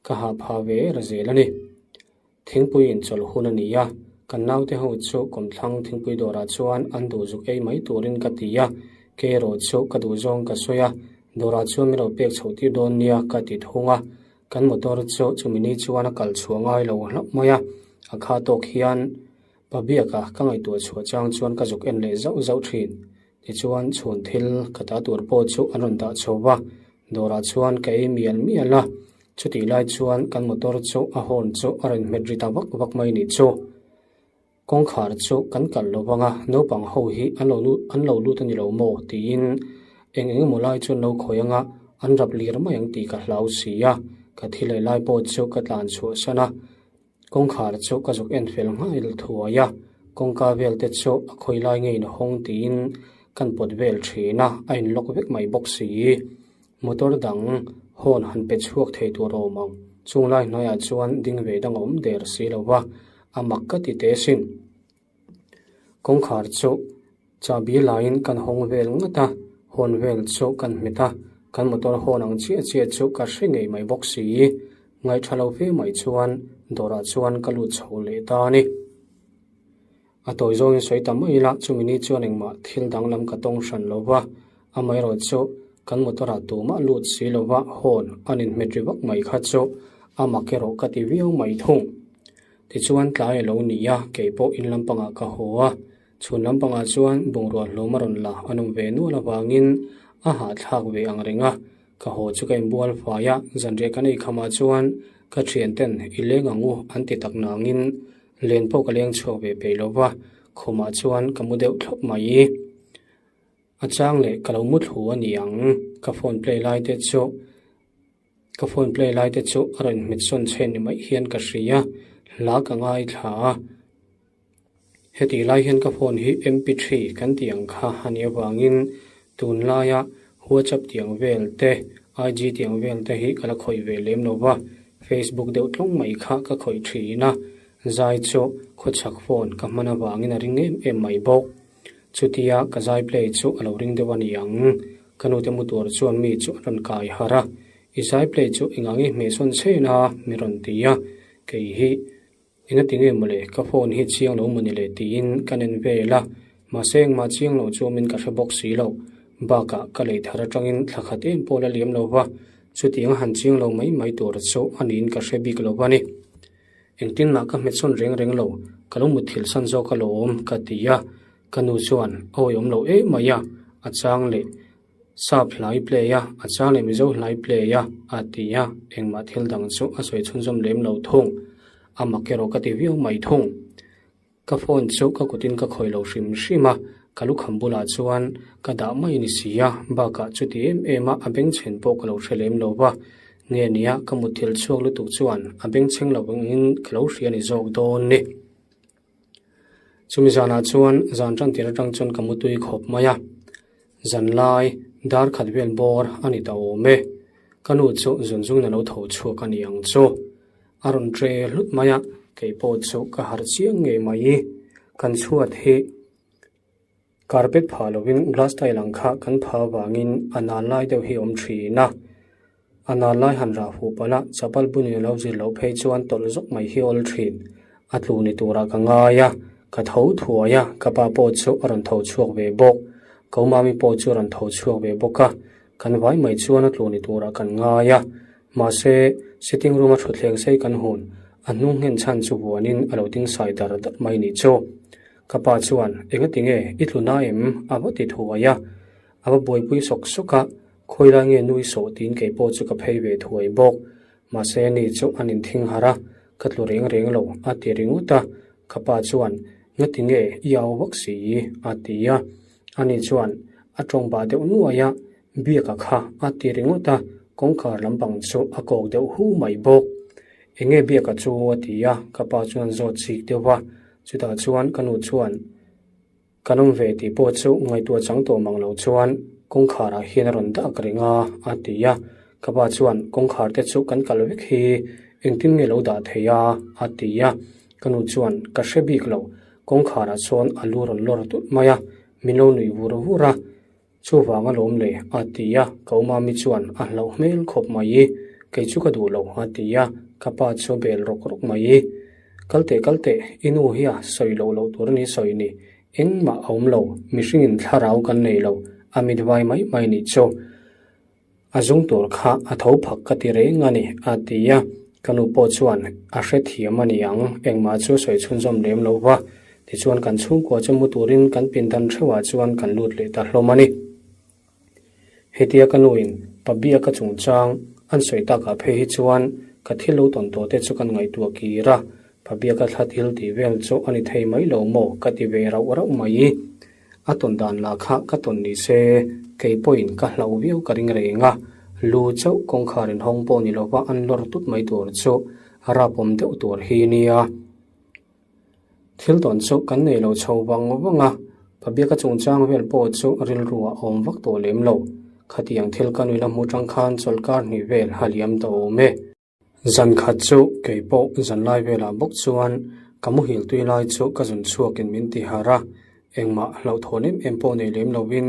Speaker 1: ka hah phah ve er zel a ni. Thingpui inchawlh hun a ni a, kan naute ho chu kawmthlang thingpui dawrah chuan an duh zuk ei mai turin ka ti a, kei erawh chu ka duh zawng ka sawi a. Dawrah chuan min lo pek chhoh tir dawn nia ka ti thung a, kan motor chu chumi ni chuan a kal chhuah ngai lo hlauh mai a, a kha tawk hian pa biaka ka ngaihtuah chhuah chang chuan ka zuk en leh zauh zauh thin. Tichuan chhun thil ka ta tur pawh chu an rawn dah chho va, dawrah chuan ka ei mial mial a, chutih lai chuan kan motor chu a horn chu a rawn hmet ri ta vak vak mai ni chu. Kawngkhar chu kan kalh lo vang a, naupang ho hi an lo lut an lo lut a ni lo maw tiin eng eng emaw lai chu an lo khawi ang a, an rap lir mai ang tih ka hlau si a, ka thi leh lai pawh chu ka tlan chhuah san a, kawngkhar chu ka zuk en fel nghal thuai a, kawngka vel te chu a khawi lai ngeiin a hawng tiin kan pawt vel thin a, a in lock vek mai bawk si. Motor dang horn han pe chhuak thei tur a awm ang. Chung lai hnuaiah chuan ding ve dang a awm der si lo va, a mak ka ti teh sin. Kawngkhar chu chahbi laiin kan hawng vel ngat a, horn vel chu kan hmet a, kan motor horn ang chiah chiah chu ka hre ngei mai bawk si. Ngaihṭha lo fe mai chuan dawrah chuan ka lut chho leh ta a ni. A tawi zawngin sawi ta mai ila, chumi ni chuan engmah thil danglam ka tawng hran lo va, amaherawh chu kan motor ah tumah lut si lo va horn an inhmet ri vak mai kha chu a mak erawh ka ti viau mai thung. Tichuan tlai a lo ni a, kei pawh in lampangah ka haw a, chhun lampangah chuan bungrua hlawm a rawn la an awm ve nual avangin a hahthlak ve ang reng a, ka haw chu ka inbual fai a, zanriah kan ei khamah chuan ka thianten i leng ang u an ti tak nangin Len pawh ka leng chhuak ve peih lo va, khumah chuan ka mu deuh thlawp mai. A chang leh ka lo mu thlu a ni ang, ka phone play lai te chu ka phone play lai te chu a rawn hmet sawn chhen ni mai hian ka hria, hla ka ngaithla a. Hetih lai hian ka phone hi MP3 kan tih ang kha a nih avangin tunlaia WhatsApp tih ang vel te, IG tih ang vel te hi ka la khawih ve lem lo va, Facebook deuh tlawng mai kha ka khawih thin a, zai chu khawchhak phone ka hman avangin a ring em em mai bawk. Chutia ka zai play chu a lo ring deuh a ni ang. Ka nute mu tur chuan mi chu a rawn kai harh a, I zai play chu engah nge hmehsawn chhen a? mi rawn ti a, kei hi Engati nge mawle, ka phone hi chiang lo mawni le tiin ka nen vel a, mahse engmah chiang lo chu awmin ka hre bawk si lo. Bakah ka lei thar atangin thla khat em pawh la liam lo va, chutiang a han chiang lo mai mai tur chu a niin ka hre bik lo va ni. Engtin mah ka hmetsawn reng reng lo, ka lo mutthilh san zawk alawm ka ti a, ka nu chuan a awihawm lo em mai a, a chang leh. Sap hlai play a, a chang leh Mizo hlai play a, a ti a, engmah thil dang chu a sawi chhunzawm lem lo thung. A mak erawh ka ti viau mai thung. Ka phone chu ka kutin ka khawih lo hrim hrim a, ka lukham bulah chuan ka dah mai ni si a, bakah chuti em em a a bengchhen pawh ka lo hre lem lo va, nge nia ka mutthilh chhuak lutuk chuan a bengchheng lo angin ka lo hria ni zawk dawn ni. Chumi zanah chuan zan tan tir atang chuan ka mutui khawp mai a, zan lai dar khat vel bawr a ni ta awm e. Ka nu chu zun zungin a lo tho chhuak a ni ang chu. A rawn tre hlut mai a, kei pawh chu ka harh chiang ngei mai. Kan chhuat hi carpet phah lovin glass tile ang kha kan phah avangin a nan lai deuh hi a awm thin a. A nal lai han rah huh palh a, chapal bunin a lo zir loh phei chuan tawlh zawk mai hi awl thin. A tlu ni turah ka ngai a, ka tho thuai a, ka pa pawh chu a rawn tho chhuak ve bawk. Ko mami pawh chu a rawn tho chhuak ve bawk a, kan vai mai chuan a tlu ni turah kan ngai a. Mahse, sitting room a thutthleng sei kan hun, a hnung nghen chhan chu vuanin a lo ding sai dar dar mai ni chu. Ka pa chuan, Engati nge, i tlu na em? a va ti thuai a. A va buaipui sawk sawk a, Khawi lai nge nui sawh tiin kei pawh chu ka phei ve thuai bawk. Mahse ani chu an inthing harh a, ka tlu reng reng lo a ti ringawt a. Ka pa chuan, Ngati nge i au vak si? a ti a. Ani chuan a tawng bah deuh nuai a, Biaka kha a ti ringawt a, kawngkhar lampang chu a kawk deuh hu mai bawk. Enge Biaka chu? a ti a, ka pa chuan zawt chik deuh va. Chutah chuan ka nu chuan, Kan awm ve tih pawh chu ngaihtuah chang tawh mang lo chuan kawngkhar ah hian a rawn dak reng a, a ti a. Ka pa chuan kawngkhar te chu kan kal vek hi engtin nge lo dah thei a, a ti a. Ka nu chuan ka hre bik lo, kawngkhar ah chuan a lu rawn lawr tut mai a, min lo nuih vur vur a. Chuvang alawm le, a ti a. Ka umami chuan a hlauh hmel khawp mai. Kei chu ka duh lo, a ti a. Ka pa chu bel rawk rawk mai. Kal teh kal teh, i nu hi a sawi loh loh tur a ni sawi ni. Engmah a awm lo, mihringin thlarau kan nei lo, a mit vai mai mai nih chu. A zung tur kha a tho phak ka ti reng a ni, a ti a. Ka nu pawh chuan a hrethiam a ni ang, engmah chu sawi chhunzawm lem lo va. Tichuan kan chhungkua chu mu turin kan pindan theuhah chuan kan lut leh ta hlawm a ni. Hetia ka nuin Pabiaka chungchang an sawi takah phei hi chuan ka thil lo tawn tawh te chu kan ngaihtuah kir a, Pabiaka thla thil tih vel chu a ni thei mai lo maw ka ti ve rauh rauh mai. A tawn dan lah kha ka tawn ni se kei pawhin ka hlauh viau ka ring reng a, lu chauh kawngkhar inhawng pawh ni lova an lawr tut mai tur chu rapawm deuh tur hi nia. Thil tawn chu kan nei lo chho vang vang a, Pabiaka chungchang vel pawh chu rilru a awm vak tawh lem lo. Khatiang thil ka nuih la hmu tang khan chawlhkar hnih vel a liam ta awm e. Zan khat chu kei pawh zan lai velah bawk chuan ka muhil tui lai chu ka zun chhuakin min ti harh a, engmah hlauhthawn em em pawh nei lem lovin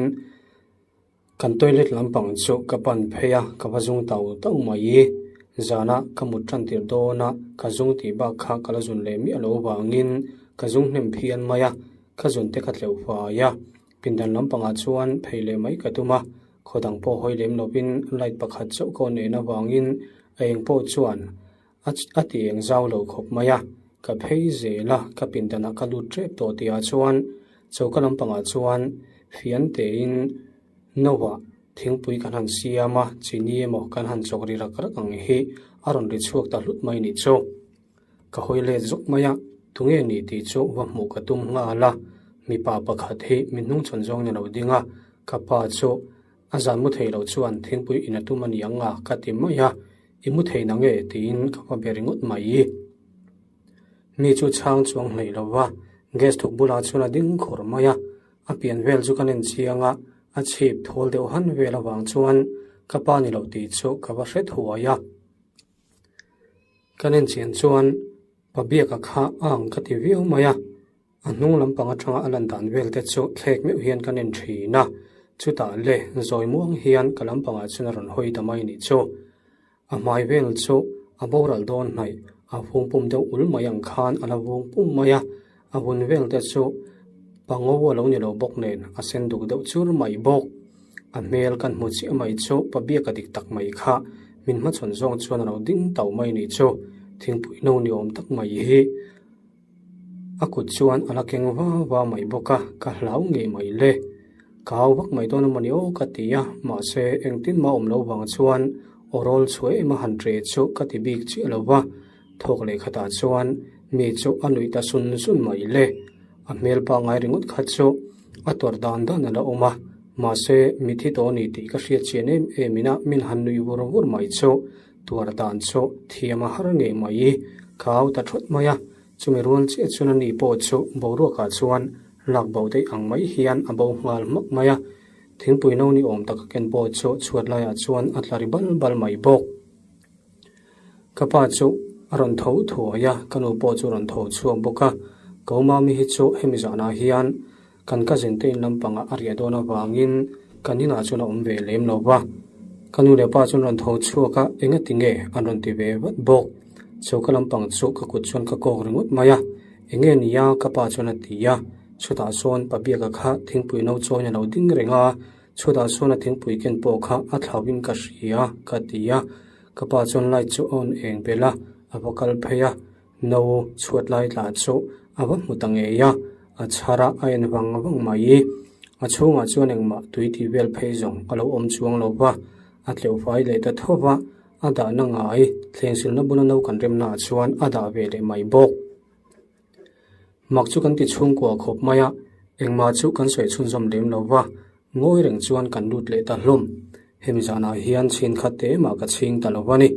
Speaker 1: Kan toilet lampang chu ka pan phei a, ka va zung tau tau mai. Zana ka mut tan tir dawn a, ka zung tih bak kha ka la zun leh miah lo vangin ka zung hnem phian mai a, ka zun te ka tleuh fai a. Pindan lampangah chuan phei leh mai ka tum a, khaw dang pawh hawi lem lovin light pakhat chauh ka awn en avangin a eng pawh chuan a ti eng zau lo khawp mai a. Ka phei zel a, ka pindanah ka lut tep tawh tihah chuan Choka lampangah chuan fian tein Noah thingpui kan han siam a, chini emaw kan han chawk ri rak rak ang hi a rawn ri chhuak ta hlut mai nih chu. Ka hawi let zuk mai a, tunge ni tih chu va hmuh ka tum nghal a, mipa pakhat hi mi hnungchhawn zawng ni lo ding a, ka pa chu a zan mu thei lo chuan thingpui in a tum a ni ang a ka ti mai a, i mu thei na nge tiin ka va be ringawt mai. Mi chu chhang chuang hleih lo va, gas thuk bulah chuan a ding khawr mai a, a pian vel chu ka nen chiang a, a chhip thawl deuh han vel avang chuan ka pa ni lo tih chu ka va hre thuai a. Ka nen chian chuan pa biaka kha a ang ka ti viau mai a, a hnung lampang atanga a lan dan vel te chu thlek meuh hian ka nen thin a, chutah le zawi muang hian ka lampangah chuan a rawn hawi ta mai nih chu. A hmai vel chu a boral dawn hnaih, a vung pum deuh ul mai ang khan a la vung pum mai a, a vun vel te chu pango a lo ni lo bawk nen a sen duk deuh chur mai bawk. A hmel kan hmu chiah mai chu pabiaka dik tak mai kha min hmachhawn zawng chuan a lo ding tauh mai nih chu thingpui no ni awm tak mai hi. A kut chuan a la keng va va mai bawk a, ka hlau ngei mai le. Ka hau vak mai dawn a mawni aw ka ti a, mahse engtin mah awm lo vang chuan aw rawl chhuah em a han ṭe chu ka ti bik chiah lo va, thawk leh khatah chuan mi chu a nuih ta sun sun mai le. A hmel pangngai ringawt kha chu a tawrh dan dan a la awm a, mahse mithi tawh a ni tih ka hriat chian em em in a min han nuih vur vur mai chu Tuar dan chu thiam a har ngei mai. Ka au ta thawt mai a, chumi rual chiah chuan ani pawh chu boruakah chuan lak bo daih ang mai hian a bo nghal hmak mai a. Thingpui no ni awm taka ken pawh chu chhuat laiah chuan a tla ri bal bal mai bawk. Ka pa chu a rawn tho thuai a, ka nu pawh chu a rawn tho chhuak bawk a. Ka u mami hi chu hemi zanah hian Kan cousin te in lampangah a riah dawn avangin kan inah chuan a awm ve lem lo va. Ka nu leh pa chuan rawn tho chhuak a, engati nge an rawn ti ve vat bawk. Choka lampang chu ka kut chuan ka kawk ringawt mai a, enge nia ka pa chuan a ti a. Chutah sawn pa biaka kha thingpui no chawiin a lo ding reng a, chutah sawn a thingpui ken pawh kha a thlauhin ka hria ka ti a. Ka pa chuan light chu a on eng belh a, a va kal phei a. No chhuat lai tla chu a va hmu ta ngei a, a chhar a, a en vang vang mai. A chhungah chuan engmah tui tih vel phei zawng a lo awm chuang lo va, a tleuh fai leh ta tho va, a dahna ngai thlengsilna bula no kan remnaah chuan a dah ve leh mai bawk. Mak chu kan ti chhungkua khawp mai a, engmah chu kan sawi chhunzawm lem lo va, ngawi reng chuan kan lut leh ta hlawm. Hemi zanah hian chhin khat te mah ka chhing ta lo va ni.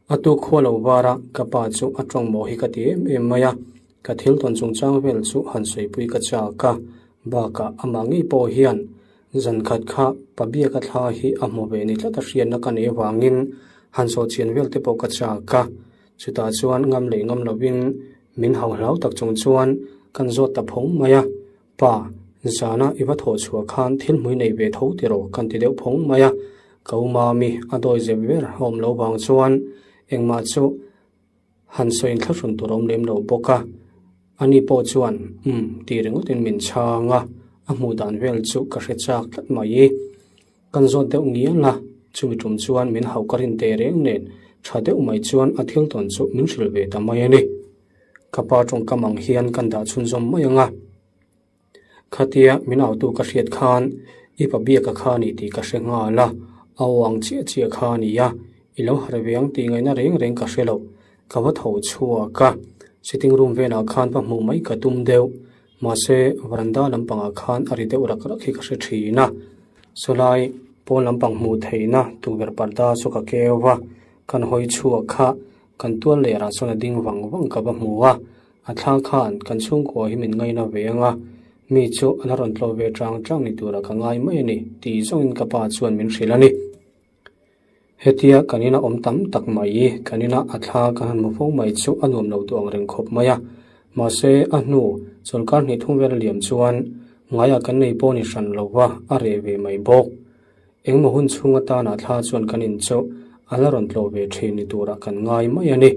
Speaker 1: A tu khua lo var a, ka pa chu a tawng maw hi ka ti em em mai a, ka thil tawn chungchang vel chu han sawipui ka chak a, bakah amah ngei pawh hian zan khat kha pa biaka thla hi a hmu ve ni tlat a hriatna ka nei avangin han sawhchian vel te pawh ka chak a, chutah chuan ngam leh ngam lovin min hau hlau tak chung chuan kan zawt ta phawng mai a. Pa, zana i va thawh chhuah khan thil hmui nei ve tho tiraw kan ti deuh phawng mai a, ka u mami a dawi zep ber a awm lo vang chuan engmah chu han sawi inthlahrun tur a awm lem lo bawk a, ani pawh chuan umm tih ringawtin min chhang a, a hmuh dan vel chu ka hre chak tlat mai. Kan zawt deuh ngial a, chumi tum chuan min hauh ka rin teh reng nen tha deuh mai chuan a thil tawn chu min hrilh ve ta mai a ni. Ka pa tawngkam ang hian kan dah chhunzawm mai ang a. Khatia min autu ka hriat khan i pa biaka kha a ni tih ka hre nghal a, a aw ang chiah chiah kha a ni a, i lo harh ve ang tih ngaihna reng reng ka hre lo. Ka va tho chhuak a, sitting room velah khan va hmuh mai ka tum deuh. Mahse, veranda lampangah khan a ri deuh rak rak hi ka hre thin a. Sawlai pawn lampang hmuh theihna tukverh parda chu ka keu va, kan hawi chhuak kha kan tual lerah chuan a ding vang vang ka va hmu a. A thla khan kan chhungkua hi min ngaina ve ang a, mi chu a la rawn tlawh ve chang chang ni tura ka ngai mai a ni tih zawngin ka pa chuan min hrilh a ni. Hetia kan ina awm tam tak mai, kan ina a thla ka han hmu fo mai chu a nuam lo duh ang reng khawp mai a. Mahse, a hnu chawlhkar hnih thum vel a liam chuan ngaiah kan nei pawh ni hran lo va, a reh ve mai bawk. Engmaw hun chhung atana thla chuan kan in chu a la rawn tlawh ve thin ni turah kan ngai mai a ni.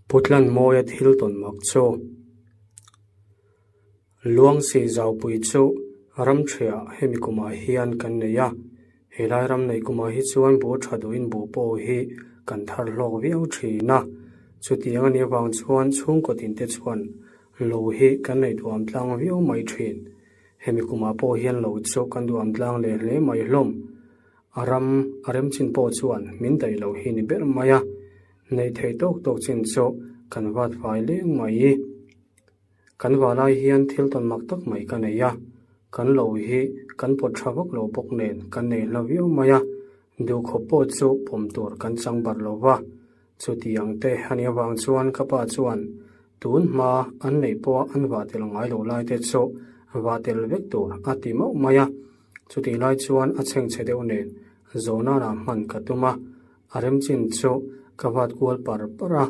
Speaker 1: Putlan mawia thil tawn mak chu Luangsi Zaupui chu ramṭhiah hemi kumah hian kan nei a, helai ram nei kumah hi chuan buh ṭha duhin buh pawh hi kan thar hlawk viau ṭhin a, chutiang a nih avang chuan chhungkaw tinte chuan lo hi kan nei duham tlang viau mai ṭhin. Hemi kumah pawh hian lo chu kan duham tlang leh hle mai hlawm. A ram a remchin pawh chuan min daih loh hi ni ber mai a. Neih theih tawk tawk chin chu kan vat fai leng mai. Kan valai hian thil tawn mak tak mai ka nei a, kan lo hi kan pawt tha vak lo bawk nen kan nei hla viau mai a, duhkhawp pawh chu pawm tur kan chang bar lo va. Chutiang te a nih avang chuan ka pa chuan tun hma an neih pawha an vah tel ngai lo lai te chu vah tel vek tur a ti mauh mai a. Chutih lai chuan a chhengchhe deuh nen Zonana hman ka tum a, A remchin chu ka vat kual par par a,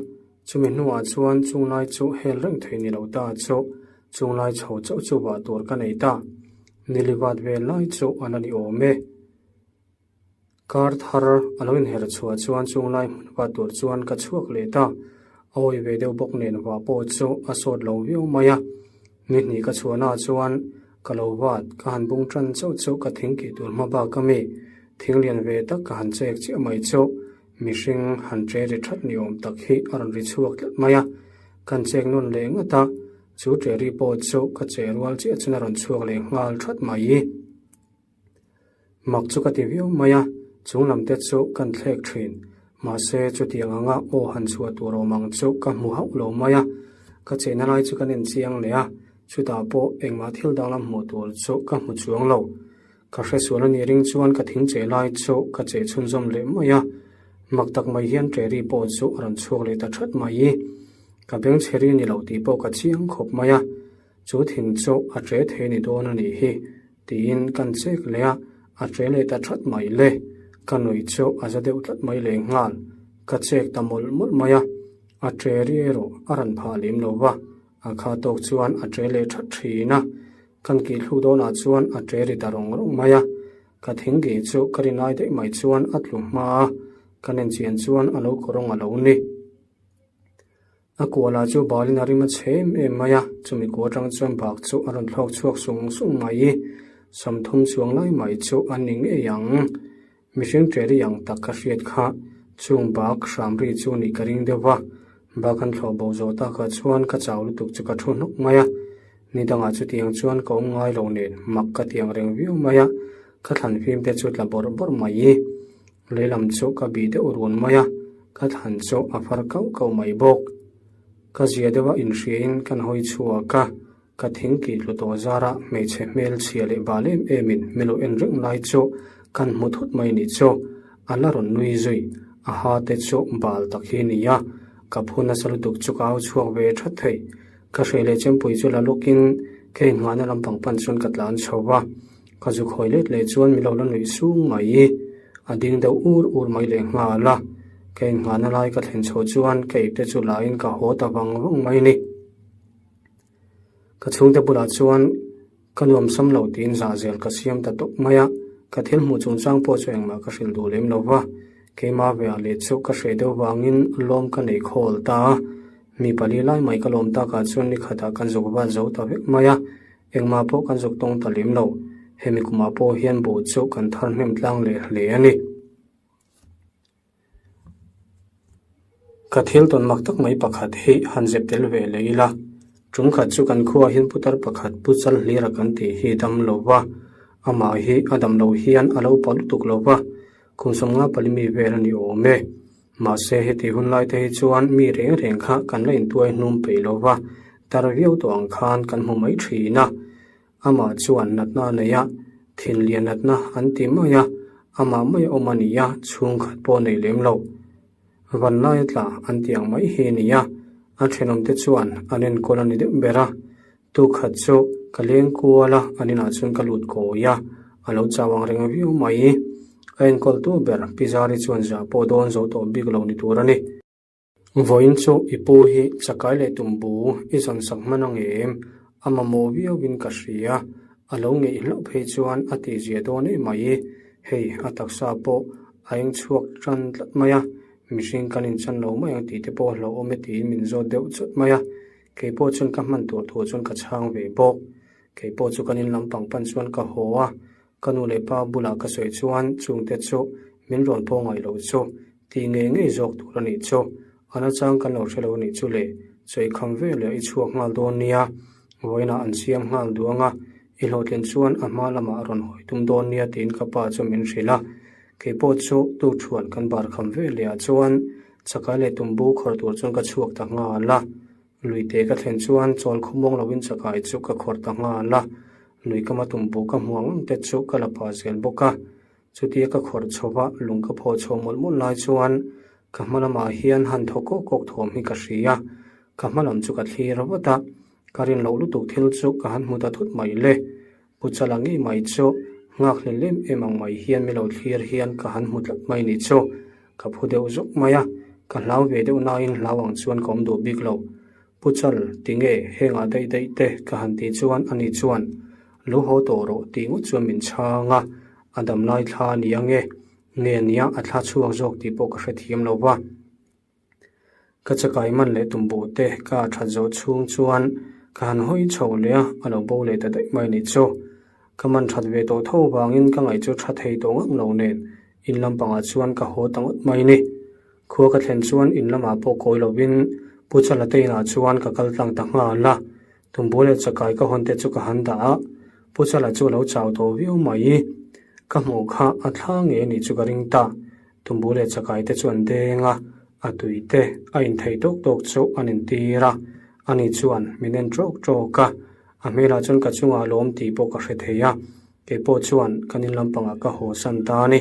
Speaker 1: chumi hnuah chuan chunglai chu hel reng thei ni lo ta chu chunglai chho chauh chu vah tur ka nei ta. Nili vat vel lai chu a la ni awm e. Kar thar a lo inher chhuah chuan chunglai hmun vat tur chuan ka chhuak leh ta. A awi ve deuh bawk nen vah pawh chu a sawt lo viau mai a. Ni hnih ka chhuahnaah chuan Ka lo vat, ka han bung tan chauh chauh ka thing kih tur hma bak a mi, thing lian ve tak ka han chek chiah mai chauh, mihring han ṭe ri ṭhat ni awm tak hi a rawn ri chhuak tlat mai a, kan chek nawn leh ngat a, chu ṭe ri pawh chu ka che rual chiah chuan a rawn chhuak leh nghal ṭhat mai. Mak chu ka ti viau mai a, chung lam te chu kan thlek thin. Mahse, chutiang anga aw han chhuah tur awm ang chu ka hmu hauh lo mai a. Ka chehna lai chu kan enchiang leh a, chutah pawh engmah thil danglam hmuh tur chu ka hmu chuang lo. Ka hresual a nih ring chuan ka thing cheh lai chu ka cheh chhunzawm leh mai a. Mak tak mai hian ṭeri pawh chu a rawn chhuak leh ta that mai. Ka beng chhe ri ni lo tih pawh ka chiang khawp mai a. Chu thing chu a ṭe thei ni dawn a nih hi. Tiin kan chek leh a, a ṭe leh ta ṭhat mai le. Ka nuih chu a za deuh tlat mai leh nghal. Ka chek ta mawlh mawlh mai a, a ṭe ri erawh a rawn phah lem lo va, a kha tawk chuan a ṭe leh ṭhat ṭhin a. Kan kih thluk dawnah chuan a ṭe ri ta rawng rawng mai a. Ka thing kih chu ka rinai daih mai chuan a tlu hma a, ka nen chian chuan a lo kawrawng a lo ni. A kualah chu balin a rim a chhe em em mai a, chumi kua atang chuan bak chu a rawn thlawk chhuak sung sung mai. Samthum chuang lai mai chu a ni ngei ang. Mihring ṭeri ang tak ka hriat kha chung bak hram ri chu nih ka ring deuh va, bak an thlawh bo zawh takah chuan ka chau lutuk chu ka thu hnawk mai a. Ni dangah chutiang chuan ka awm ngai lo nen mak ka tiang reng viau mai a, ka thlan fim te chu tla bawrh bawrh mai. Lehlam chu ka bih deuh run mai a, ka thlan chu a far kauh kauh mai bawk. Ka zia deuha inhriain kan hawi chhuak a, ka thing kih tlu tawh zara hmeichhe hmel chhia leh bal em emin milo en reng lai chu kan hmu thut mai nih chu a la rawn nui zui. A ha te chu bal tak hi a ni a, ka phu nasa lutuk chu ka au chhuak ve that thei. Ka hreh leh chempui chu la lawkin ka inngahna lampang pan chuan ka tlan chho va. Ka zu khawi let leh chuan min lo la nuih sung mai. A ding deuh ur ur mai leh nghal a. Ka inngahna lai ka thlen chho chuan ka ipte chu lain ka haw ta vang vang mai ni. Ka chhungte bulah chuan ka nuam sam lo tiin zahzel ka siam ta tawp mai a. Ka thil hmuh chungchang pawh chu engmah ka hrilh duh lem lo va. Keimah veah leh chu ka hreh deuh vangin lawm ka nei khawl ta a. Mi pali lai mai ka lawm takah chuan ni khatah kan zuk vat zo ta vek mai a. Engmah pawh kan zuk tawng ta lem lo. Hemi kumah pawh hian buh chu kan thar hnem tlang leh hle a ni. Ka thil tawn mak tak mai pakhat hi han zep tel ve leh ila, tum khat chu kan khuaah hian putar pakhat pu chal hlira kan tih hi dam lo va, amah hi a dam loh hian a lo pa lutuk lo va, kum 50 pali mi vel a ni awm e. Mahse heti hun lai te hi chuan mi reng reng kha kan la intuai hnum peih lo va, tar viau tawh ang khan kan hmu mai thin a. Amah chuan natna a nei a, thinlian natna an ti mai a, amah mai a awm a ni a, chhungkhat pawh a nei lem lo. Vanlai a tla an ti ang mai hi a ni a, a thenawmte chuan an enkawl a ni deuh ber a. Tukhat chu ka leng kual a, an inah chuan ka lut kawi a, a lo chau ang reng viau mai. A enkawltu ber Pi Zari chuan zah pawh dawn zo tawh bik lo ni tur a ni. Vawiin chu i pu hi chakai leh tumbu i zawn sak hman ang em? A mamawh viauin ka hria. A lo ngeih hlauh phei chuan a tihzia dawn em mai. Hei a taksa pawh a eng chhuak tan tlat mai a, mihring kan inchan lo mai ang tih te pawh hlauhawm e tiin min zawt deuh chawt mai a. Kei pawh chuan ka hman tur thu chuan ka chhang ve bawk. Kei pawh chu kan in lampang pan chuan ka haw a, Ka nu leh pa bulah ka sawi chuan chungte chu min rawn pawh ngaih loh chu tih ngei ngei zawk tur a nih chu. A nachang kan lo hre lo a nih chu le, sawi kham ve leh i chhuak nghal dawn nia, vawiinah an siam nghal duh ang a, i hlawhtlin chuan a hma lamah a rawn hawi tum dawn nia tiin ka pa chu min hrilh a. Kei pawh chu tukṭhuan kan bar kham ve leh ah chuan chakai leh tumbu khawr tur chuan ka chhuak ta nghal a. Luite ka thlen chuan chawl khawmuang loin chakai chu ka khawrh ta nghal a, lui kama tumbu ka hmu ang ang te chu ka la pah zel bawk a. Chutia ka khawrh chho va, lung ka phawh chho mawlh mawlh lai chuan ka hma lamah hian han thaw kawk kawk thawm hi ka hria. Ka hma lam chu ka thlir vat a, ka rin loh lutuk thil chu ka han hmu ta thut mai le. Pu Chala ngei mai chu nghak hlel em em ang mai hian mi lo thlir hian ka han hmu tlat mai ni chu. Ka phu deuh zawk mai a, ka hlau ve deuh nain hlau ang chuan ka awm duh bik lo. Pu Chal, tinge hengah daih daih te ka han tih chuan ani chuan lo haw tawh rawh tih ngawt chuan min chhang a, a dam lai thla a ni ang e, nge nia a thla chhuak zawk tih pawh ka hrethiam lo va. Ka chakai man leh tumbuh te ka that zawh chhung chuan ka han hawi chho leh a, a lo bo leh ta daih mai ni chu. Ka man that ve tawh tho vangin ka ngaih chu tha thei tawh ngang lo nen in lampangah chuan ka haw ta ngawt mai ni. Khua ka thlen chuan in lamah pawh kawi lovin Pu Chala te inah chuan ka kal tlang ta nghal a, tumbuh leh chakai ka hawn te chu ka han dah a, Pu Chala chu a lo chau tawh viau mai. Ka hmuh kha a thla ngei a nih chu ka ring ta. Tumbu leh chakai te chu an deng a, a tui te a inthei tawk tawk chu an intir a, ani chuan min en tawk tawk a, a hmelah chuan ka chungah lawm tih pawh ka hre thei a, kei pawh chuan kan in lampangah ka haw san ta a ni.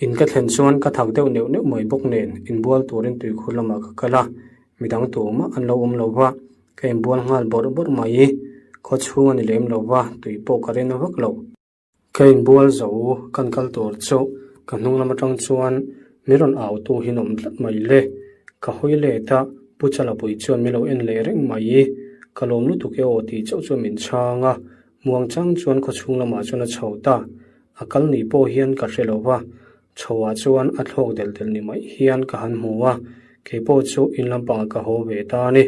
Speaker 1: In ka thlen chuan ka thak deuh neuh neuh mai bawk nen inbual turin tuikhur lamah ka kal a, midang tumah an lo awm lo va, ka inbual nghal bawrh bawrh mai, khaw chhung a ni lem lo va, tui pawh ka ren vak lo. Ka inbual zo kan kal tur chu ka hnung lam atang chuan min rawn au tu hi an awm tlat mai le. Ka hawi let a, Pu Chalapui chuan min lo en leh reng mai. Ka lawm lutuk e aw tih chauh chuan min chhang a, muang chang chuan khawchhung lamah chuan a chho ta. A kal ni pawh hian ka hre lo va, chhoah chuan a thlawk delh delh ni mai hian ka han hmu a, kei pawh chu in lampangah ka haw ve ta a ni.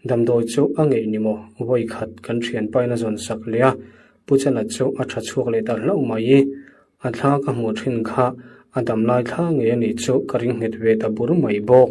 Speaker 1: Damdawi chu a ngeih ni maw? Vawi khat kan thianpain a zawn sak leh a, Pu Chana chu a tha chhuak leh ta hlauh mai. A thla ka hmuh thin kha a dam lai thla ngei a nih chu ka ring nghet ve ta bur mai bawk.